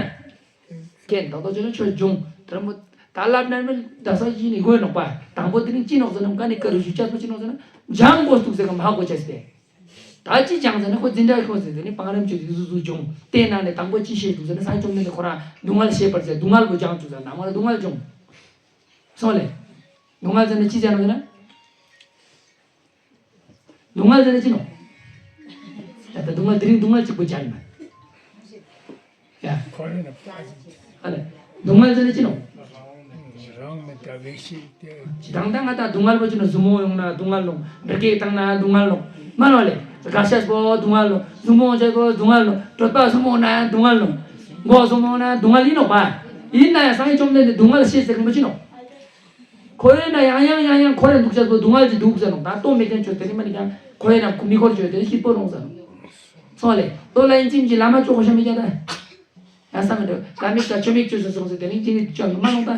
ཁྱེད་ད་དོ་ཆོས་ཆོས་སྦྱོང་དེར་མོ་ད་ལབ་ན་མི་ད་ས་ཡིན་ནི་དགོས་ནོག་པ། དང་པོ་དེ་ནི་ཅི་ནོག་ཟེར་ན་ཀ་ནི་ཀ་རུ་ཞུ་ཅག་པོ་ཅི་ནོག་ཟེར་ན་སྦྱང་དགོས་འདུག་ཟེར་ག་མ་ཧ་གོ་ཆ་སྟེ། ད་ཅི་སྦྱང་ཟེར་ན་ཁོ་འཛིན་གྲྭ་ཁོ་ཟེར་དེ་ནི་བང་རིམ་ཆོས་དེ་ཟུ་ཟུ་སྦྱོང་དེ་ནང་ནས་དང་པོ་ཅི་ཤེས་འདུག་ཟེར་ན་སང་བཅོམ་ལྡན་འདས་ཁོ་རང་སྡུག་བསྔལ་ཤེས་པར་ཟེར་སྡུག་བསྔལ་གོ་སྦྱང་བཅུག་ཟེར་ནང་མ་ལ་སྡུག་བསྔལ་སྦྱོང་སོང་ལེ། སྡུག་བསྔལ་ཟེར་ན་ཅི་ཟེར་ནོག་ཟེར་ན། སྡུག་བསྔལ་ཟེར་ན་ཅི་ནོག་ད་ལྟ་སྡུག་བསྔལ་དེ་རིང་སྡུག་བསྔལ་གཅིག་པུ་སྦྱར་ཡིན་པ། ཡ། ཁོ་རེ་ན་ཨ་ལེ། སྡུག་བསྔལ་ཟེར་ན་ཅི་ནོག་རང་མི་འདྲ་བའི་ཤེས་ཏེ། ཇི་ལྟར་ད་ང་ད་སྡུག་བསྔལ་པོ་ཅི་ནོག་ཟུར་མོ་ཡོང་ན་སྡུག་བསྔལ་ནོག་འབྲི་སྐད་བཏང་ན་སྡུག་བསྔལ་ནོག་མ་ནོག་ལེ། དགའ་ཤས་པོ་སྡུག་བསྔལ་ནོག་ཟུར་མོ་ཡོང་ཤས་པོ་སྡུག་བསྔལ་ནོག་གྲོད་པ་ཟུར་མོ་ན་སྡུག་བསྔལ་ནོག་མགོ་ཟུར་མོ་ན་སྡུག་བསྔལ་ཡིན་ནོག་པ། ཡིན་ན་ཡང་སངས་རྒྱས་བཅོམ་ལྡན་འདས་སྡུག་བསྔལ་ཤེས་ཟེར་མཁན་པོ་ཅི་ནོག་ཁོ་རེ་ན་ཡང་ཡང་ཡང་ཡང་ཁོ་རེ་འདུག་ཅག་པོ་སྡུག་བསྔལ་གྱི་འདུག་ཟེར་ནོག་ད་ལྟོ་མེད་མཁན་ཆོས་དེ་ནི་མ་ནི་ཀྱང་ཁོ་རེ་ན་མི་འཁོར་ཆོས་དེ་ནི་སྐྱིད་པོ་རུང་ཟེར་ནོག་སོང་ལེ། ལྟོ་ལ་ཡིན་ཅིམ་གྱི་ལ་མ་ཅོ་གོ་ཤ་མི་ཀྱང་ད། ཡང་ས་མི་འདུག་ལ་མི་ཀྱང་ཆོས་མིག་ཆོས་སུ་སོང་ཟེར་དེ་ནི་ཅི་ནི་ཅོ་མ་ནོག་ད།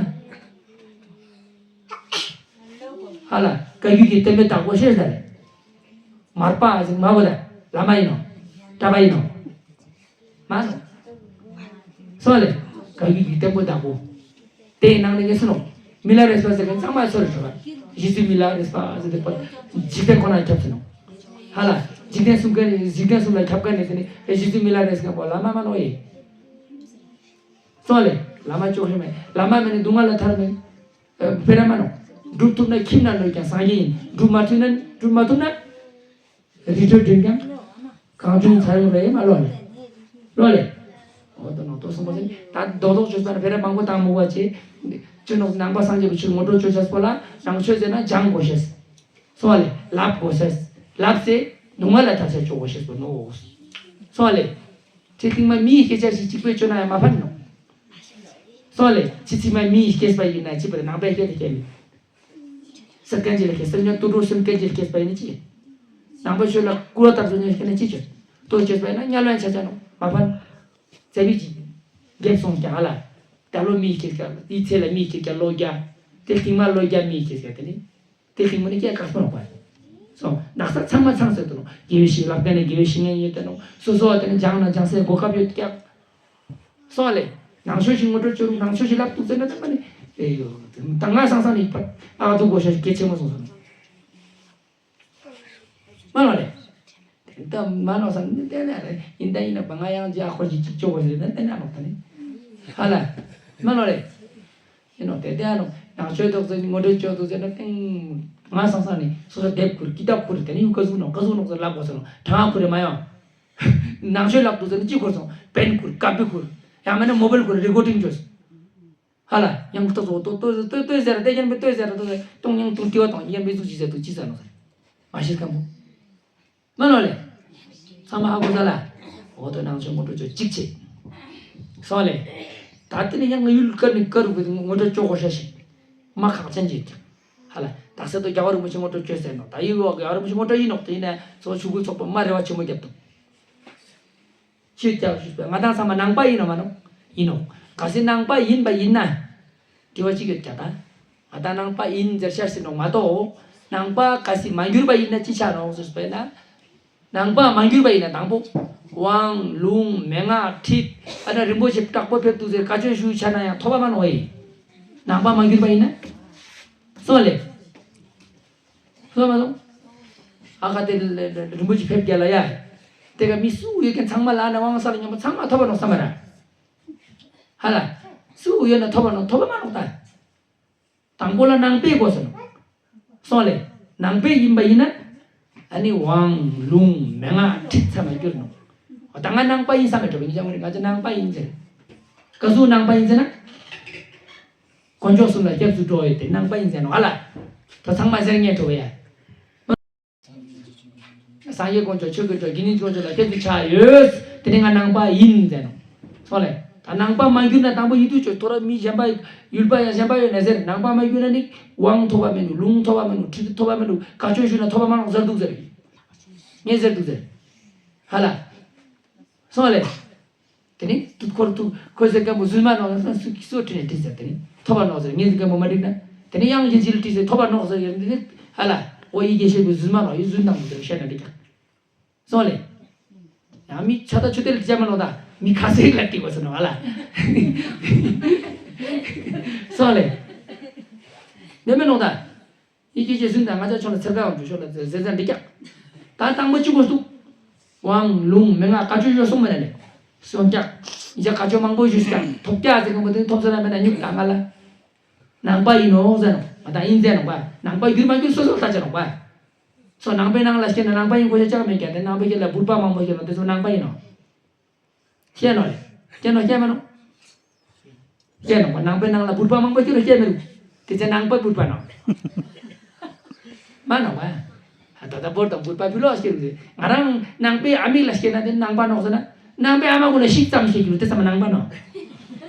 ཧ་ལ་བཀའ་བརྒྱུད་ཀྱི་བསྟན་པའི་བདག་པོ་ཤེས་ཟེར་ལེ། མར་པ་ཟིག་མ་བོ་ད་བླ་མ་ཡིན་ནོག་གྲྭ་པ་ཡིན་ནོག་མ་སོང་། སོང་ལེ། བཀའ་བརྒྱུད་ཀྱི་བསྟན་པོ་བདག་པོ། དེའི་ནང་ནས་ངས་སུ་ནོག་མི་ལ་རས་པ་ཟེར་མཁན་ཚང་མ་སོ་རེ་ཆོག་ག་གཞི་རྩའི་མི་ལ་རས་པ་ཟེར་དེ་པ། འཇིག་རྟེན་ཁོ་ན་ཁྱབ་ཟེར་ནོག་ཧ་ལ། འཇིག་རྟེན་གསུམ་ཀ་ནས་འཇིག་རྟེན་གསུམ་ལ་ཁྱབ་ཀ་ནས་ཟེར་ནས་གཞི་རྩའི་མི་ལ་རས་མཁན་པོ་བླ་མ་མ་ནོག་ཡེ། སོང་ལེ། བླ་མ་ཅོག་ཤེས་མེད་བླ་མ་མེད་ནས་སྡུག་བསྔལ་ལ་ཐར་མེད། ཨ་བེ་ར་མ་ནོག་སྒྲུབ་ཐུབ་ན་ཁྱིམ་ན་ལོས་ཀྱང་སངས་རྒྱས་ཡིན། སྒྲུབ་མ་ཐུབ་ན་སྒྲུབ་མ་ཐུབ་ན། རི་ཁྲོད་འགྲིམ་ཀྱང་། གངས་ལྗོངས་ཚ་ཡོང་རེ་མ་ལོ་ལེ། ལོ་ལེ། འོ་ད་ནོ་ཏོ་སོང་པ་ཟིན་ད་རྡོག་རྡོག་བཅོས་པ་ན་བེ་ར་མང་པོ་བཏང་མོ་བ་ཅེ། ཅི་ནོག་ནང་པ་སངས་རྒྱས་པའི་ཆོས་ངོ་སྤྲོད་བཅོས་བྱས་པོ་ལ་ནང་ཆོས་ཟེར་ན་སྦྱང་དགོས་ཤེས། སོང་བ་ལེ་ལབ་དགོས་ཤེས། ལབ་ཚེ་སྡུག་བསྔལ་ལ་ཐར་ཆ་ཆོག་དགོས་ཤེས་པོ་ནོ། སོང་བ་ལེ། ཁྲི་ཐིག་མ་མིའི་སྐད་ཆ་ཞིག་གཅིག་པོས་བཅོས་ན་ཡང་མ་ཕན་ནོ། སོང་ལེ། ཁྱི་ཚིག་མ་མིའི་སྐྱེས་པ་ཡིན་ན་ཅི་པར་ནང་པའི་སྐད་དེ་སྐྱེ་མེད། སེམས་ཀན་གྱི་ལ་སྐྱེས་སེམས་ཉིད་དུད་འགྲོ་སེམས་ཀན་གྱི་ལ་སྐྱེས་པ་ཡིན་ན་ཅི་ཡིན། ནང་པའི་ཆོས་ལ་སྐུར་བ་ལྟར་བཟོ་ཉེན་སྐྱེ་ན་ཅི་བྱེད། ལྟོ་སྐྱེས་པ་ཡིན་ན་དམྱལ་བའི་ཆ་ཆ་ནོ་མ་ཕན། ཙེ་བི་ཅི། རྒྱབ་སོང་ཀྱང་ཧ་ལ། ད་ལོ་མིའི་སྐྱེས་ཀྱང་དེའི་ཚེ་ལ་མིའི་སྐྱེས་ཀྱང་ལོ་བརྒྱ། དེ་སྟིང་མ་ལོ་བརྒྱ་མིའི་སྐྱེས་ཀྱང་དེ་ནི། དེ་སྟིང་མ་ནི་སྐྱེས་དཀའ་སྤོ་ནོ་པ། སོང་ནག་ས་ཚང་མ་ཚང་ཟེར་དུ་ནོ་དགེ་བའི་བཤེས་ལབ་མཁན་ནི་དགེ་བའི་བཤེས་གཉེན་ཡོད་དེ་ནོ་སོ་སོ་བ་དེ་ནི་སྦྱང་ན་སྦྱང་སའི་གོ་སྐབས་ཡོད་ཀྱང་། སོང་ལེ། ནང་ཆོས་ཤིག་ངོ་སྤྲོད་བཅོས་རུང་ནང་ཆོས་ཤིག་ལབ་ཐུབ་ཟེར་ན་ད་མ་ནི། ཨེ་ཡོ། ད་ང་སང་སང་ནི་ཕ་ཨ་ཐུག་གོ་ཤ་ཤ་སྐད་ཆེན་མོ་སོང་སོང་། མ་ནོ་ལེ། དེ་ད་མ་ནོ་སང་ནི་དེ་ནས་རེད་ཡིན་ད་ཡིན་ན་བ་ང་ཡང་རྒྱ་ཁོར་གྱི་གཅིག་ཅོ་གོ་ཟེར་ན་དེ་ནས་ནོ་ད་ནི། ཧ་ལ། མ་ནོ་ལེ། ཡིན་ནོ་དེ་དེ་ཨ་ནོ་ནང་ཆོས་ཐོག་ཟེར་ནི་ངོ་སྤྲོད་བཅོས་ཐུབ་ཟེར་ན་ཏེང་། ང་སང་སང་ནི་སོ་སོ་དེབ་ཁུར་ཀི་ཏབ་ཁུར་དེ་ནི་ཡུ་ག་ཟུག་ནོ་ག་ཟུག་ནོ་ཟེར་ལབ་གོ་ཟེར་ནོ་གྲང་ཁུར་རེ་མ་ཡོང་། ནང་ཆོས་ལབ་འདུག་ཟེར་ན་ཅི་ཁུར་སོང་པེན་ཁུར་ཀ་པི་ཁུར་ཡང་མིན་ན་མོ་བལ་ཁུར་རེ་ཀོར་ཌིང་བཅོས། ཧ་ལ་ཡང་ཏོ་ཏོ་ཏོ་ཏོ་ཏོ་ཟེར་ཏེ་ཡང་མི་ཏོ་ཟེར་ཏོ་ཏོ་ཏོང་ཡང་ཏུང་ཏི་བ་ཏོང་ཡང་མི་ཟུག་ཅི་ཟེར་ཏོ་ཅི་ཟེར་ནོ་ཟེར་མ་ཤེས་ཀམ་པོ། མ་ནོ་ལེ། ཚང་མ་ཧ་གོ་ས་ལ། འོ་ཏོ་ནང་ཆོས་ངོ་སྤྲོད་བཅོས་གཅིག་བྱེད། སོང་ལེ། ད་དེ་ནི་ཡང་ཡུལ་དཀར་ནི་དཀར་བའི་ངོ་སྤྲོད་ཅོག་གོ་ཤ་ཞིག་མ་ཁག་ཅན་གྱི་ཀྱང་། ཧ་ལ། ད་སེ་དོ་རྒྱལ་བ་རིན་པོ་ཆེ་ངོ་སྤྲོད་བཅོས་ཟེར་ནོ། ད་ཡི་བ་རྒྱལ་བ་རིན་པོ་ཆེ་ངོ་སྤྲོད་ཡིན་ནོ། དེ་ཡིན་ན་ཚོ་ཆུ་གུ་ཚོགས་པ་མ་རེ་བ་ཆེན་མོ་རྒྱབ་དང་། ཁྱོད་ཀྱང་ཞུས་པས་ང་དང་ཚང་མ་ནང་པ་ཡིན་ནོ་མ་ནོ། ཡིན་ནོ། གལ་སྲིད་ནང་པ་ཡིན་པ་ཡིན་ན། དྲི་བ་གཅིག་ཡོད་ཀྱང་ད། ང་དང་ནང་པ་ཡིན་ཟེར་ཤར་ཟིན་ནོ་མ་གཏོགས། ནང་པ་གལ་སྲིད་མ་འགྱུར་པ་ཡིན་ན་ཅི་ཆགས་ནོ་ཟེར་པས་ན། ནང་པ་མ་འགྱུར་བ་ཡིན་ན་དང་པོ། དབང་ལུང་མན་ངག་ཁྲིད། ཨ་ན་རིན་པོ་ཆེ་དྲག་པོ་ཕེབས་འདུག་ཟེར་བཀའ་ཆོས་ཞུ་ཆ་ན་ཡང་ཐོབ་པ་མ་ནོག་ཨེ། ནང་པ་མ་འགྱུར་བ་ཡིན་ན། སོང་ལེ། སོང་མ་སོང་། ཨ་ཁ་དེ་རིན་པོ་ཆེ་ཕེབས་རྒྱ་ལ་ཡ། དེ་ག་མི་སུ་ཡོད་མཁན་ཚང་མ་ལ་ན་དབང་ས་ལ་མཉམ་པོ་ཚང་མ་ཐོབ་པ་ནོག་བསམ་པ་ར། ཧ་ལ། སུ་ཡོད་ན་ཐོབ་པ་ནོག་ཐོབ་པ་མ་ནོག་ད། དང་པོ་ལ་ནང་པའི་དགོས་སོ་ནོ། སོང་ལེ། ནང་པའི་ཡིན་པ་ཡིན་ན། ཨ་ནི་དབང་ལུང་མན་ངག་ཁྲིད་ཚང་མ་འགྱུར་ནོ། ད་ང་ནང་པ་ཡིན་བསམ་མེད་འགྲོ་བ་ཡིན་ཀྱང་ང་ཚོ་ནང་པ་ཡིན་ཟེར། ག་ཟུག་ནང་པ་ཡིན་ཟེར་ན། དཀོན་མཆོག་གསུམ་ལ་སྐྱབས་སུ་འགྲོ་ཡོད་དེ་ནང་པ་ཡིན་ཟེར་ནོ་ཨ་ལ། ད་ཚང་མ་ཟེར་ངེས་འགྲོ་བ་ཡ། སངས་རྒྱས་དཀོན་མཆོག་ཆོས་དཀོན་མཆོག་དགེ་འདུན་དཀོན་མཆོག་ལ་སྐྱབས་སུ་ཆ་ཡོད། དེ་ནི་ང་ནང་པ་ཡིན་ཟེར་ནོ། སོང་ལེ། ད་ནང་པ་མ་གྱུར་ན་དང་པོ་ཡིད་དུ་ཆོས་ཐོ་ར་མི་གཞན་པ་ཡུལ་པ་ཡང་གཞན་པ་ཡོད་ན་ཟེར་ནང་པ་མ་གྱུར་ན་ནི་དབང་ཐོབ་པ་མིན་འདུག་ལུང་ཐོབ་པ་མིན་འདུག་ཁྲིད་ཐོབ་པ་མིན་འདུག་བཀའ་ཆོས་ཞུས་ན་ཐོབ་པ་མ་ནོག་ཟེར་འདུག་ཟེར། ངས་ཟེར་འདུག་ཟེར། ཧ་ལ། སོང་ལེ། དེ་ནི་དུས་འཁོར་དུ་ཁོས་ཟེར་མཁན་པོ་རྫུན་མ་ནོག་ཟེར་སུ་སུ་ཁྲིད་ནས་ཁྲིད་ཟེར་དེ་ནི་ཐོབ་པ་ནོག་ཟེར་ངས་ཟེར་མཁན་པོ་མ་འགྲིག་ན། དེ་ནི་དབྱངས་ཅན་ཞི་ལ་ཁྲིད་ཟེར་ཐོབ་པ་ནོག་ཟེར་ཡང་དེ་ནི་ཧ་ལ། འོ་ཡི་གེ་ཤེས་པའི་རྫུན་མ་ནོག་ཡི་རྫུན་དང་པོ་དེ་བཤད་ན་འགྲིག་ཀྱང་། སོང་ལེ། ཡང་མི་ཆ་ད་ཆུ་དེ་ལ་ཅ་མ་ནོག་ད་མི་ཁ་སེ་ལ་ཏི་གོ་ས་ནོག་ཧ་ལ། སོང་ལེ། ནི་མེ་ནོག་ད། ཡི་གེ་རྗེས་ཟིན་དང་ང་ཅག་ཆོ་ལ་ཚེར་ཁ་ཡོང་རྒྱུ་ཤོག་ལ་ཟེར་ཟེར་འདི་ཀྱག་ད་དང་པོ་གཅིག་གོ་སུ། དབང་ལུང་མན་ངག་བཀའ་ཆོས་ཡོད་སོང་མེད་ན་ལེ། སོང་ཀྱག་ཡི་ཅག་བཀའ་ཆོས་མང་པོ་ཞུས་ཀྱག་ཐོབ་ཀྱག་ཟེར་གི་མོ་དེ་ཐོབ་ས་ན་མེད་ན་ཉུག་ད་ང་ལ། ནང་པ་ཡིན་ནོ་ཟེར་ནོ་ང་ད་ཡིན་ཟེར་ནོ་པ། ནང་པ་རྒྱུད་མ་རྒྱུད་སོ་སོ་ལྟ་ཅེ་ནོ་པ། སོ་ནང་པའི་ནང་ལ་སྐྱེས་ན་ནང་པ་ཡིན་གོ་ཤ་ཅག་མེད་ཀྱག་དེ་ནང་པའི་རྒྱུད་ལ་བུར་པ་མང་པོ་སྐྱེས་ནོ་དེ་ཚོ་ནང་པ་ཡིན་ནོ། སྐྱེས་ནོ་ལེ། སྐྱེས་ནོ་སྐྱེས་མ་ནོ། སྐྱེས་ནོ་པ། ནང་པའི་ནང་ལ་བུར་པ་མང་པོ་སྐྱེས་ནོ་སྐྱེས་མི་རུ། དེ་ཚེ་ནང་པ་བུར་པ་ནོ། མ་ནོ་པ། ད་ལྟ་བོར་དང་བུར་པ་བུ་ལོག་སྐྱེས་རུ། ང་རང་ནང་པའི་ཨ་མི་ལ་སྐྱེས་ན་དེ་ནང་པ་ནོག་ཟེར་ན། ནང་པའི་ཨ་མ་ཀུན་ལ་ཤིག་ཙམ་སྐྱེས་རུ་དེ་ཚང་མ་ནང་པ་ནོ།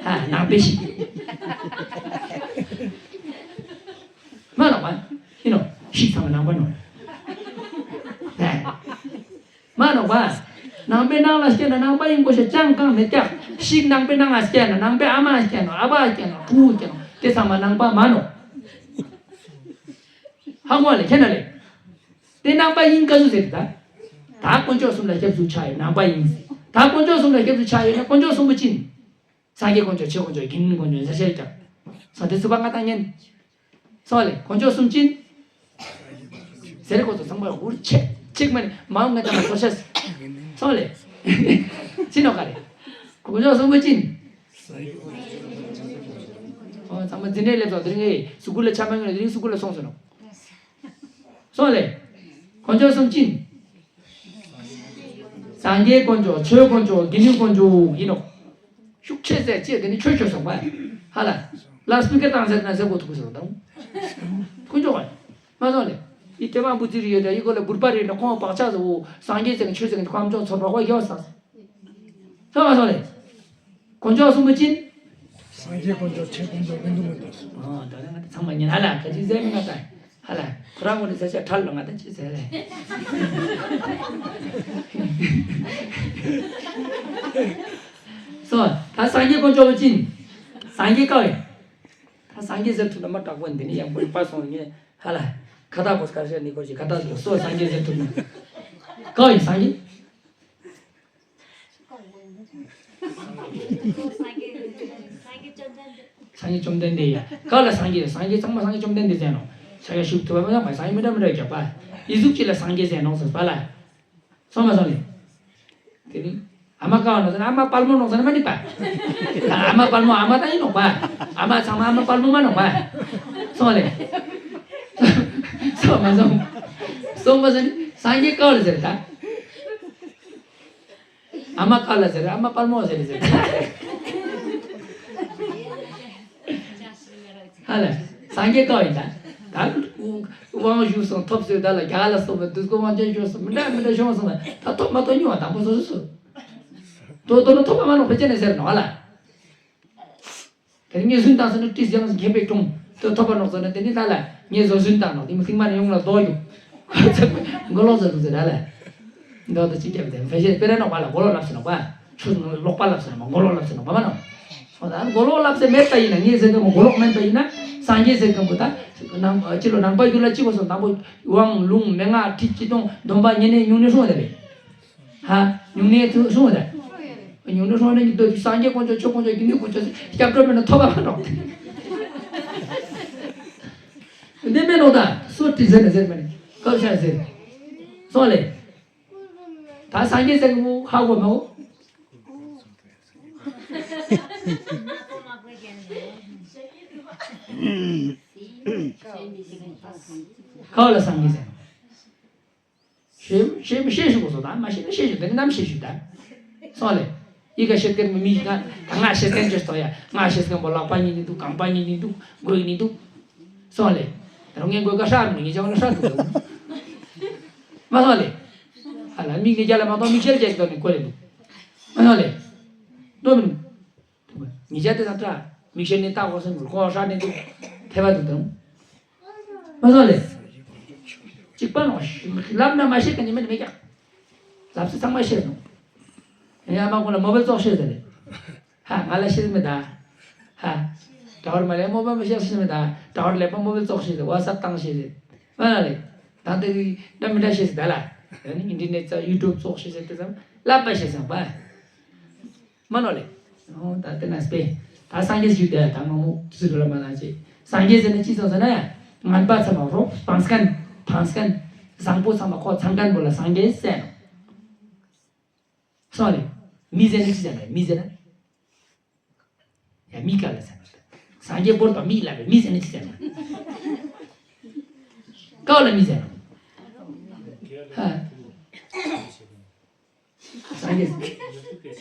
ཧ་ནང་པའི་ཤིག་མ་ནོ་པ། ཡིན་ནོ། ཤིག་ཚང་མ་ནང་པ་ནོ། ཧ། མ་ནོག་པ། ནང་པའི་ནང་ལ་སྐྱེས་ན་ནང་པ་ཡིན་དགོས་ཤེས་ཅང་གང་མེད་ཀྱག་ཤིག་ནང་པའི་ནང་ལ་སྐྱེས་ན་ནང་པའི་ཨ་མ་སྐྱེས་ནོ་ཨ་ཕ་སྐྱེས་ནོ་བུ་སྐྱེས་ནོ་དེ་ཚང་མ་ནང་པ་མ་ནོག་ཧ་གོ་ལེ་ཁྱེད་ན་ལེ། དེ་ནང་པ་ཡིན་ག་ཚོད་ཟེར་ད། ད་དཀོན་མཆོག་གསུམ་ལ་སྐྱབས་སུ་ཆ་ཡོད་ནང་པ་ཡིན། ད་དཀོན་མཆོག་གསུམ་ལ་སྐྱབས་སུ་ཆ་ཡོད་ན་དཀོན་མཆོག་གསུམ་པོ་ཅི་ཡིན། སངས་རྒྱས་དཀོན་མཆོག་ཆོས་དཀོན་མཆོག་དགེ་འདུན་དཀོན་མཆོག་ཟེར་བཤད་ཀྱང་། ས་དེ་ཚུ་པ་ང་དང་ཉན། སོང་ལེ་དཀོན་མཆོག་གསུམ་ཅི་ཡིན། ཟེར་ཁོ་ཚོ་ཚང་མ་འུར་ཆེ་ཆིག་མ་ནི་མ་འུ་ང་དང་མ་ཚོ་ཤེས། སོང་ལེ། ཅི་ནོ་ག་རེ། དཀོན་མཆོག་གསུམ་པོ་ཅི་ཡིན། ཨོ་ཚང་མ་འཛིན་གྲྭའི་སླེབས་སོང་དེ་རིང་ངས་སུ་ཀུལ་ལ་ཆ་མ་ཡོང་ན་དེ་རིང་སུ་ཀུལ་ལ་སོང་ཟེར་ནོ། སོང་ལེ། དཀོན་མཆོག་གསུམ་ཅི་ཡིན། སངས་རྒྱས་དཀོན་མཆོག་ཆོས་དཀོན་མཆོག་དགེ་འདུན་དཀོན་མཆོག་ཡིན་ནོ། ཤུགས་ཆེ་ཟེར་ཅེས་དེ་ནི་ཆོས་ཆོས་སོང་བ། ཧ་ལ། ལ་སྤི་ཀར་བཏང་ཟེར་ན་ཟེར་གོ་ཐུག་ཟེར་དང་། དཀོན་མཆོག་ག་མ་སོང་ལེ། ཡི་དེ་མ་བུ་ཙི་རི་ཡོད་དེ་ཡི་གོ་ལ་བུར་པ་རེད་ན་ཁོང་བག་ཆགས་སོ་སངས་རྒྱས་ཟེར་ཆོས་ཟེར་ཁམ་ཆོག་ཚོར་བ་ཁོ་ཡོད་ས། ཚང་མ་སོང་ལེ། དཀོན་མཆོག་གསུམ་པོ་ཅི་ཡིན། སངས་རྒྱས་དཀོན་མཆོག་ཆོས་དཀོན་མཆོག་དགེ་འདུན་དཀོན་མཆོག་གསུམ། ཨོ་ད་ནི་ང་ཚོ་ཚང་མ་ཉན་ཧ་ལ་ག་ཅི་ཟེར་མི་ང་ད་ཧ་ལ་ཁོ་རང་ངོ་ནས་ཟེར་ཆ་ཁྲལ་ལ་ང་ད་ཅི་ཟེར་ལེ། སོ་ད་སངས་རྒྱས་དཀོན་མཆོག་པོ་ཅི་ཡིན། སངས་རྒྱས་ཀ་བས། ད་སངས་རྒྱས་ཟེར་ཐུབ་ན་མ་དྲག་པོ་འདི་ནི་ཡང་པོ་པ་སོང་ངས་ཧ་ལ་ཁ་ཏ་པོ་སྐར་ཤ་ནི་ཁོ་ཞིག་ཁ་ཏ་ཟེར་སོ་སངས་རྒྱས་ཟེར་ཐུབ་ན་ཀ་བས་སངས་རྒྱས། སངས་རྒྱས་བཅོམ་ལྡན་འདས་ཡ། ག་ལ་སངས་རྒྱས་སངས་རྒྱས་ཚང་མ་སངས་རྒྱས་བཅོམ་ལྡན་འདས་ཟེར་ནོ། ས་ཡ་ཤུག་ཐུབ་པ་མ་ཡང་མ་སངས་རྒྱས་མི་འདྲ་མི་འདྲ་རྒྱབ་པ། ཡི་ཟུག་ཅི་ལ་སངས་རྒྱས་ཟེར་ནོ་ཟེར་པ་ལ། སོང་མ་སོང་ལེ། དེ་ནི། ཨ་མ་ཀ་བ་ནོ་ཟེར་ན་ཨ་མ་དཔལ་མོ་ནོ་ཟེར་ན་མ་ནི་པ། ཨ་མ་དཔལ་མོ་ཨ་མ་ད་ཡིན་ནོ་པ། ཨ་མ་ཚང་མ་ཨ་མ་དཔལ་མོ་མ་ནོ་པ། སོང་ལེ། སོང་མ་སོང་། སོང་མ་སོང་ནི་སངས་རྒྱས་ཀ་བ་ལ་ཟེར་ད། ཨ་མ་ཀ་ལ་ཟེར་ཨ་མ་དཔལ་མོ་ཟེར་ཟེར། ཧ་ལ། སངས་རྒྱས་ཀ་བ་ཡིན་ད། ད་དབང་ཞུ་སོང་ཐོབ་ཟེར་ད་ལ་རྒྱ་ལ་སོང་བ་འདུས་སྒོ་དབང་ཆེན་ཞུ་སོང་མི་འདྲ་མི་འདྲ་ཞུ་སོང་བ་ད་ཐོབ་མ་ཐོབ་ཉུང་བ་དང་པོ་སོ་སོ་སོ། དོ་དོ་ནི་ཐོབ་པ་མ་ནོག་ཕལ་ཆེར་ནས་ཟེར་ནོ་ཧ་ལ། དེ་ནས་ངས་རྫུན་བཏང་ཟེར་ན་ཏིས་ཡང་མཁས་པའི་གྲོང་དུ་ཐོབ་པ་ནོག་ཟེར་ན། དེ་ནི་ལྷ་ལ་ངས་བཟོ་རྫུན་བཏང་ནོག་དེ་མི་ཐིག་མ་ནས་ཡོང་ལ་རྡོ་རྒྱུག་མགོ་ལོག་ཟེར་འདུག་ཟེར་ར་ལ། མདོ་དང་གཅིག་རྒྱབ་དེ་ཕལ་ཆེར་དཔེར་ན་ནོག་པ་ལ་མགོ་ལོག་ལབ་ཟེར་ནོག་པ། ཆུ་ལོག་པ་ལབ་ཟེར་ནོག་པ། མགོ་ལོག་ལབ་ཟེར་ནོག་པ་མ་ནོག་ཨོ་ད་མགོ་ལོག་ལབ་ཟེར་མེད་པ་ཡིན་ན། ངས་ཟེར་མཁན་མགོ་ལོག་མེད་པ་ཡིན་ན། སངས་རྒྱས་ཟེར་མཁན་པོ་ད་ནང་སྤྱི་ལོ་ནང་པ་རྒྱུད་ལ་གཅིག་པོ་སོང་དང་པོ་དབང་ལུང་མན་ངག་ཁྲིད་སྤྱི་སྟོང་སྡོམ་པ་ཉེ་གནས་སྨྱུང་གནས་སྲུང་བ་དེ་རེད། ཧ། སྨྱུང་གནས་ཐུ་སྲུང་བ་དེ། སྨྱུང་གནས་སྲུང་བ་ནི་འདོད་སངས་རྒྱས་དཀོན་མཆོག་ཆོས་དཀོན་མཆོག་སྒྱུ་འཕྲུལ་དཀོན་མཆོག་སྐྱབས་འགྲོ་མེད་ན་ཐོབ་པ་མ་ནོག་འདི་མེད་ནོག་ད་སུ་དྲི་ཟེར་ན་ཟེར་མ་ནི་སྐབས་ཤ་ཟེར། སོང་ལེ། ད་སངས་རྒྱས་ཟེར་གི་མོ་ཧ་གོ་མ་གོ། ག་བ་ལ་སངས་རྒྱས་ཟེར་ནོག་ཤེས་ཤེས་ཤེས་ཞུ་དགོས་སོ། ད་མ་ཤེས་ན་ཤེས་ཞུ། དེ་ནི་ནམ་ཤེས་ཞུ་ད། སོང་ལེ། ཡི་ག་ཤེས་མཁན་མི་མི་ང་ད་ང་ཤེས་མཁན་ཅོས་ཏོ་ཡ། ང་ཤེས་མཁན་པོ་ལག་པ་གཉིས་ནི་འདུག་རྐང་པ་གཉིས་ནི་འདུག་མགོ་ཡི་ནི་འདུག་སོང་ལེ། ད་རུང་ངས་མགོ་ཀ་ཧྲ་མི་ངས་ཅང་ཧྲ་འདུག་མ་སོང་ལེ། ཧ་ལ་མིག་ནི་རྒྱ་ལ་མ་གཏོགས་མིག་ཤེལ་རྒྱག་གི་འདུག་ནི་གོ་ལེ་འདུག་མ་སོང་ལེ། འགྲོ་མི་འདུག་ཉིས་བརྒྱ་དེ་དང་འདྲ། མིག་ཤེལ་ནི་ལྟ་དགོས་སོང་། ལྐོག་ཧྲ་ནི་འདུག་ཐེ་བ་འདུག་དང་། མ་སོང་ལེ། གཅིག་པ་ནོ། ལབ་ན་མ་ཤེས་མཁན་ནི་མེད་ནི་མེད་ཀྱང་། ལབ་ཚེ་ཚང་མ་ཤེས་སོང་། ཡ་མ་ཁོང་ལ་མོ་བལ་ཙོག་ཤེས་ཟེར་ལེ། ཧ་ང་ལ་ཤེས་མེད་ད། ཧ། ཌ་བར་མ་ལས་མོ་བལ་མ་ཤེས་ཤེས་མེད་ད། ཌ་བར་ལས་པ་མོ་བལ་ཙོག་ཤེས་ཟེར། ཝ་སབ་བཏང་ཤེས་ཟེར། མ་ལ་ལེ། ད་དེ་འདྲ་མི་འདྲ་ཤེས་ཟེར་ད་ལ། ཨ་ནི་ཨིན་ཊར་ནེཊ་ཙ་ཡུ་ཊུབ་ཙོག་ཤེས་ཟེར་དེ་ཙམ་ལབ་པ་ཤེས་སོང་པ། མ་ནོ་ལེ། ཨོ་ད་དེ་ན་སྤེ། ད་སངས་རྒྱས་ཞུ་དེ་ད་མ་མོ་ཚུ་རུ་ལ་མ་ན་ཅེ། སངས་རྒྱས་ཟེར་ན་ཅི་ཙོག་ཟེར་ན་ཡ། ངན་པ་ཚང་མ་རོགས་སྤངས་མཁན། ཕངས་མཁན། བཟང་པོ་ཚང་མ་ཁོ་ཚང་མཁན་པོ་ལ་སངས་རྒྱས་ཟེར་ནོ། སོང་ལེ། མི་ཟེར་ན་ཅི་ཟེར་ན་མི་ཟེར་ན། ཡ་མི་ག་ལ་ཟེར་ན། སངས་རྒྱས་པོ་དང་མི་ལ་བའི་མི་ཟེར་ན་ཅི་ཟེར་ན། ཀ་བ་ལ་མི་ཟེར་ན། ཧ། སངས་རྒྱས།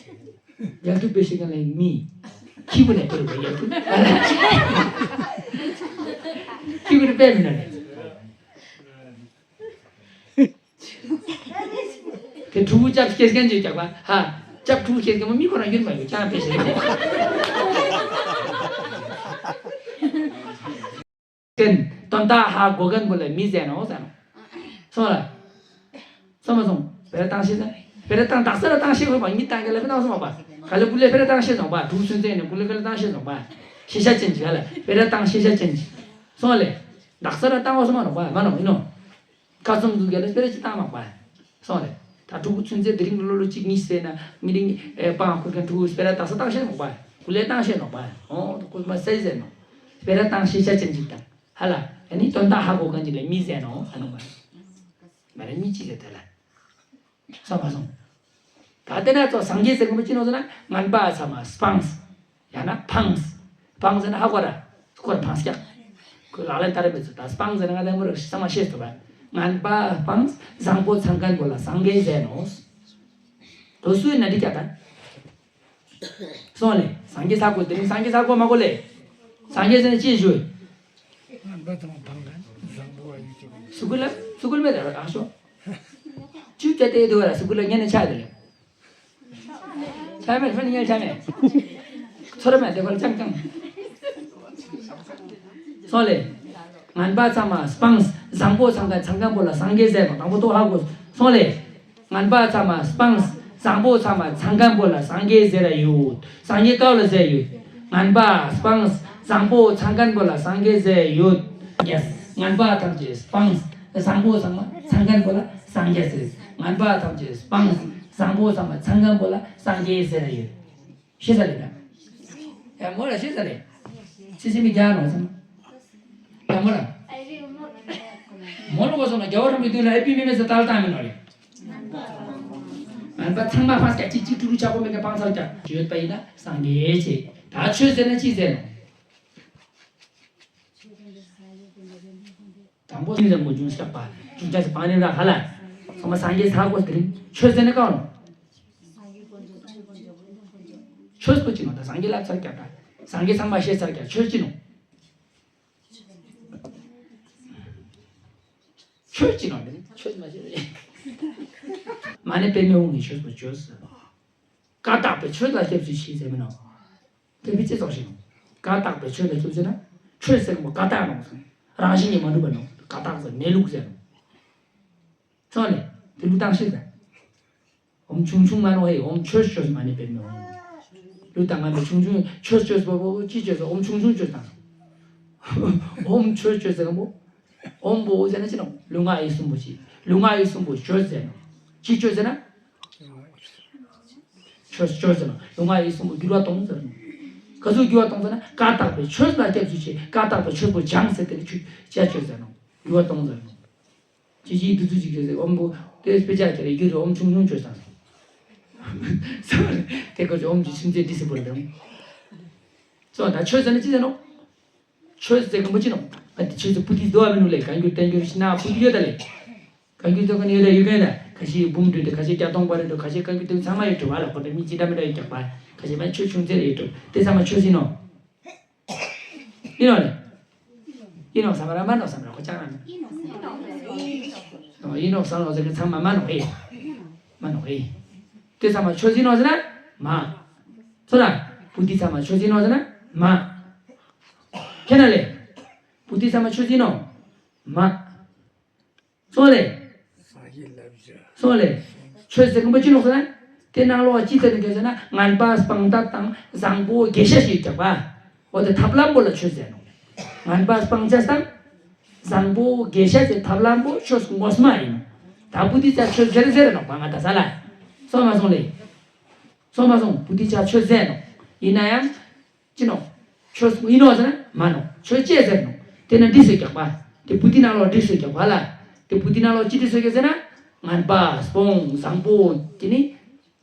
ཡར་དུ་དཔེ་ཤེས་མཁན་ལ་མི། ཁྱི་གུ་ནས་དཔེ་རུ་ཡར་དུ། ཁྱི་གུ་ནས་དཔེ་མི་ན་ནས། དེ་ཕྲུ་གུ་ཅབ་སྐྱེས་མཁན་ཅིག་རྒྱག་པ་ཧ། ཅབ་ཕྲུ་གུ་སྐྱེས་མཁན་མི་ཁོ་རང་ཡོད་མ་ཡོད་ཅང་དཔེ་ཤེས་མཁན། ཀན། དོན་དག་ཧ་གོ་མཁན་པོ་ལ་མི་ཟེར་ནོ་ཟེར་ནོ། སོང་ལ། སོང་མ་སོང་། བེ་ར་བཏང་ཤེས་ཟེར། བེ་ར་བཏང་དག་ས་ར་བཏང་ཤེས་དགོས་པ་མི་བཏང་གི་ལ་བེ་བཏང་སོང་བ། ག་ལེ་ཀུ་ལེ་བེ་ར་བཏང་ཤེས་སོང་བ། དུག་ཚོན་ཚོན་ནས་ཀུ་ལེ་ག་ལེ་བཏང་ཤེས་སོང་བ། ཤེས་བྱ་ཅན་གྱི་ག་ལ་བེ་ར་བཏང་ཤེས་བྱ་ཅན་གྱི། སོང་ལེ། དག་ས་ར་བཏང་བ་སོང་མ་ནོ་བ་མ་ནོ་ཡིན་ནོ། ཁ་ཙུམ་དུ་ག་ལེ་སྤེ་ར་ཅི་བཏང་མ་བ། སོང་ལེ། ད་ཕྲུ་གུ་ཚུན་ཚོད་དེ་རིང་ལོ་ལོ་གཅིག་གཉིས་ཟེར་ན་མི་རིང་ཨེ་པང་ཁུར་མཁན་ཕྲུ་གུ་སྤེ་ར་དག་ས་བཏང་ཤེས་ནོ་བ། ཀུ་ལེ་བཏང་ཤེས་ནོ་བ། ཨོ་ཁུ་མ་ཟེར་ཟེར་ནོ། སྤེ་ར་བཏང་ཤེས་བྱ་ཅན་གྱི་དང་། ཧ་ལ། ཨ་ནི་དོན་དག་ཧ་གོ་མཁན་གྱི་ལས་མི་ཟེར་ནོ་ཨ་ནོ་བ། མ་རེད་མི་གཅིག་ལས་དེ་ལ། སོང་མ་སོང་། ད་དེ་ན་ཚོ་སངས་རྒྱས་ཟེར་གི་མི་ཅི་ནོ་ཟེར་ན་ངན་པ་ཚང་མ་སྤངས། ཡང་ན་ཕངས། སྤངས་ཟེར་ན་ཧ་གོ་ར། ཁོ་ར་ཕངས་ཀྱང་། ཁོ་ལག་ལེན་བསྟར་མི་ཚོ་ད་སྤངས་ཟེར་ན་ང་དང་མོ་ར་ཚང་མ་ཤེས་ཐུབ་པ། ངན་པ་སྤངས་བཟང་པོ་ཚང་མཁན་པོ་ལ་སངས་རྒྱས་ཟེར་ནོ། དོ་སུའི་ན་འདི་ཀྱ་ད། སོང་ལེ། སངས་རྒྱས་ས་གོ་དེ་རིང་སངས་རྒྱས་ས་གོ་མ་གོ་ལེ། སངས་རྒྱས་ཟེར་ན་ཅི་ཞུ། ངན་པ་དང་བང་ག་བཟང་པོ་བ་ཡོད་ཀྱི། སུ་གུ་ལ་སུ་གུ་ལ་མེད་ད་ར་ཨ་ཤོ། ཅུ་ཏེ་ཏེ་དུ་བ་ར་སུ་གུ་ལ་ཉན་ནས་ཆ་དེ་ལེ། ཆ་མེད་ཧོན་ཉན་ཆ་མེད། ཚོར་མེད་དེ་གོ་ལ་ཅང་ཅང་། སོང་ལེ། ངན་པ་ཚང་མ་སྤངས་བཟང་པོ་ཚང་མཁན་ཚང་མཁན་པོ་ལ་སངས་རྒྱས་ཟེར་བ་དང་པོ་ཏོ་ཧ་གོ། སོང་ལེ། ངན་པ་ཚང་མ་སྤངས། བཟང་པོ་ཚང་མ་ཚང་མཁན་པོ་ལ་སངས་རྒྱས་ཟེར་ར་ཡོད། སངས་རྒྱས་ཀའོ་ལ་ཟེར་ཡོད། ངན་པ་སྤངས། བཟང་པོ་ཚང་མཁན་པོ་ལ་སངས་རྒྱས་ཟེར་ཡོད། ངན་པ་ཐམས་ཅད་སྤངས། བཟང་པོ་ཚང་མ་ཚང་མཁན་པོ་ལ་སངས་རྒྱས་ཟེར། ངན་པ་ཐམས་ཅད་སྤངས། བཟང་པོ་ཚང་མ་ཚང་མཁན་པོ་ལ་སངས་རྒྱས་ཟེར་ར་ཡོད། ཤེས་ས་རེད་ད། ཡ་མོ་ལ་ཤེས་ས་རེད། ཚེ་ཚེ་མི་རྒྱག་ནོ་ཚང་མ། ཡ་མོ་ལ། མོ་ལ་གོ་སོང་ན་རྒྱལ་བ་རིན་པོ་ཆེ་དུས་ལ་ཨེ་པི་མི་མེད་ས་ཏལ་བཏང་མི་ནོ་རེད། ངན་པ་ཚང་མ་ཕངས་ཀྱང་གཅིག་གཅིག་ཀྲུག་ཀྲུག་ཆག་པོ་མེད་ཀྱང་སྤང་ཚར་ཀྱང་ཡོད་པ་ཡིན་ན་སངས་རྒྱས་ཆེ། ད་ཆོས་ཟེར་ན་ཅི་ཟེར་ནོ། དང་པོ་སེམས་ལ་མོ་ཅུང་ཤག་པ་ཅུང་ཅག་ཅིག་པང་རིང་ར་ཧ་ལ། ཚང་མ་སངས་རྒྱས་ཚ་གོ་དེ་རིང་ཆོས་ཟེར་ན་གང་ནོ། ཆོས་པོ་ཅི་ནོ་ད་སངས་རྒྱས་ལབ་ཚར་ཀྱང་ད་སངས་རྒྱས་ཚང་མ་ཤེས་ཚར་ཀྱང་ཆོས་ཅི་ནོ། ཆོས་ཅི་ནོ་དེ་ཆོས་མ་ཤེས་རེད། མ་ཎི་པདྨེ་ཧཱུྃ་གི་ཆོས་པོ་ཆོས་ཟེར། བཀའ་བཏགས་པའི་ཆོས་ལ་སྐྱབས་སུ་མཆི་ཟེར་མི་ནོ། དེ་བི་ཅི་ཙོགས་ཤིག་ནོ། ཀ་དག་པའི་ཆོས་ལ་སྐྱོབ་ཟེར་ན། ཆོས་ཟེར་མཁན་པོ་ཀ་དག་ནོ་ཟེར། རང་བཞིན་གྱིས་མ་གྲུབ་པ་ནོ། ཀ་དག་ཟེར་གནས་ལུགས་ཟེར་ནོ། ཚང་ལས་དེ་ལུགས་བཏང་ཤེས་ཟེར། ཨོམ་ཆུང་ཆུང་མ་ནོ་ཧེ། ཨོམ་ཆོས་ཆོས་མ་ནི་པེ་མི་ཨོམ། ལུགས་བཏང་ང་མི་ཆུང་ཆུང་ཆོས་ཆོས་པོ་པོ་ཅི་ཆོས་ཟེར། ཨོམ་ཆུང་ཆུང་ཆོས་དང་། ཨོམ་ཆོས་ཆོས་ཟེར་མཁན་པོ། ཨོམ་པོ་ཟེར་ན་ཅི་ནོ། ལུས་ངག་ཡིད་གསུམ་པོ་ཅི། ལུས་ངག་ཡིད་གསུམ་པོ་ཆོས་ཟེར་ནོ། ཅི་ཆོས་ཟེར་ན། ཆོས་ཆོས་ཟེར་ནོ། ལུས་ངག་ཡིད་གསུམ་པོ་འགྱུར་བ་གཏོང་ཟེར་ནོ། ག་ཚོད་འགྱུར་བ་གཏོང་ཟེར་ན། ཀ་དག་པའི་ཆོས་ལ་སྐྱབས་སུ་མཆི། ཀ་དག་པའི་ཆོས་པོ་སྦྱངས་ཟེར་དེ་ནི་ཆོས་ཅ་ཆོས་ཟེར་ནོ། འགྱུར་བ་གཏོང་ཟེར་ནོ། ཅི་ཅི་དུ་ཚུ་ཅིག་ཆོས་ཟེར། ཨོམ་པོ་དེ་དཔེ་ཆ་ཁྱེར་རེ་རྒྱུ་རེ་ཨོམ་ཆུང་ཆུང་ཆོས་དང་། དེ་ཀོ་ཅི་ཨོམ་ཅི་སུམ་ཚེ་ཏི་སི་པོ་ལ་དང་། སོ་ད་ཆོས་ཟེར་ན་ཅི་ཟེར་ནོ། ཆོས་ཟེར་མཁན་པོ་ཅི་ནོ། ང་དེ་ཆོས་ཟེར་པུ་ཏི་དོ་བ་མི་ནུ་ལས་གང་འགྱུར་བསྟན་འགྱུར་ཤི་ན་པུ་ཏི་ཡོད་ད་ལས། གང་འགྱུར་དོ་ག་ནི་ཡོད་ད་ཡོད་གན་ད། ཁ་ཤས་འབུམ་འགྲོས་དེ་ཁ་ཤས་བརྒྱ་སྟོང་པ་རེད་འགྲོ། ཁ་ཤས་གང་འགྱུར་དོ་ཚང་མ་ཡོད་འགྲོ་བ་ལ། ཁོ་ད་མི་ཅི་འདྲ་མི་འདྲ་ཡོད་ཀྱག་པ། ཁ་ཤས་མ་ཆོས་ཆུང་ཚེ་རེ་ཡོད་འགྲོ། དེ་ཚང་མ་ཆོས་ཟེར་ནོ། ཡིན་ནོ་ལེ། ཡིན་ནོ་བསམ་ར་མ་ནོ་བསམ་ར་ཁོ་ཅང་ར་མ། ཡིན་ནོ་བསམ་ནོ་ཟེར་གི་ཚང་མ་མ་ནོ་ཨེ། མ་ནོ་ཨེ། དེ་ཚང་མ་ཆོས་ཟེར་ནོ་ཟེར་ན་མ། ཚོ་ལ། པུ་ཏི་ཚང་མ་ཆོས་ཟེར་ནོ་ཟེར་ན་མ། ཁྱེད་ན་ལེ། པུ་ཏི་ཚང་མ་ཆོས་ཟེར་ནོ། མ། སོང་ལེ། སོང་ལེ། ཆོས་ཟེར་མཁན་པོ་ཅི་ལོག་ཟེར་ན། དེ་ནང་ལོགས་ཅི་ཟེར་ནི་ཟེར་ན་ངན་པ་སྤང་བྱ་དང་བཟང་པོ་དགེ་བཤེས་ཞེས་བྱ་བ། འོ་དེ་ཐབས་ལམ་པོ་ལ་ཆོས་ཟེར་ནོ། ངན་པ་སྤང་བྱ་དང་བཟང་པོ་དགེ་བཤེས་ཟེར་ཐབས་ལམ་པོ་ཆོས་ངོ་མ་ཡིན་ནོ། ད་པུ་ཏི་ཚ་ཆོས་ཟེར་ཟེར་ནོ་བ་ང་ད་ས་ལ། སོང་མ་སོང་ལེ། སོང་མ་སོང་པུ་ཏི་ཚ་ཆོས་ཟེར་ནོ། ཡིན་ན་ཡང་། ཅི་ནོ། ཆོས་ཡིན་ནོ་ཟེར་ན་མ་ནོ། ཆོས་ཅེས་ཟེར་ནོ། དེ་ན་འདྲིས་སུ་རྒྱག་པ། དེ་པུ་ཏི་ནང་ལོགས་འདྲིས་སུ་རྒྱག་པ་ལ། དེ་པུ་ཏི་ནང་ལོགས་ཅི་འདྲིས་སུ་རྒྱག་ཟེར་ན། ངན་པ་སྤོང་བཟང་པོ་དེ་ནི།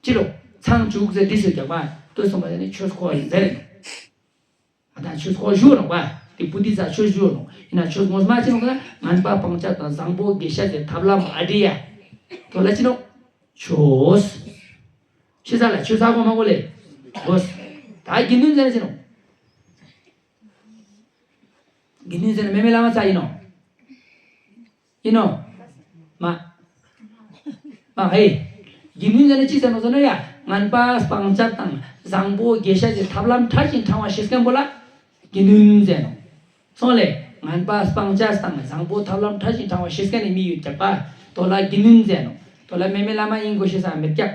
ཅི་ལོ། ཚང་བཅུག་ཟེར་འདྲིས་སུ་རྒྱག་པ། ལྟོས་སོང་པ་ཟེར་ནི་ཆོས་ཁོ་ཡིན་ཟེར་ནོ། ང་དང་ཆོས་ཁོ་ཞུ་ནོ་པ། དེ་པུ་ཏི་ཚ་ཆོས་ཞུ་ནོ། ཡིན་ན་ཆོས་ངོ་མ་ཅི་ནོ་ཟེར་ན་ངན་པ་སྤང་བྱ་དང་བཟང་པོ་དགེ་བཤེས་ཟེར་ཐབས་ལམ་ཨ་འདྲི་ཡ། དོ་ལ་ཅི་ནོ། ཆོས། ཤེས་ས་ལ་ཆོས་ས་གོ་མ་གོ་ལེ། གོ། ད་དགེ་འདུན་ཟེར་ན་ཅི་ནོ། དགེ་འདུན་ཟེར་ན་མེ་མེ་བླ་མ་ཚ་ཡིན་ནོ། ཡིན་ནོ། མ། མ་ཧེ། དགེ་འདུན་ཟེར་ན་ཅི་ཟེར་ནོ་ཟེར་ན་ཡ། ངན་པ་སྤང་བྱ་དང་བཟང་པོ་དགེ་བཤེས་ཀྱི་ཐབས་ལམ་ཕྲ་ཞིང་ཕྲ་བ་ཤེས་མཁན་པོ་ལ། དགེ་འདུན་ཟེར་ནོ། སོང་ལེ། ངན་པ་སྤང་བྱ་དང་བཟང་པོ་ཐབས་ལམ་ཕྲ་ཞིང་ཕྲ་བ་ཤེས་མཁན་ནི་མི་ཡོད་ཀྱག་པ། དོ་ལ་དགེ་འདུན་ཟེར་ནོ། དོ་ལ་མེ་མེ་བླ་མ་ཡིན་དགོས་ཤེས་ས་མེད་ཀྱག་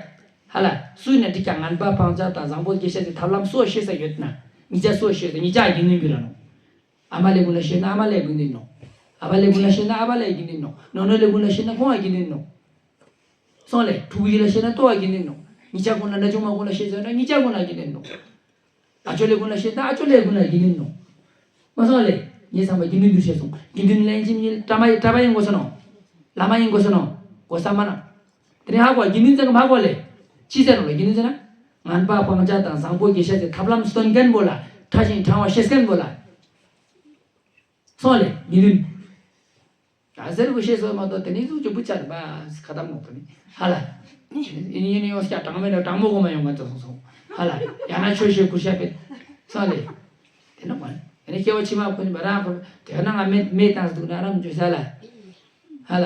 ཧ་ལ། སུ་ཡིན་ན་འགྲིག་ཀྱག་ངན་པ་སྤང་བྱ་དང་བཟང་པོ་དགེ་བཤེས་ཀྱི་ཐབས་ལམ་སོགས་ཤེས་ས་ཡོད་ན། ཉིད་ཅག་སོགས་ཤེས་ས་ཉིད་ཅག་དགེ་འདུན་གྱི་ར་ནོ། ཨ་མ་ལས་ཀུན་ལ་ཤེས་ན་ཨ་མ་ལས་དགེ་འདུན་ནོ། ཨ་ཕ་ལས་ཀུན་ལ་ཤེས་ན་ཨ་ཕ་ལས་དགེ་འདུན་ནོ། ནོ་ནོ་ལས་ཀུན་ལ་ཤེས་ན་ཁོང་ཨ་དགེ་འདུན་ནོ། སོང་ལེ། ཕྲུ་གུ་ཡིན་ལ་ཤེས་ན་ཏོ་ཨ་དགེ་འདུན་ནོ། ཉིད་ཅག་ཀུན་ལ་ན་ཆུང་མ་ཀུན་ལ་ཤེས་ཟེར་ན་ཉིད་ཅག་ཀུན་ལ་དགེ་འདུན་ནོ། ཨ་ཅོ་ལས་ཀུན་ལ་ཤེས་ན་ཨ་ཅོ་ལས་ཀུན་ལ་དགེ་འདུན་ནོ། མ་སོང་ལེ། ངས་ཚང་མ་དགེ་འདུན་འདུ་ཤེས་སོང་། དགེ་འདུན་ལན་གཅིག་གཉིས་གྲྭ་མ་ཡིན་གྲྭ་པ་ཡིན་དགོས་སོ་ནོ། བླ་མ་ཡིན་དགོས་སོ་ནོ། གོ་ས་མ་ན། དེ་ནས་ཧ་གོ་དགེ་འདུན་ཚང་གི་མ་གོ་ལེ། ཅི་ཟེར་ནོ་ལེ་དགེ་འདུན་ཟེར་ན། ངན་པ་སྤང་བྱ་དང་བཟང་པོ་དགེ་བཤེས་ཀྱི་ཐབས་ལམ་སྟོན་མཁན་པོ་ལ། ཕྲ་ཞིང་ཕྲ་བ་ཤེས་མཁན་པོ་ལ། སོང་ལེ་དགེ་འདུན། ད་ཟེར་དགོས་ཤེས་སོ་མ་གཏོགས་དེ་ནི་གཟུགས་ཀྱི་བུ་ཆ་རེད་པ། ཁ་གཏམ་ནོ་དེ་ནི་ཧ་ལ། ཡིན་ཡིན་ཡོང་སྐྱ་དྲང་མེད་ན་དྲང་མོ་གོ་མ་ཡོང་ང་ཚོ་སོང་སོང་ཧ་ལ། ཡང་ན་ཆོས་ཤེས་ཁུར་ཤ་པེ། སོང་ལེ། དེ་ན་མ་དེ་ནི་སྐྱེ་བ་ཕྱི་མ་ཁོ་ནི་མ་རང་ཁོ་དེ་ན་ང་མེད་མེད་དང་སྡུག་ན་རང་འཇོ་ས་ལ། ཧ་ལ།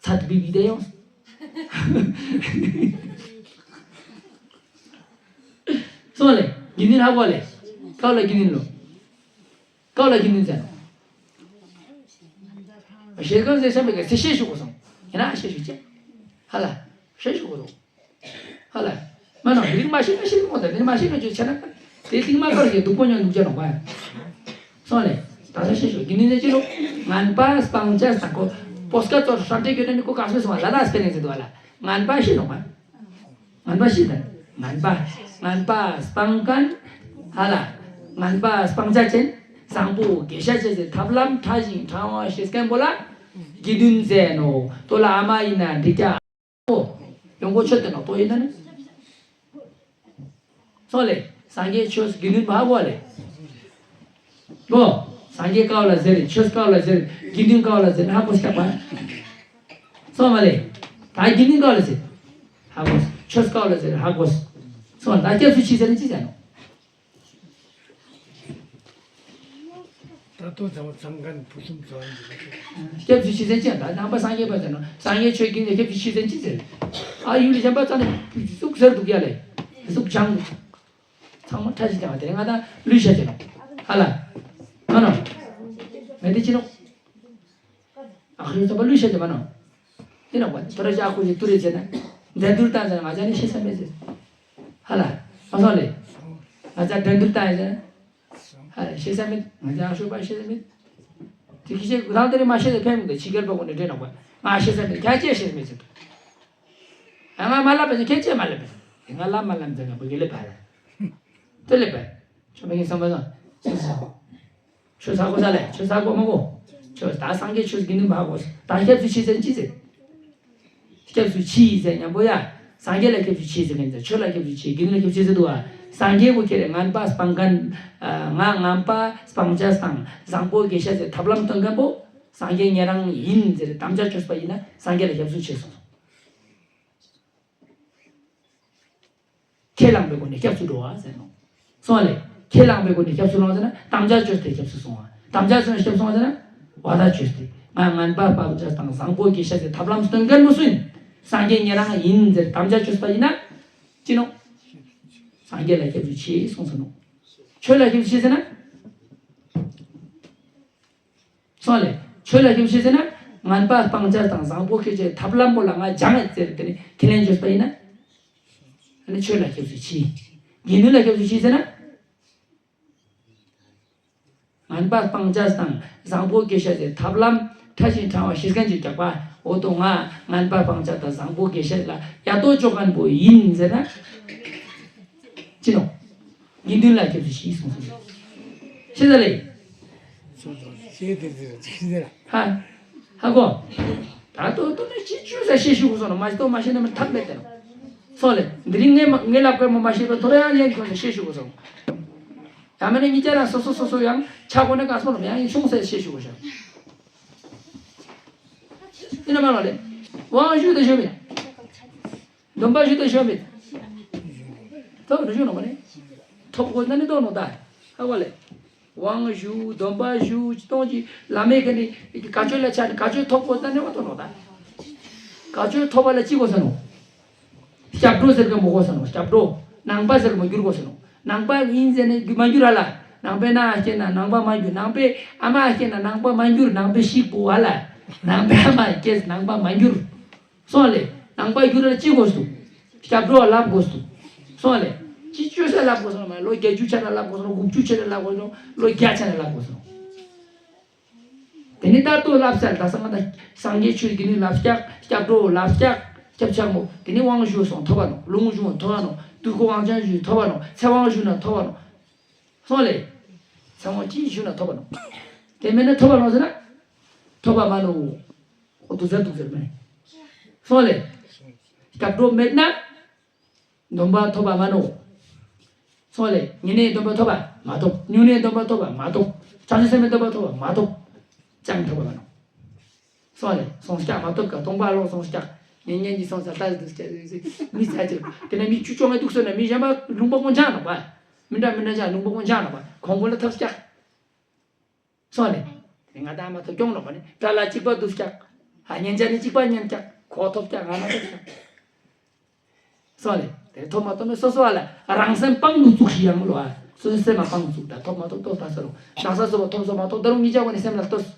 ཚ་དུ་བི་བི་དེ་ཡོང་། སོང་ལེ། དགེ་འདུན་ཧ་གོ་ལེ། ཀའོ་ལ་དགེ་འདུན་ལོ། ཀའོ་ལ་དགེ་འདུན་ཟེར་ནོ། ཤེས་གང་ཟེར་བཤད་མེད་ཀ་ཚེ་ཤེས་ཞུ་དགོས་སོང་། ཡིན་ན་ཤེས་ཞུ་ཅེ། ཧ་ལ། ཤེས་ཞུ་དགོས་སོང་། ཧ་ལ། མ་ནོ་རིག་མ་ཤེས་ན་ཤེས་མོ་ད་མིན་མ་ཤེས་ན་ཅོ་ཆ་ན། དེ་རིག་མ་ཀར་གྱི་སྡུག་པོ་ཉོ་འདུག་ཅེ་ནོ་པ། སོང་ལེ། ད་ས་ཤེས་ཞུ་དགེ་འདུན་ཟེར་ཅི་ལོ། ངན་པ་སྤང་བྱ་ས་ཁོ། པོ་སྐད་ཚོར་ཧྲ་ཏེ་གྱོད་ནི་ཁོ་ག་སོ་སོང་བ་ལ་ལ་སྤེ་ནེ་ཟེར་དུ་བ་ལ། ངན་པ་ཤེས་ནོ་པ། ངན་པ་ཤེས་དང་། ངན་པ། ངན་པ་སྤང་མཁན། ཧ་ལ། ངན་པ་སྤང་བྱ་ཅན། བཟང་པོ་དགེ་བཤེས་ཅན་ཟེར་ཐབས་ལམ་ཕྲ་ཞིང་ཕྲ་བ་ཤེས་མཁན་པོ་ལ། དགེ་འདུན་ཟེར་ནོ། ཏོ་ལ་ཨ་མ་ཡིན་ན་འགྲིག་ཀྱག་ཨོ། ཡོང་སྒོ་ཆོད་དེ་ནོ་ཏོ་ཡིན་ན་ནི། སོང་ལེ། སངས་རྒྱས་ཆོས་དགེ་འདུན་མ་གོ་ལེ། གོ། སངས་རྒྱས་ཀའོ་ལ་ཟེར་ཆོས་ཀའོ་ལ་ཟེར་དགེ་འདུན་ཀའོ་ལ་ཟེར་ཧ་གོ་སྐྱག་པ། སོང་མ་ལེ། ད་དགེ་འདུན་ཀའོ་ལ་ཟེར། ཧ་གོ། ཆོས་ཀའོ་ལ་ཟེར་ཧ་གོ། སོང་ད་སྐྱབས་སུ་མཆི་ཟེར་ནི་ཅི་ཟེར་ནོ། ད་ལྟོ་ཚང་མ་ཚང་མཁན་ཕུན་སུམ་ཚོགས་ཡིན་གྱི་རེད། སྐྱབས་སུ་མཆི་ཟེར་ཅི་ཡང་ད་ནང་པ་སངས་རྒྱས་པ་ཟེར་ནོ། སངས་རྒྱས་ཆོས་ཀྱི་སྐྱབས་སུ་མཆི་ཟེར་ཅི་ཟེར། ཨ་ཡུལ་ལ་གཞན་པ་ཙམ་ནས་གཟུགས་ཟེར་འདུག་ཡ་ལེ། གཟུགས་བྱང་འདུག་ཚང་མ་ཁྲ་ཞིག་ཀྱང་དེ་ང་དང་ལུས་ཤ་ཅེ་ནོ། ཧ་ལ། མ་ནོ། ང་དེ་ཅི་ནོ། ཨ་ཁུ་ཚོ་པ་ལུས་ཤེས་ཀྱི་མ་ནོ། དེ་ནོ་པ་ཐོ་ར་ཤ་ཨ་ཁུ་ཞིག་ཏུ་རེ་བྱས་ན། འགྲན་བསྡུར་བཏང་ཟེར་ན་ང་ཅག་ནི་ཤེས་ས་མེད་ཟེར། ཧ་ལ། མ་སོང་ལེ། ང་ཅག་འགྲན་བསྡུར་བཏང་ཡ་ཟེར། ཧ་ལ་ཤེས་ས་མེད། ང་ཅག་ཨ་ཤོ་པ་ཤེས་ས་མེད། དེ་ཁི་ཤེས་རང་དེ་རིང་མ་ཤེས་ཟེར་ཕན་མི་འདུག་ཕྱི་རྒྱལ་པ་ཀུན་ནས་འདྲེ་ནོ་པ། ང་ཤེས་ས་མེད། ཁྱེད་ཅི་ཤེས་མེད་ཟེར་འདུག་ང་མ་ལབ་པ་ཟེར་ཁྱེད་ཅི་མ་ལབ་པ་ཟེར། ང་ལབ་མ་ལབ་ཟེར་ན་བུ་གི་ལེ་བ་ལ། དེ་ལེ་བ། ཆོ་མ་གིན་བསམ་པ་སོང་། ཆོས་ཚ་གོ་ས་ལས་ཆོས་ཚ་གོ་མ་གོ། ཆོས་ད་སངས་རྒྱས་ཆོས་དགེ་འདུན་བ་གོ། ད་སྐྱབས་སུ་མཆི་ཟེར་ཅི་ཟེར། སྐྱབས་སུ་མཆི་ཟེར་མཉམ་པོ་ཡ། སངས་རྒྱས་ལ་སྐྱབས་སུ་མཆི་ཟེར་མཁན་ཟེར། ཆོས་ལ་སྐྱབས་སུ་མཆི། དགེ་འདུན་ལ་སྐྱབས་སུ་མཆི་ཟེར་འདུག་བ། སངས་རྒྱས་པོ་ཁྱེད་རེ་ངན་པ་སྤང་མཁན། ང་ངན་པ་སྤང་བྱ་དང་བཟང་པོ་དགེ་བཤེས་ཟེར་ཐབས་ལམ་སྟོན་མཁན་པོ། སངས་རྒྱས་ཉན་རང་ཡིན་ཟེར་དམ་བཅའ་བཅོས་པ་ཡིན་ན་སངས་རྒྱས་ལ་སྐྱབས་སུ་མཆི་གསུངས་སོང་། ཁས་བླངས་པའི་སྒོ་ནས་སྐྱབས་སུ་འགྲོ་བ་ཟེར་ནོ། སོང་ལེ། ཁས་བླངས་པའི་སྒོ་ནས་སྐྱབས་སུ་སོང་བ་ཟེར་ན་དམ་བཅའ་བཅོས་ཏེ་སྐྱབས་སུ་སོང་བ། དམ་བཅའ་བཅོས་ནས་སྐྱབས་སུ་སོང་བ་ཟེར་ན་བར་ཐག་བཅོས་ཏེ། ང་ངན་པ་སྤང་བྱ་དང་བཟང་པོ་དགེ་བཤེས་ཟེར་ཐབས་ལམ་སྟོན་མཁན་པོ་སུ་ཡིན། སངས་རྒྱས་ཉན་རང་ཡིན་ཟེར་དམ་བཅའ་བཅོས་པ་ཡིན་ན། ཅི་ནོ། སངས་རྒྱས་ལ་སྐྱབས་སུ་མཆི་གསུངས་སོ་ནོ། ཆོས་ལ་སྐྱབས་སུ་མཆི་ཟེར་ན། སོང་ལེ། ཆོས་ལ་སྐྱབས་སུ་མཆི་ཟེར་ན། ངན་པ་སྤང་བྱ་དང་བཟང་པོ་སྐྱེ་བྱེད་ཐབས་ལམ་པོ་ལ་ང་སྦྱངས་ཟེར་དེ་ནི་ཁས་ལེན་བཅོས་པ་ཡིན་ན། ཨ་ནི་ཆོས་ལ་སྐྱབས་སུ་མཆི། དགེ་འདུན་ལ་སྐྱབས་སུ་མཆི་ཟེར་ན། ངན་པ་སྤང་བྱ་དང་བཟང་པོ་དགེ་བཤེས་ཟེར་ཐབས་ལམ་ཕྲ་ཞིང་ཕྲ་བ་ཤེས་མཁན་གྱི་རྒྱག་པ། འོ་དོ་ང་ངན་པ་སྤང་བྱ་དང་བཟང་པོ་དགེ་བཤེས་ལ་ཡ་ཏོ་ཅོ་མཁན་པོ་ཡིན་ཟེར་ན། ཅི་ནོ། དགེ་འདུན་ལ་སྐྱབས་སུ་མཆི་གསུངས་སོ། ཤེས་ཚར་ལེ། ཤེས་དེ་ཟེར་ཅི་ཟེར། ཧ། ཧ་གོ། ད་ལྟོ་ལྟོ་ནི་ཅི་བཅོས་ས་ཤེས་ཞུ་དགོས་སོང་ནོ། མ་ཤེས་ཏོ་མ་ཤེས་ན་མི་ཐབས་མེད་དེ་ནོ། སོང་ལེ། འདི་རིང་ངས་མ་ངས་ལབ་དགོས་མོ་མ་ཤེས་པ་ཐོ་རེ་ཡང་ཡན་ཁོང་ནས་ཤེས་ཞུ་དགོས་སོང་། ཡང་མིན་ན་ངེད་ཅག་རང་སོ་སོ་སོ་སོ་ཡང་ཆ་གོ་ནས་ག་སོང་ནོ་ཡང་ཡིན་ཆུང་ཟེར་ཤེས་ཞུ་དགོས་ཤག་ཡིན་ན་མ་ལོ་ལེ། དབང་ཞུ་དང་ཞུ་མེད། སྡོམ་པ་ཞུ་དང་ཞུ་མེད། ཐོབ་རུ་ཞུ་ནོ་མ་ནི། ཐོབ་དགོས་ན་ནི་ཐོབ་ནོ་ད། ཧ་གོ་ལེ། དབང་ཞུ་སྡོམ་པ་ཞུ་ཅི་གཏོང་ཅི་བླ་མའི་ཁ་ནི་ག་ཆོས་ལ་ཆ་ནི་ག་ཆོས་ཐོབ་དགོས་ན་ནི་མ་ཐོབ་ནོ་ད། ག་ཆོས་ཐོབ་པ་ལ་ཅི་དགོས་ས་ནོ། སྐྱབས་འགྲོ་ཟེར་གི་མི་དགོས་ས་ནོ། སྐྱབས་འགྲོ། ནང་པ་ཟེར་གི་མི་འགྱུར་དགོས་ས་ནོ། ནང་པ་ཡིན་ཟེར་ནས་རྒྱུ་མ་འགྱུར་ཧ་ལ། ནང་པའི་ན་སྐྱེས་ན་ནང་པ་མ་འགྱུར། ནང་པའི་ཨ་མ་སྐྱེས་ན་ནང་པ་མ་འགྱུར། ནང་པའི་ཤིག་པོ་ཧ་ལ། ནང་པའི་ཨ་མ་སྐྱེས་ནང་པ་མ་འགྱུར། སོང་ལེ། ནང་པ་འགྱུར་ལ་ཅི་དགོས་སུ། སྐྱབས་འགྲོ་ལབ་དགོས་སུ། སོང་ལེ། ཅི་བཅོས་ས་ལབ་དགོས་སོང་ལོ། བརྒྱད་ཅུ་ཆ་ལ་ལབ་དགོས་སོང་། དགུ་བཅུ་ཆ་ལ་ལབ་དགོས་སོང་། ལོ་བརྒྱ་ཆ་ལ་ལབ་དགོས་སོང་། དེ་ནི་ད་ལྟོ་ལབ་ས་ད་ས་ང་ད་སངས་རྒྱས་ཆོས་དགེ་འདུན་ལབ་སྐྱག་སྐྱབས་འགྲོ་ལབ་སྐྱག་སྐྱབས་ཆག་མོ། དེ་ནི་དབང་ཞུ་སོང་ཐོབ་པ་ནོ། ལུང་ཞུ་ཐོབ་པ་ནོ། དུས་འཁོར་དབང་ཆེན་ཞུ་ཐོབ་པ་ནོ། ཚེ་དབང་ཞུ་ན་ཐོབ་པ་ནོ། སོང་ལེ། ཚེ་དབང་ཅི་ཞུ་ན་ཐོབ་པ་ནོ། དེ་མེད་ན་ཐོབ་པ་ནོ་ཟེར་ན། ཐོབ་པ་མ་ནོ། ཁོ་དུ་ཟེར་དུ་ཟེར་མེད། སོང་ལེ། སྐྱབས་འགྲོ་མེད་ན། སྡོམ་པ་ཐོབ་པ་མ་ནོ། སོང་ལེ། ཉེ་གནས་སྡོམ་པ་ཐོབ་པ་མ་ཐོབ། སྨྱུང་གནས་སྡོམ་པ་ཐོབ་པ་མ་ཐོབ། བྱང་ཆུབ་སེམས་དཔའི་སྡོམ་པ་ཐོབ་པ་མ་ཐོབ། ཅང་ཐོབ་པ་མ་ནོ། སོང་ལེ། སོང་སྐྱག་མ་ཐོབ་ཀ་སྟོང་པ་ལོག་སོང་སྐྱག་ཉན་ཉན་གྱི་སོང་ས་ལྟ་ཟེར་དུ་སྐྱག་མི་ཚ་ཅིག་དེ་ནས་མི་བཅུ་བཅོ་ལྔ་འདུག་སོང་ན་མི་གཞན་པ་ལུང་པ་ཀུན་ཆང་ནོག་པ། མི་འདྲ་མི་འདྲ་ཅང་ལུང་པ་ཀུན་ཆང་ནོག་པ། གོང་བུ་ལ་ཐོབ་སྐྱག་སོང་ལེ། དེ་ང་དང་མ་ཐོབ་སྐྱོང་ནོག་པ་ནི་དགྲ་ལ་གཅིག་པ་འདུག་སྐྱག་ཨ་ཉན་ཅག་ནི་གཅིག་པ་ཉན་སྐྱག་ཁོ་ཐོབ་སྐྱག་ང་མ་ཐོབ་སྐྱག་སོང་ལེ། དེ་ཐོབ་མ་ཐོབ་ནི་སོ་སོ་ཨ་ལ་རང་སེམས་སྤང་དུ་བཙུགས་ཤིག་ཡང་ལོ་ཨ། སོ་སོའི་སེམས་ལ་སྤང་དུ་བཙུགས། ད་ཐོབ་མ་ཐོབ་ལྟོས་ད་ས་རུ་ནགས་ས་སོ་པ་ཐོབ་སོ་མ་ཐོབ་ད་རུང་ཉིད་ཅག་གོ་ནི་སེམས་ལ་ལྟོས།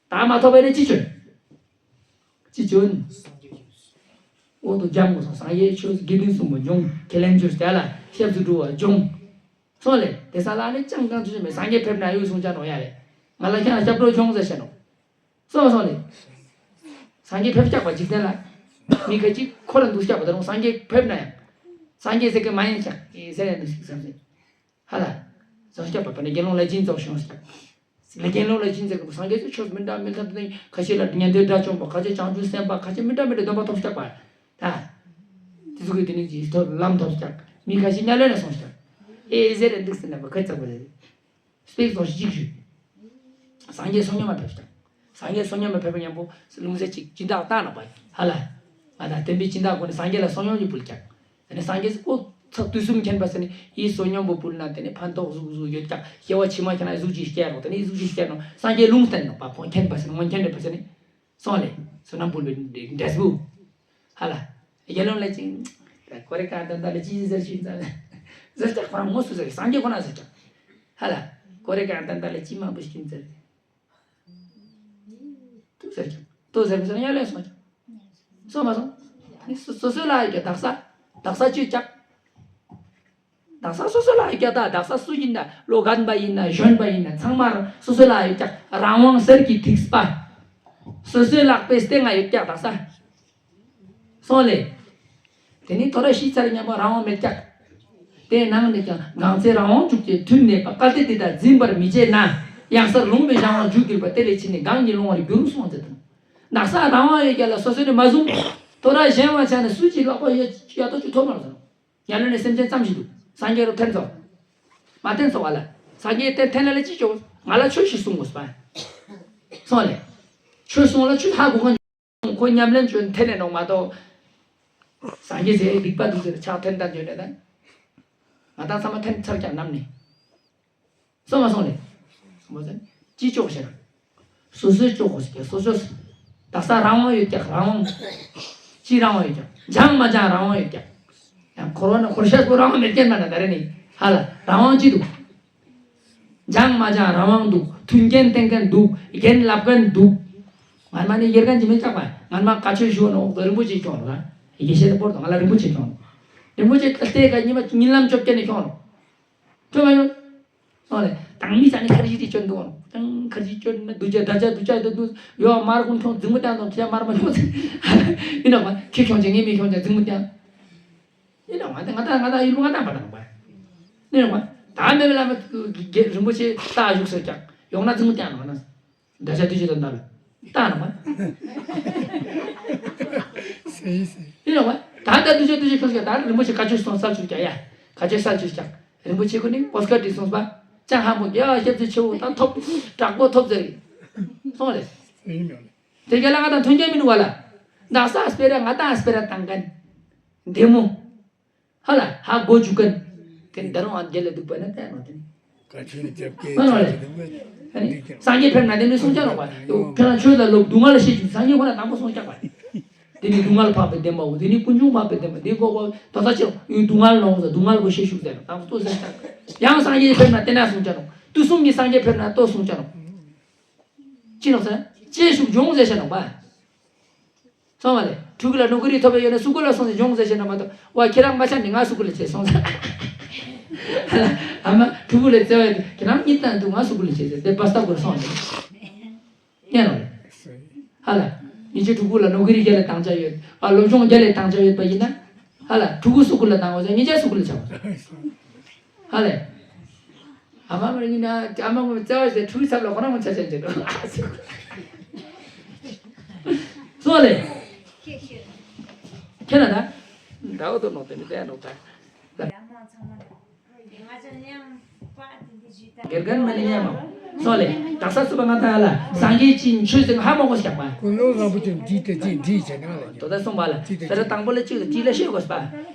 ད་མ་ཐོབ་པ་ནི་ཅི་བྱོས། ཅི་བྱོས། འོ་དོ་སྦྱང་དགོས་སོང་། སངས་རྒྱས་ཆོས་དགེ་འདུན་གསུམ་པོ་སྦྱོང་། ཁས་ལེན་བཅོས་དེ་ལ་སྐྱབས་སུ་འགྲོ་བ་སྦྱོང་། སོང་ལེ། དེ་ས་ལ་ནི་ཅང་གང་ཚུལ་ཆེན་མེད། སངས་རྒྱས་ཕེབས་ན་ཡོད་གསུང་ཅག་ནོ་ཡ་རེད། ང་ལ་ཁྱེད་ལ་སྐྱབས་འགྲོ་སྦྱོང་ཟེར་བཤད་ནོ། སོང་སོང་ལེ། སངས་རྒྱས་ཕེབས་སྐྱག་པ་འཇིག་རྟེན་ལ། མི་ཁ་ཅིག་ཁོ་རང་འདུག་སྐྱག་པ་ད་རུང་སངས་རྒྱས་ཕེབས་ན་ཡང་། སངས་རྒྱས་ཟེར་གི་མ་ཡིན་ཀྱང་ཨེ་ཟེར་ཡང་འདུག་ཟེར་བསམ་ཟེར། ཧ་ལ། སངས་རྒྱས་པ་ཕ་ནི་དགེ་སློང་ལས་ཅན་ཚོགས་བྱུང་ཟེར། ལས་དགེ་སློང་ལས་ཅན་ཟེར་གི་སངས་རྒྱས་ཚོ་ཆོས་མི་འདྲ་མི་འདྲ་དེ་ཁ་ཤས་ལ་ཉན་ཐོས་དགྲ་བཅོམ་པ། ཁ་ཤས་བྱང་ཆུབ་སེམས་དཔའ། ཁ་ཤས་མི་འདྲ་མི་འདྲ་སྡོམ་པ་ཐོབ་སྐྱག་པ། ད། དེ་ཚོ་གི་དེ་ནི་ཇི་ཐོབ་ལམ་ཐོབ་སྐྱག་མི་ཁ་ཤས་དམྱལ་བ་ནས་སོང་སྐྱག་ཨེ་ཟེར་ཡང་འདུག་ཟེར་ན་བ་ཁ་ཚ་བ་རེད། དཔེ་ཙོགས་ཤིག་ཞུ། སངས་རྒྱས་བསོད་སྙོམས་མ་ཕེབས་ཀྱང་། སངས་རྒྱས་བསོད་སྙོམས་མ་ཕེབས་པའི་མཉམ་པོ་ལྷུང་བཟེད་ཅིག་སྦྱིན་བདག་བཏང་ན་པ། ཧ་ལ། ང་དང་བསྟན་པའི་སྦྱིན་བདག་ཁོ་ནི་སངས་རྒྱས་ལ་བསོད་སྙོམས་ཀྱི་ཕུལ་ཀྱང་། དེ་ནས་སངས་རྒྱས་སུ་ཁོ་ཚ་དུས་གསུམ་མཁྱེན་པ་ཟེར་ནས་ཡིས་བསོད་སྙོམས་པོ་ཕུལ་ན་དེ་ནས་ཕན་ཐོགས་གཟུགས་གཟུགས་ཡོད་ཀྱང་། སྐྱེ་བ་ཕྱི་མ་ཁྱེད་རང་གཟུགས་ཅིག་སྐྱེ་རོགས། དེ་ནས་གཟུགས་ཅིག་སྐྱེ་ནོ་སངས་རྒྱས་ལུང་བསྟན་ནོ་པ། ཁོ་མཁྱེན་པ་ཟེར་ནས་མ་མཁྱེན་རེད་པ་ཟེར་ནས། སོང་ལེ། བསོད་ནམས་ཕུལ་བའི་འབྲས་བུ། ཧ་ལ། དགེ་སློང་ལས་ཅིག་ད་ཁོ་རེ་ག་ད་ད་ལ་ཅི་ཟེར་ཞུས་ཙང་། ཟེར་ཀྱང་ཁོ་རང་དངོས་སུ་ཟེར་སངས་རྒྱས་ཁོ་ན་ཟེར་ཀྱང་། ཧ་ལ། ཀོ་རེ་གང་ལྟར་ལ་ཅི་མང་པོ་ཞིག་ཡིན་ཟེར། ཏུ་ཟེར་ཀྱང་ཏུ་ཟེར་མི་ཟེར་ཡ་ལས་སོང་ཀྱང་། སོང་མ་སོང་། ནི་སོ་སོ་སོ་ལ་ཡོད་ཀྱང་དག་ས། དག་ས་ཅི་ཀྱང་། དག་ས་སོ་སོ་ལ་ཡོད་ཀྱང་། ད་དག་ས་སུ་ཡིན་ན། ལོ་རྒན་པ་ཡིན་ན། གཞོན་པ་ཡིན་ན། ཚང་མར་སོ་སོ་ལ་ཡོད་ཀྱང་། རང་དབང་གསེར་གྱི་ཐིགས་པ། སོ་སོའི་ལག་པའི་སྟེང་ང་ཡོད་ཀྱང་དག་ས། སོང་ལེ། དེ་ནི་ཐོ་ར་ཤི་ཚར་མཉམ་པ་རང་དབང་མེད་ཀྱང་། དེའི་ནང་ནས་ཀྱང་གང་ཚེ་རང་དབང་ཕྱུག་ཅེས་མཐུན་གནས་པ། སྐལ་ཏེ་འདི་དག་འཛིན་པར་མི་བྱེད་ན། གཡང་སར་ལུང་པའི་གཞན་དབང་འཇུག་གྱུར་པ། དེ་ལས་ཕྱིས་ནས་གང་ཉིད་ལོང་བར་འགྱུར་གསུངས་ཏེ་དང་། དག་ས་རང་དབང་ཡོད་ཀྱང་ལ་སོ་སོ་ནས་མ་བཟུང་། ཐོ་ར་གཞན་དབང་བྱས་ན་སུ་གཅིག་ལག་པ་ཡ་ཡ་ཏོ་ཅིག་ཐོབ་མ་རེད། ཡ་ལོ་ནས་སེམས་ཅན་ཙམ་ཞིག་འདུག་སངས་རྒྱས་རུ་ཐེན་ཚོ། མ་ཐེན་ཚོ་བ་ལ། སངས་རྒྱས་ཏེ་ཐེན་ལ་ལ་ཅི་ཅོ། ང་ལ་ཆོས་ཤིག་གསུང་དགོས་པ། སོང་ལེ། ཆོས་གསུང་ལ་ཆོས་ཧ་གོ་གང་། ཁོ་ཉམས་ལེན་བྱོས་ཐེན་ནས་ནོག་མ་གཏོགས། སངས་རྒྱས་ཟེར་སྡིག་པ་འདུག་ཟེར་ཕྱག་ཐེན་ད་འཇོན་ནས་ད། ང་དང་ཚང་མ་ཐེན་ཚར་ཀྱང་ནམ་ནས། སོང་མ་སོང་ལེ། སོང་མ་སོང་། ཅི་ཅོག་ཤེ་ན། སོ་སོའི་ཅོག་གོ་ཟེར་ཀྱང་སོ་སོ། དག་ས་རང་དབང་ཡོད་ཀྱང་རང་དབང་། ཅི་རང་དབང་ཡོད་ཀྱང་། སྦྱང་མ་སྦྱང་རང་དབང་ཡོད་ཀྱང་། ཡང་འཁོར་བ་ན་འཁོར་ཤ་པོ་རང་དབང་མེད་མཁན་མ་ན་ད་རེ་ནི། ཧ་ལ་རང་དབང་ཅི་འདུག་སྦྱང་མ་སྦྱང་རང་དབང་འདུག་མཐུན་རྐྱེན་བསྟེན་མཁན་འདུག་རྒན་བསླབ་མཁན་འདུག་ང་མ་ནི་ཡེར་མཁན་གྱི་མི་ཆགས་པ། ང་མ་བཀའ་ཆོས་ཞུ་ནོ་འོག་ཏུ་རིན་པོ་ཆེ་ཁྱོང་ནོ། དགེ་བཤེས་དེ་པོར་དུ་ང་ལ་རིན་པོ་ཆེ་ཁྱོང་ནོ། རིན་པོ་ཆེ་ལྟེ་ཀ་ཉི་མ་ཉིན་ལམ་བཅོ་བརྒྱད་ནས་ཁྱོང་ནོ། ཁྱོད་མ་ཡོང་། སོང་ལེ། དང་མི་ས་ནི་ཁར་ཇི་དེ་ཅོན་འདུག་ཨང་། དང་ཁར་ཇི་ཅོན་ན་དུ་ཅ་ད་ཅ་དུ་ཅ་དུ་དུ་ཡོ་མར་ཀུན་ཁྱོང་འཛིང་མོ་བཏང་དང་ཁྱེད་མར་མ་ཁྱོང་འཛིང་། ཡིན་ནོ་མ་ཁྱེད་ཁྱོང་ཅན་ངས་མི་ཁྱོང་ཅན་འཛིང་མོ་བཏང་། ཡིན་ནོ་མ་དེ་ང་ད་ང་ད་ཡིན་ལུ་ང་ད་མ་དང་པ། ཡིན་ནོ་མ་ད་མེ་བེ་ལ་མ་རིན་པོ་ཆེ་ལྟ་བཞུགས་ཟེར་ཀྱང་ཡོང་ན་འཛིང་མོ་བཏང་ནོ་ན། ད་ཅ་དུ་ཅ་དུ་འདར་ལྟ་ནོ་མ། སེ་སེ། ཡིན་ནོ་མ་ད་ད་དུ་ཅ་དུ་ཅ་ཁྱོང་ཀྱང་ད་རིན་པོ་ཆེ་བཀའ་ཆོས་སོང་སལ་ཆུ་ཀྱང་ཡ། བཀའ་ཆོས་སལ་ཆུ་ཀྱང་། རིན་པོ་ཆེ་ཁོ་ནི་པོ་སྐད་དྲིས་སོང་པ། ཅང་ཧ་མོ་རྒྱལ་བ་སྐྱབས་རྗེ་ཆེ་བོ་དང་ཐོབ་དྲག་པོ་ཐོབ་ཟེར། སོང་ལེ། དེ་རྒྱ་ལ་ང་དང་མཐུན་རྐྱེན་མི་འདུག་བ་ལ། ནག་ས་སྤེ་ར་ང་དང་སྤེ་ར་བཏང་མཁན། བདེ་མོ། ཧ་ལ་ཧ་གོ་བཅུག་མཁན། དེ་འདི་རང་ཨ་རྒྱལ་ལ་འདུག་པ་ན་བལྟས་ནོ་དེ་ནི། ག་ཆོས་ནི་རྒྱབ་སྐྱེས་ཨ་ནོ་ལེ། ཨ་ནི་སངས་རྒྱས་ཕེབས་ན་དེ་ནི་གསུང་ཅག་རོགས་པ། ཁྱོད་རང་ཆོས་ལ་ལོབས་སྡུག་བསྔལ་ལ་ཤེས་བཅུག་སངས་རྒྱས་ཁོ་ན་དང་པོ་གསུང་ཅག་པ། དེ་ནི་སྡུག་བསྔལ་འཕགས་པའི་བདེན་པའོ། དེ་ནི་ཀུན་འབྱུང་འཕགས་པའི་བདེན་པ། དེ་འགོག་པ་དོ་ས་ཆེ་ཡུལ་སྡུག་བསྔལ་ནོ་ཟེར་སྡུག་བསྔལ་གོ་ཤེས་བཅུག་ཟེར་དང་པོ་ཏོ་ཟེར་ཅག་ཡང་སངས་རྒྱས་ཕེབས་ན་དེ་ན་གསུང་ཅག་རོགས། དུས་གསུམ་གྱི་སངས་རྒྱས་ཕེབས་ན་ཏོ་གསུང་ཅག་རོགས། ཅི་ནོག་ཟེར། ཅེས་ཤུགས་འབྱུང་ཟེར་ཤེས་ནོག་པ། སོང་བ་ལེ། ཕྲུ་གུ་ལ་ནོ་ཀི་རི་ཐོབ་པའི་ཡོད་ན་སུ་ཀུ་ལ་སོང་ཟེར་འབྱུང་ཟེར་ཤེས་ན་མ་གཏོགས་བ་ཁྱེད་རང་མ་ཆ་ནི་ང་སུ་ཀུ་ལ་བྱས་སོང་ཟེར། ཨ་མ་ཕྲུ་གུ་ལ་བརྩེ་བ་ཡོད་ཁྱེད་རང་གཉིད་བཏང་འདུག་ང་སུ་ཀུ་ལ་བྱས་ཟེར་དེ་པ་སྟ་ཀུ་ལ་སོང་ཟེར། ཉན་རོ་ལེ། ཧ་ལ། ཉིན་ཅི་ཕྲུ་གུ་ལ་ནོ་ཀི་རི་རྒྱ་ལ་བཏང་ཆ་ཡོད། ཨ་སློབ་སྦྱོང་རྒྱ་ལ་བཏང་ཆ་ཡོད་པ་ཡིན་ན། ཧ་ལ་ཕྲུ་གུ་སུ་ཀུ་ལ་བཏང་བ་ཟེར་ཉིན་ཅ་སུ་ཀུ་ལ་ཆ་བ་ཟེར། ཧ་ལས། ཨ་མ་མ་ཡིན་ན་ཨ་མ་མ་བཙལ་བ་ཞིག་ཕྲུ་གུའི་ཚབ་ལ་ཁོ་རང་མ་ཆ་ཆ་འཇལ་འགྲོ། སོང་ལེ། ཁྱེད་ན་ད། ད་འོ་དོ་ནོ་དེ་ནི་དེ་ནོ་ད། དགེ་རྒན་མ་ནི་ཉན་མ། སོང་ལེ། དག་ས་སུ་པ་ང་ད་ལ་སངས་རྒྱས་ཀྱི་ཆོས་ཟེར་ཧ་མ་གོ་ཞག་པ། ཀུན་སློང་བཟང་པོ་ཅན་བྲིས་ཏེ་ཅི་བྲིས་བྱས་ན་ལ། དོ་ད་སོང་བ་ལ། དེ་ལ་དང་པོ་ལ་གཅིག་ལ་གཅིག་ལ་ཤེས་དགོས་པ།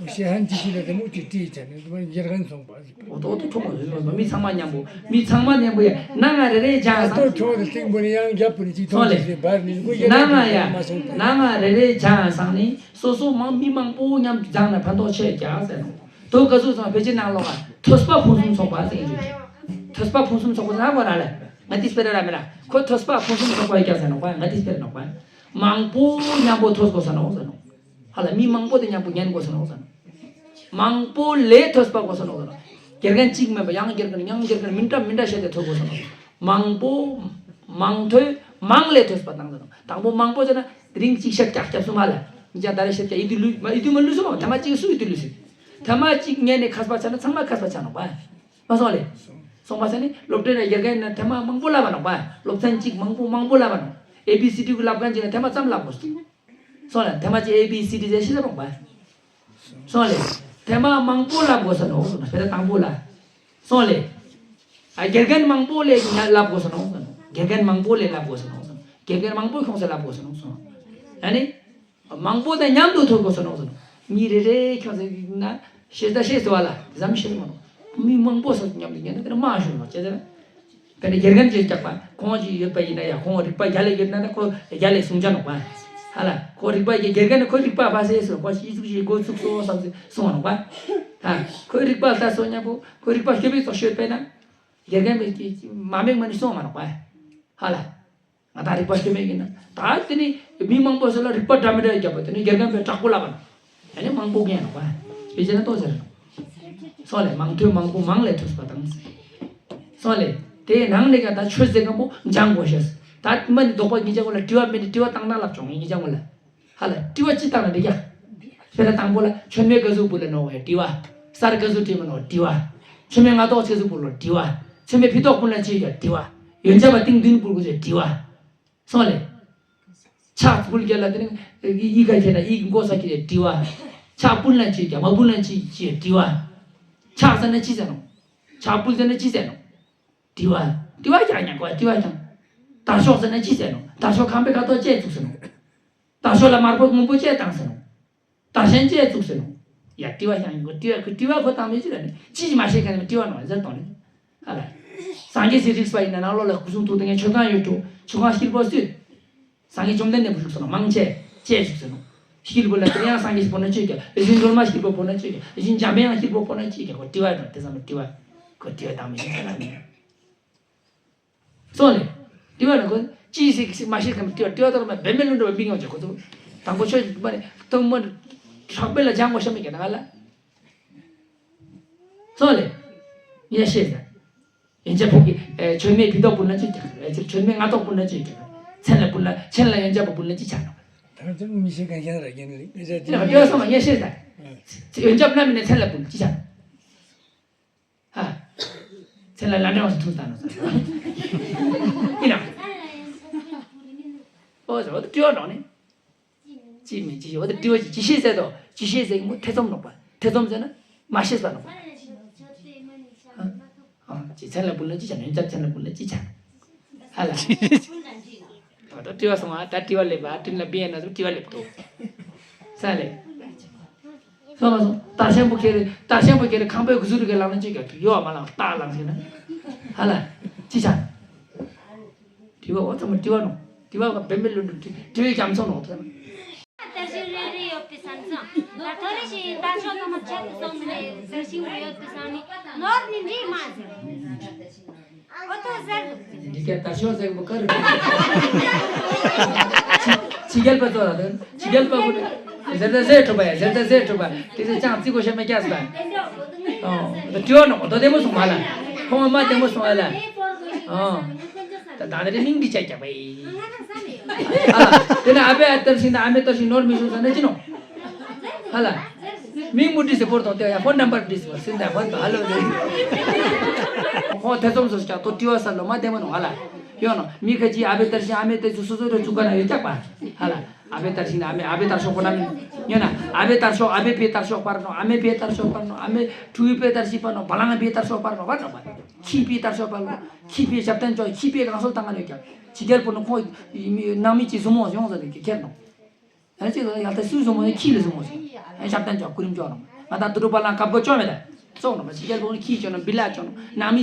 ཤེས་ཧན་ཅི་ཤི་ལ་རི་མོ་གཅིག་བྲིས་བྱས་ནས་དགེ་རྒན་སོང་པ། འོ་ཏོ་ཏོ་ཁྲོ་མོ་ཡོད་མ་མི་ཚང་མ་མཉམ་པོ། མི་ཚང་མ་མཉམ་པོ་ཡ། ན་ང་རེ་རེ་སྦྱངས་ཨ་སང་། ཏོ་ཁྲོ་དེ་ཐེངས་པོ་ནི་ཡང་རྒྱབ་པོ་ནི་ཅིག་ཐོང་ཅིག་ཟེར་བར་ནི་ཀུ་ཡ་ན་ང་ཡ། མ་སོང་པ། ན་ང་རེ་རེ་སྦྱངས་སང་ནི་སོ་སོ་མང་མི་མང་པོ་མཉམ་སྦྱངས་ན་ཕན་ཐོགས་ཆེ་རྒྱག་ཟེར་ནོ། དོ་ག་ཟུག་ཚང་ཕལ་ཆེར་ནང་ལོག་ང་ཐོས་པ་ཕུན་སུམ་ཚོགས་པ་ཟེར་གྱི་འདུག་ཐོས་པ་ཕུན་སུམ་ཚོགས་པ་ཟེར་ན་གོ་ར་ལེ། ང་ཏི་སྤེ་ར་ར་མེ་ར་ཁོ་ཐོས་པ་ཕུན་སུམ་ཚོགས་པ་ཡི་རྒྱག་ཟེར་ནོ་པ། ང་ཏི་སྤེ་ར་ནོ་པ། མང་པོ་མཉམ་པོ་ཐོས་དགོས་ས་ནོ་ཟེར་ནོ། ཧ་ལ་མི་མང་པོ་དེ་མཉམ་པོ་ཉན་དགོས་ས་ནོ་ཟེར་ནོ། མང་པོ་ལས་ཐོས་པ་དགོས་ས་ནོ་ཟེར་ནོ། དགེ་རྒན་གཅིག་མིན་པ་ཡང་དགེ་རྒན་ཡང་དགེ་རྒན་མི་འདྲ་མི་འདྲ་བྱས་ཏེ་ཐོས་དགོས་ས་ནོ། མང་པོ་མང་ཐོས་མང་ལས་ཐོས་པ་དང་ཟེར་ནོ། དང་པོ་མང་པོ་ཟེར་ན་དེ་རིང་གཅིག་ཤད་རྒྱག་རྒྱབ་སོང་ཧ་ལ། ཉིན་ཅང་ད་རེ་ཤད་རྒྱག་ཡིད་དུ་ལུས་མ་ཡིད་དུ་མ་ལུས་སོང་ཐ་མ་གཅིག་སུ་ཡིད་དུ་ལུས་སོང་། ཐ་མ་གཅིག་ཉན་ནས་མཁས་པ་ཆགས་ན་ཚང་མ་མཁས་པ་ཆགས་ནོ་པ། མ་སོང་ལེ། སོང་པ་ཟེར་ནི་སློབ་གྲྭའི་ནང་དགེ་རྒན་ན་ཐེངས་མ་མང་པོ་བསླབས་པ་ནོག་པ། སློབ་ཚན་གཅིག་མང་པོ་མང་པོ་བསླབས་པ་ནོག་ཨེ་བི་སི་ཌི་གི་བསླབ་མཁན་གཅིག་ན་ཐེངས་མ་ཙམ་བསླབ་དགོས་སོང་། སོང་ལེ་ཐེངས་མ་གཅིག་ཨེ་བི་སི་ཌི་ཟེར་ཤེས་ས་མང་པ། སོང་ལེ། ཐེངས་མ་མང་པོ་བསླབ་དགོས་ས་ནོག་སོང་ན་དཔེ་དང་པོ་ལ། སོང་ལེ། ཨ་དགེ་རྒན་མང་པོ་ལས་ཀྱི་ང་བསླབ་དགོས་ས་ནོག་སོང་ན། དགེ་རྒན་མང་པོ་ལས་བསླབ་དགོས་ས་ནོག་སོང་ན། དགེ་རྒན་མང་པོ་ཁྱོངས་ས་བསླབ་དགོས་ས་ནོག་སོང་། ཨ་ནི། མང་པོ་དང་མཉམ་དུ་ཐོས་དགོས་ས་ནོག་ཟེར་ནོ། མི་རེ་རེ་ཁྱོད་ཟེར་ན་ཤེས་ད་ཤེས་ཟེར་བ་ལ་དེ་ཙམ་ཤེས་མ་ནོག་མི་མང་པོ་ས་མཉམ་དུ་ཉན་ན་དེ་ན་མ་ཤོང་ནོག་ཅེས་ཟེར་ན། དཔེར་ན་དགེ་རྒན་ཅིག་རྒྱག་པ་ཁོང་ཅིག་ཡོད་པ་ཡིན་ན་ཡ་ཁོང་རིག་པ་རྒྱ་ལས་ཡོད་ན་ན་ཁོ་རྒྱ་ལས་གསུང་ཅ་ནོག་པ། ཧ་ལ་ཁོ་རིག་པ་ཡི་དགེ་རྒན་ནི་ཁོ་རིག་པ་ཕ་སེ་སོ་ཁོ་ཤི་ཚུགས་ཤི་འགོ་ཚུགས་སོ་བསམ་སེ་གསུང་བ་ནོག་པ། ཧ་ཁོ་རིག་པ་ལྟ་སོ་མཉམ་པོ་ཁོ་རིག་པ་ཤོད་པའི་ཙོག་ཤོད་པས་ན། དགེ་རྒན་པས་མ་མེད་མ་ནི་སོང་མ་ནོག་པ། ཧ་ལ། ང་དང་རིག་པ་ཞུམ་མེད་ཡིན་ན། ད་དེ་ནི་མི་མང་པོ་ཚོ་ལ་རིག་པ་འདྲ་མི་འདྲ་རྒྱབ་པ་དེ་ནི་དགེ་རྒན་པས་དྲག་པོ་ལབ་པ་ན། ཨ་ནི་མང་པོ་རྒན་ནོག་པ། དེ་བྱས་ན་ལྟོས་ཟེར། སོང་ལེ། མང་ཐོས་མང་པོ་མང་ལས་ཐོས་པ་དང་། སོང་ལེ། དེའི་ནང་ནས་ཀྱང་ད་ཆོས་ཟེར་མཁན་པོ་སྦྱང་དགོས་ཤེས། ད་མ་ནི་ལྡོག་པ་གཉིས་ཆ་གོ་ལ་དྲི་བ་མེད་ནི་དྲི་བ་བཏང་སྟངས་ལབ་བྱུང་ངེ་གཉིས་ཆ་གོ་ལ། ཧ་ལ་དྲི་བ་ཅི་བཏང་ན་འགྲིག་ཡ། དཔེར་ན་དང་པོ་ལ་མཆོད་མེ་ག་ཟུག་ཕུལ་ལ་ནོག་ཡ་དྲི་བ། གསར་ག་ཟུག་བྲིས་མ་ནོག་དྲི་བ། མཆོད་མེ་སྔ་ཐོག་ཆི་ཟུག་ཕུལ་ལོ་དྲི་བ། མཆོད་མེ་ཕི་ཐོག་ཕུལ་ན་ཅི་ཡོད་དྲི་བ། ཡོན་ཆབ་པ་སྟེང་མདུན་ཕུལ་དགོས་ཟེར་དྲི་བ། སོང་ལེ། ཕྱག་ཕུལ་རྒྱ་ལ་དེ་ནི་ཡི་ག་ཁྱེར་ན་ཡི་གི་མགོ་ས་ཁྱེར་དྲི་བ། ཕྱག་ཕུལ་ན་ཅི་རྒྱ་མ་ཕུལ་ན་ཅི་ཅི་དྲི་བ། ཕྱག་ཟེར་ན་ཅི་ཟེར་ནོག་ཕྱག་ཕུལ་ཟེར་ན་ཅི་ཟེར་ནོག་དྲི་བ། དྲི་བ་རྒྱག་ཉག་གོ་དྲི་བ་རྒྱག་དར་ཤོག་ཟེར་ན་ཅི་ཟེར་ནོག་དར་ཤོག་ཁང་པའི་ཁ་ཐོག་ཅེ་བཙུགས་ཟེར་ནོག་དར་ཤོག་ལ་དམར་པོ་སྔོན་པོ་ཅེ་བཏང་ཟེར་ནོག་དར་ཤན་ཅེ་བཙུགས་ཟེར་ནོག་ཡ་དྲི་བ་རྒྱག་ཉག་གོ་དྲི་བ་ཁོ་དྲི་བ་ཁོ་བཏང་མེད་ཅི་ལ་ནི་ཅི་ཅི་མ་ཤེས་མཁན་ནི་དྲི་བ་ནོག་ཟེར་དོ་ནི། ཧ་ལ། སངས་རྒྱས་སི་རིགས་པ་ཡིན་ན་ནང་ལོགས་ལ་སྐུ་གསུང་ཐུགས་ལྡན་མཆོད་ཁང་ཡོད་འགྲོ་མཆོད་ཁང་སྐྱིད་པོ་སུས། སངས་རྒྱས་བཅོམ་ལྡན་འདས་པོ་བཞུགས་སོང་ན་མང་ཆེ་ཆེ་བཞུགས་སོང་ན། ཤི་ལ་པོ་ལ་དེ་ཡང་སངས་རྒྱས་ཤི་པོ་ན་ཆོས་ཀྱང་རིན་སྒྲོལ་མ་ཤི་པོ་པོ་ན་ཆོས་ཀྱང་རིན་འཇམ་པའི་ཡང་ཤི་པོ་པོ་ན་ཆོས་ཀྱང་ཁོ་དྲི་བ་དང་དེ་ཚང་མ་དྲི་བ། ཁོ་དྲི་བ་དང་མི་ཤེས་ཁ་ལ་མི། སོང་ལེ། དྲི་བ་ན་ཁོ་ཅི་ཞིག་ཞིག་མ་ཤེས་ཁ་མི་དྲི་བ་དྲི་བ་དོར་མ་བེམ་མེ་ལུང་འདྲ་བ་མི་ཡོང་ཅེ་ཁོ་ཚོ། དང་པོ་ཆོས་མ་ནི་ཐོག་མ་ཧྲག་པེ་ལ་སྦྱང་དགོས་ཤ་མི་ཀྱང་ང་ལ། སོང་ལེ། ངས་ཤེས་ཟེར། ཡན་ཆད་ཕུག་གི་མཆོད་མེ་ཕི་ཐོག་ཕུལ་ན་ཅི་ཀྱག་རེད། མཆོད་མེ་སྔ་ཐོག་ཕུལ་ན་ཅི་ཀྱག་རེད། མཚན་ལ་ཕུལ་ན་མཆན་ལ་ཡན་ཆད་པ་ཕུལ་ན་ཅི་ཆགས་ནོག་ད་ཅང་མི་ཤེས་གང་ཤེས་ར་རྒན་ལི་ངས་ཅི་ལ་ལྟོས་སོང་བ་ངས་ཤེས་ཟེར། ཡན་ཆད་ཕུལ་ན་མི་ནས་མཚན་ལ་ཕུལ་ཅི་ཆགས་ནོག་ཧ། མཚན་ལ་ལ་འདྲེན་བ་སུ་ཐུག་ད་ནོ་ས། ཡིན་ན། ཨོ་ཟེར་བ་དུ་དྲི་བ་འདྲོག་ནི། ཅི་མི་ཅི་ཞིག་འོ་དེ་དྲི་བ་ཅི་ཅི་ཤེས་ཟེར་དོ། ཅི་ཤེས་ཟེར་གི་མོ་ཐེ་ཚོམ་ནོག་པ། ཐེ་ཚོམ་ཟེར་ན་མ་ཤེས་པ་ནོག་པ། ཨ་ཅི་མཚན་ལ་ཕུལ་ན་ཅི་ཆ་ནོ། ཡོན་ཆབ་མཚན་ལ་ཕུལ་ན་ཅི་ཆ་ནོ། ཧ་ལ། ད་དྲི་བ་སོང་ཨ། ད་དྲི་བ་ལེབ་ཨ། དྲིན་ལ་བི་ཡ་ན་ཟུ་དྲི་བ་ལེབ་ཏོ། ས་ལེ། སོང་ལ་སོང་། དར་ཤན་པོ་ཁྱེར་རེ་དར་ཤན་པོ་ཁྱེར་རེ་ཁང་པའི་གུ་ཟུར་གི་ལངས་ན་ཅི་ག་ཡོ་ཨ་མ་ལངས་ཏ་ལངས་ཟེར་ན། ཧ་ལ། ཅི་ཆ། དྲི་བ་འོ་ཚང་མ་དྲི་བ་ནོ། དྲི་བ་ག་བེམ་བེ་ལུ་ལུ་དྲི་བའི་རྒྱ་མཚོ་ནོ་ཚང་མ། ད་ཞིག་རེ་རེ་ཡོད་པའི་ས་མཚམས། ད་ཐོ་རེ་ཞིག་ད་ཤོག་ཚང་མ་ཆད་དུ་སོང་མི་ནས་ཟེར་ཞིང་ཡོད་པའི་ས་ནི་ནོར་ནི་འདྲི་མ་ཟེར། འོ་ཐོ་ཟེར། འདི་སྐད་ད་ཤོག་ཟེར་གི་མོ་ཀ་རུ། ཕྱི་རྒྱལ་པ་ཚོ་ལ་དང་ཕྱི་རྒྱལ་པ་ཀུན་ཟེར་ད་ཟེར་ཐུབ་པ་ཡ། ཟེར་ད་ཟེར་ཐུབ་པ། དེ་ཚོ་ཅང་རྩི་གོ་ཤ་མེད་ཀྱག་ཟེར། ཨོ། ད་དྲི་བ་ནོ་ད་བདེ་མོ་སོང་བ་ལ། ཁོང་མ་བདེ་མོ་སོང་བ་ལ། ཨོ། ད་ད་ནི་མིང་འདི་ཆ་རྒྱག་པ་ཡིན། ཨ་དེ་ན་ཨ་བེ་ཨ་ཏར་ཤིང་དང་ཨ་མེ་ཏར་ཤིང་ནོར་མི་ཤོང་ཟེར་ན་ཅི་ནོ། ཧ་ལ། མིང་མུ་འདྲི་སེ་བོར་དང་དེ་ཡང་ཕོན་ནམ་བར་འདྲི་སེ་བོར་སིན་ད་ཕོན་དང་ཧ་ལོ་ལེ། ཁོང་ཐེ་ཚོམ་སོ་སོ་ཀྱང་དོ་དྲི་བ་ས་ལོ་མ་བདེ་མོ་ནོ་ཧ་ལ། ཡོད་ནོ་མི་ཁ་ཅིག་ཨ་བེ་ཏར་ཤིང་ཨ་མེ་ཏར་ཤིང་སོ་སོ་རེ་བཙུགས་ཀ་ན་ཡོད་ཀྱག་པ། ཧ་ལ། ཨ་བེ་ཏར་ཤིང་ཨ་མེ་ཨ་བེ་ཏར་ཤོག་པོ་ན་མིན། ཡོད་ན་ཨ་བེ་ཏར་ཤོག་ཨ་བེ་པེ་ཏར་ཤོག་པར་ནོ། ཨ་མེ་པེ་ཏར་ཤོག་པར་ནོ། ཨ་མེ་ཕྲུ་གུ་པེ་ཏར་ཤིང་པར་ནོ། བ་ལང་པེ་ཏར་ཤོག་པར་ནོ། པར་ནོ་པ། ཁྱི་པེ་ཏར་ཤོག་པར་ནོ། ཁྱི་པེ་ཞབས་བརྟན་ཅོ་ཁྱི་པེ་གང་སོ་བཏང་ང་ནོ་ཀྱག་ཕྱི་རྒྱལ་པོ་ནི་ཁོ་ནང་མི་ཅི་བཟུང་མོ་ཡོང་ཟེར་ཏེ་ཁྱེར་ནོ། ཡང་ཅིག་ཡང་ད་སུས་བཟུང་མོ་ནི་ཁྱི་ལ་བཟུང་མོ་ཟེར། ཡང་ཞབས་བརྟན་ཅོ་སྐུ་རིམ་ཅོ་ནོ། ང་ད་དུ་རུ་པ་ལང་ཀབ་གོ་ཅོ་མེད་ད། ཙོག་ནོ་མ་ཕྱི་རྒྱལ་པོ་ནི་ཁྱི་ཅོ་ནོ་བི་ལ་ཅོ་ནོ་ནང་མི་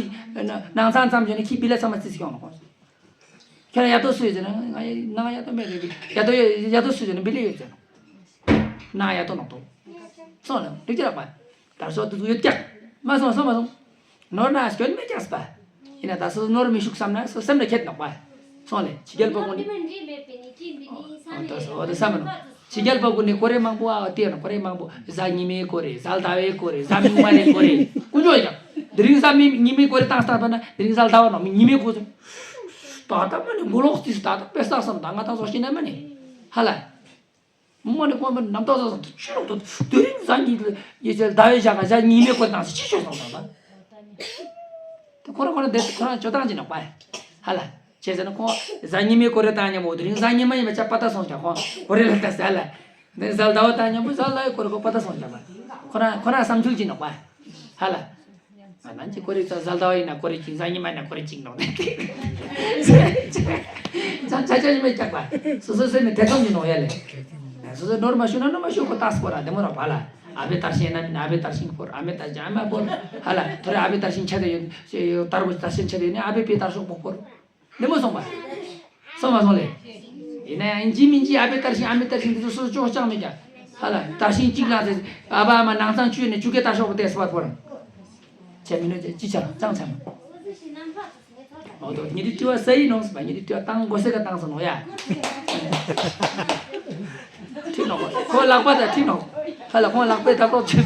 ནང་ཚང་ཙམ་ཅོ་ནི་ཁྱི་བི་ལ་ཚང་མ་རྩིས་སུ་ཡོང་ནོ་ཁོ། ཁྱེད་རང་ཡ་ཏོ་སུ་ཡོད་ཟེར་ན་ང་ཡ་ནང་ཡ་ཏོ་མེད་རེད། ཡ་ཏོ་ཡ་ཏོ་སུ་ཡོད་ཟེར་ན་བི་ལི་ཡོད་ཟེར་ནོ། ནང་ཡ་ཏོ་ནོ་ཏོ། སོང་ལ་འགྲིག་ཅི་རག་པ། དར་སོ་དུ་ཡོད་ཀྱག་མ་སོང་སོང་མ་སོང་། ནོར་ན་སྐྱོན་མེད་ཀྱག་སི་པ། ཡིན་ན་ད་སོ་ནོར་མི་ཤུགས་བསམ་ན་སོ་སེམས་ལ་ཁྱེད་ནོག་པ། སོང་ལེ་ཕྱི་རྒྱལ་པོ་ཀུན་ནི། ཨོ་ད་སོ་ཨོ་ད་བསམ་མ་ནོ། ཕྱི་རྒྱལ་པོ་ཀུན་ནི་ཀོ་རེ་མང་པོ་ཨ་བལྟས་ནོ། ཀོ་རེ་མང་པོ་གཟའ་ཉི་མའི་ཀོ་རེ་གཟའ་ཟླ་བའི་ཀོ་རེ་གཟའ་མིག་དམར་རེ་ཀོ་རེ་ཀུན་ཅོ་ཡ། དེ་རིང་གཟའ་མིག་ཉི་མའི་ཀོ་རེ་བཏང་སྟངས་པ་ན་དེ་རིང་གཟའ་ཟླ་བ་ནོ་མི་ཉི་མའི་ཀོ་ཚོ། ད་ད་མ་ནི་མགོ་ལོག་སྟེ་སུ་ད་ད་དཔེ་བསགས་སམ་ད་ང་ད་སོ་ཤི་ན་མ་ནི། ཧ་ལ། མོ་ནི་ཁོང་མི་ནམ་ཐག་ས་སང་དུ་ཆུ་ལོག་ཏུ་དུ་རིང་གཟའ་ཉི་ཡེ་ཚེ་ཟླ་བའི་ཞག་ག་གཟའ་ཉི་མའི་སྐོར་དང་སུ་ཆི་ཆོད་སོང་སོང་ད། དེ་ཁོ་ར་ཁོ་ར་དེ་ཁོ་ར་ཇོ་དང་ཅི་ནོག་པ། ཧ་ལ། བྱས་ཟེར་ན་ཁོ་གཟའ་ཉི་མའི་སྐོར་རེ་བཏང་ཉམ་པོ་དུ་རིང་གཟའ་ཉི་མ་ཡིན་པ་ཆ་པ་ཏ་སོང་ཀྱང་ཁོ་ཁོ་རེ་ལ་ལྟ་ས་ལ། དེ་གཟའ་ཟླ་བ་བཏང་ཉམ་པོ་གཟའ་ལ་ཡི་སྐོར་ཁོ་པ་ཏ་སོང་ཀྱང་པ། ཁོ་ར་ཁོ་ར་བསམ་ཚུལ་ཅི་ནོག་པ། ཧ་ལ། ང་རང་གི་ཀོ་རེ་ཚོ་གཟའ་ཟླ་བ་ཡིན་ན་ཀོ་རེ་གཅིག་གཟའ་ཉི་མ་ཡིན་ན་ཀོ་རེ་གཅིག་ནོག་ནས། ཅང་ཆ་ཆ་ཡིན་མེད་ཀྱག་པ། སོ་སོ་སེམས་ནས་ཐེ་ཚོམ་གྱི་ནོག་ཡ་ལེ། སོ་སོ་ནོར་མ་ཤུ་ན་ནོར་མ་ཤུ་ཁོ་ཏག་སྐོར་ར་དེ་མོ་ར་བ་ལ། ཨ་བེ་དར་ཤིང་ན་མིན་ཨ་བེ་དར་ཤིང་སྐོར་ཨ་མེ་དར་ཤིང་ཨ་མ་སྐོར། ཧ་ལ་ཐོ་རེ་ཨ་བེ་དར་ཤིང་ཆ་དེ་ཡོད། དར་བུ་དར་ཤིང་ཆ་དེ་ཡོད་ནི་ཨ་བེ་བེ་དར་ཤོག་པོ་སྐོར། འདི་མོ་སོང་པ། སོང་མ་སོང་ལེ། ཡིན་ན་ཡང་ཡིན་གཅིག་མིན་གཅིག་ཨ་བེ་དར་ཤིང་ཨ་མེ་དར་ཤིང་འདི་ཚོ་སོ་སོ་ཅོག་ཅང་མེད་ཀྱང་། ཧ་ལ་དར་ཤིང་གཅིག་ལ་ཟེར་ཨ་བ་ཨ་མ་ནང་ཚང་བཅུ་ནས་བཅུ་གེ་དར་ཤོག་པོ་དེ་སུ་བར་བོར། ཅེ་མི་ནོ་ཅེ་ཅི་ཆ་ལ་ཅང་ཆ་མ། ཨོ་དོ་ཉི་དི་ཏི་བ་ས་ཡི་ནོ་སི་པ་ཉི་དི་ཏི་བ་ཏང་གོ་སེ་ག་ཏང་སོ་ནོ་ཡ། ཁྲི་ནོ་ཁོ་ལག་པ་ད་ཁྲི་ནོ། ཧ་ལ་ཁོ་ལག་པའི་ཐབ་ཏོག་ཆུ།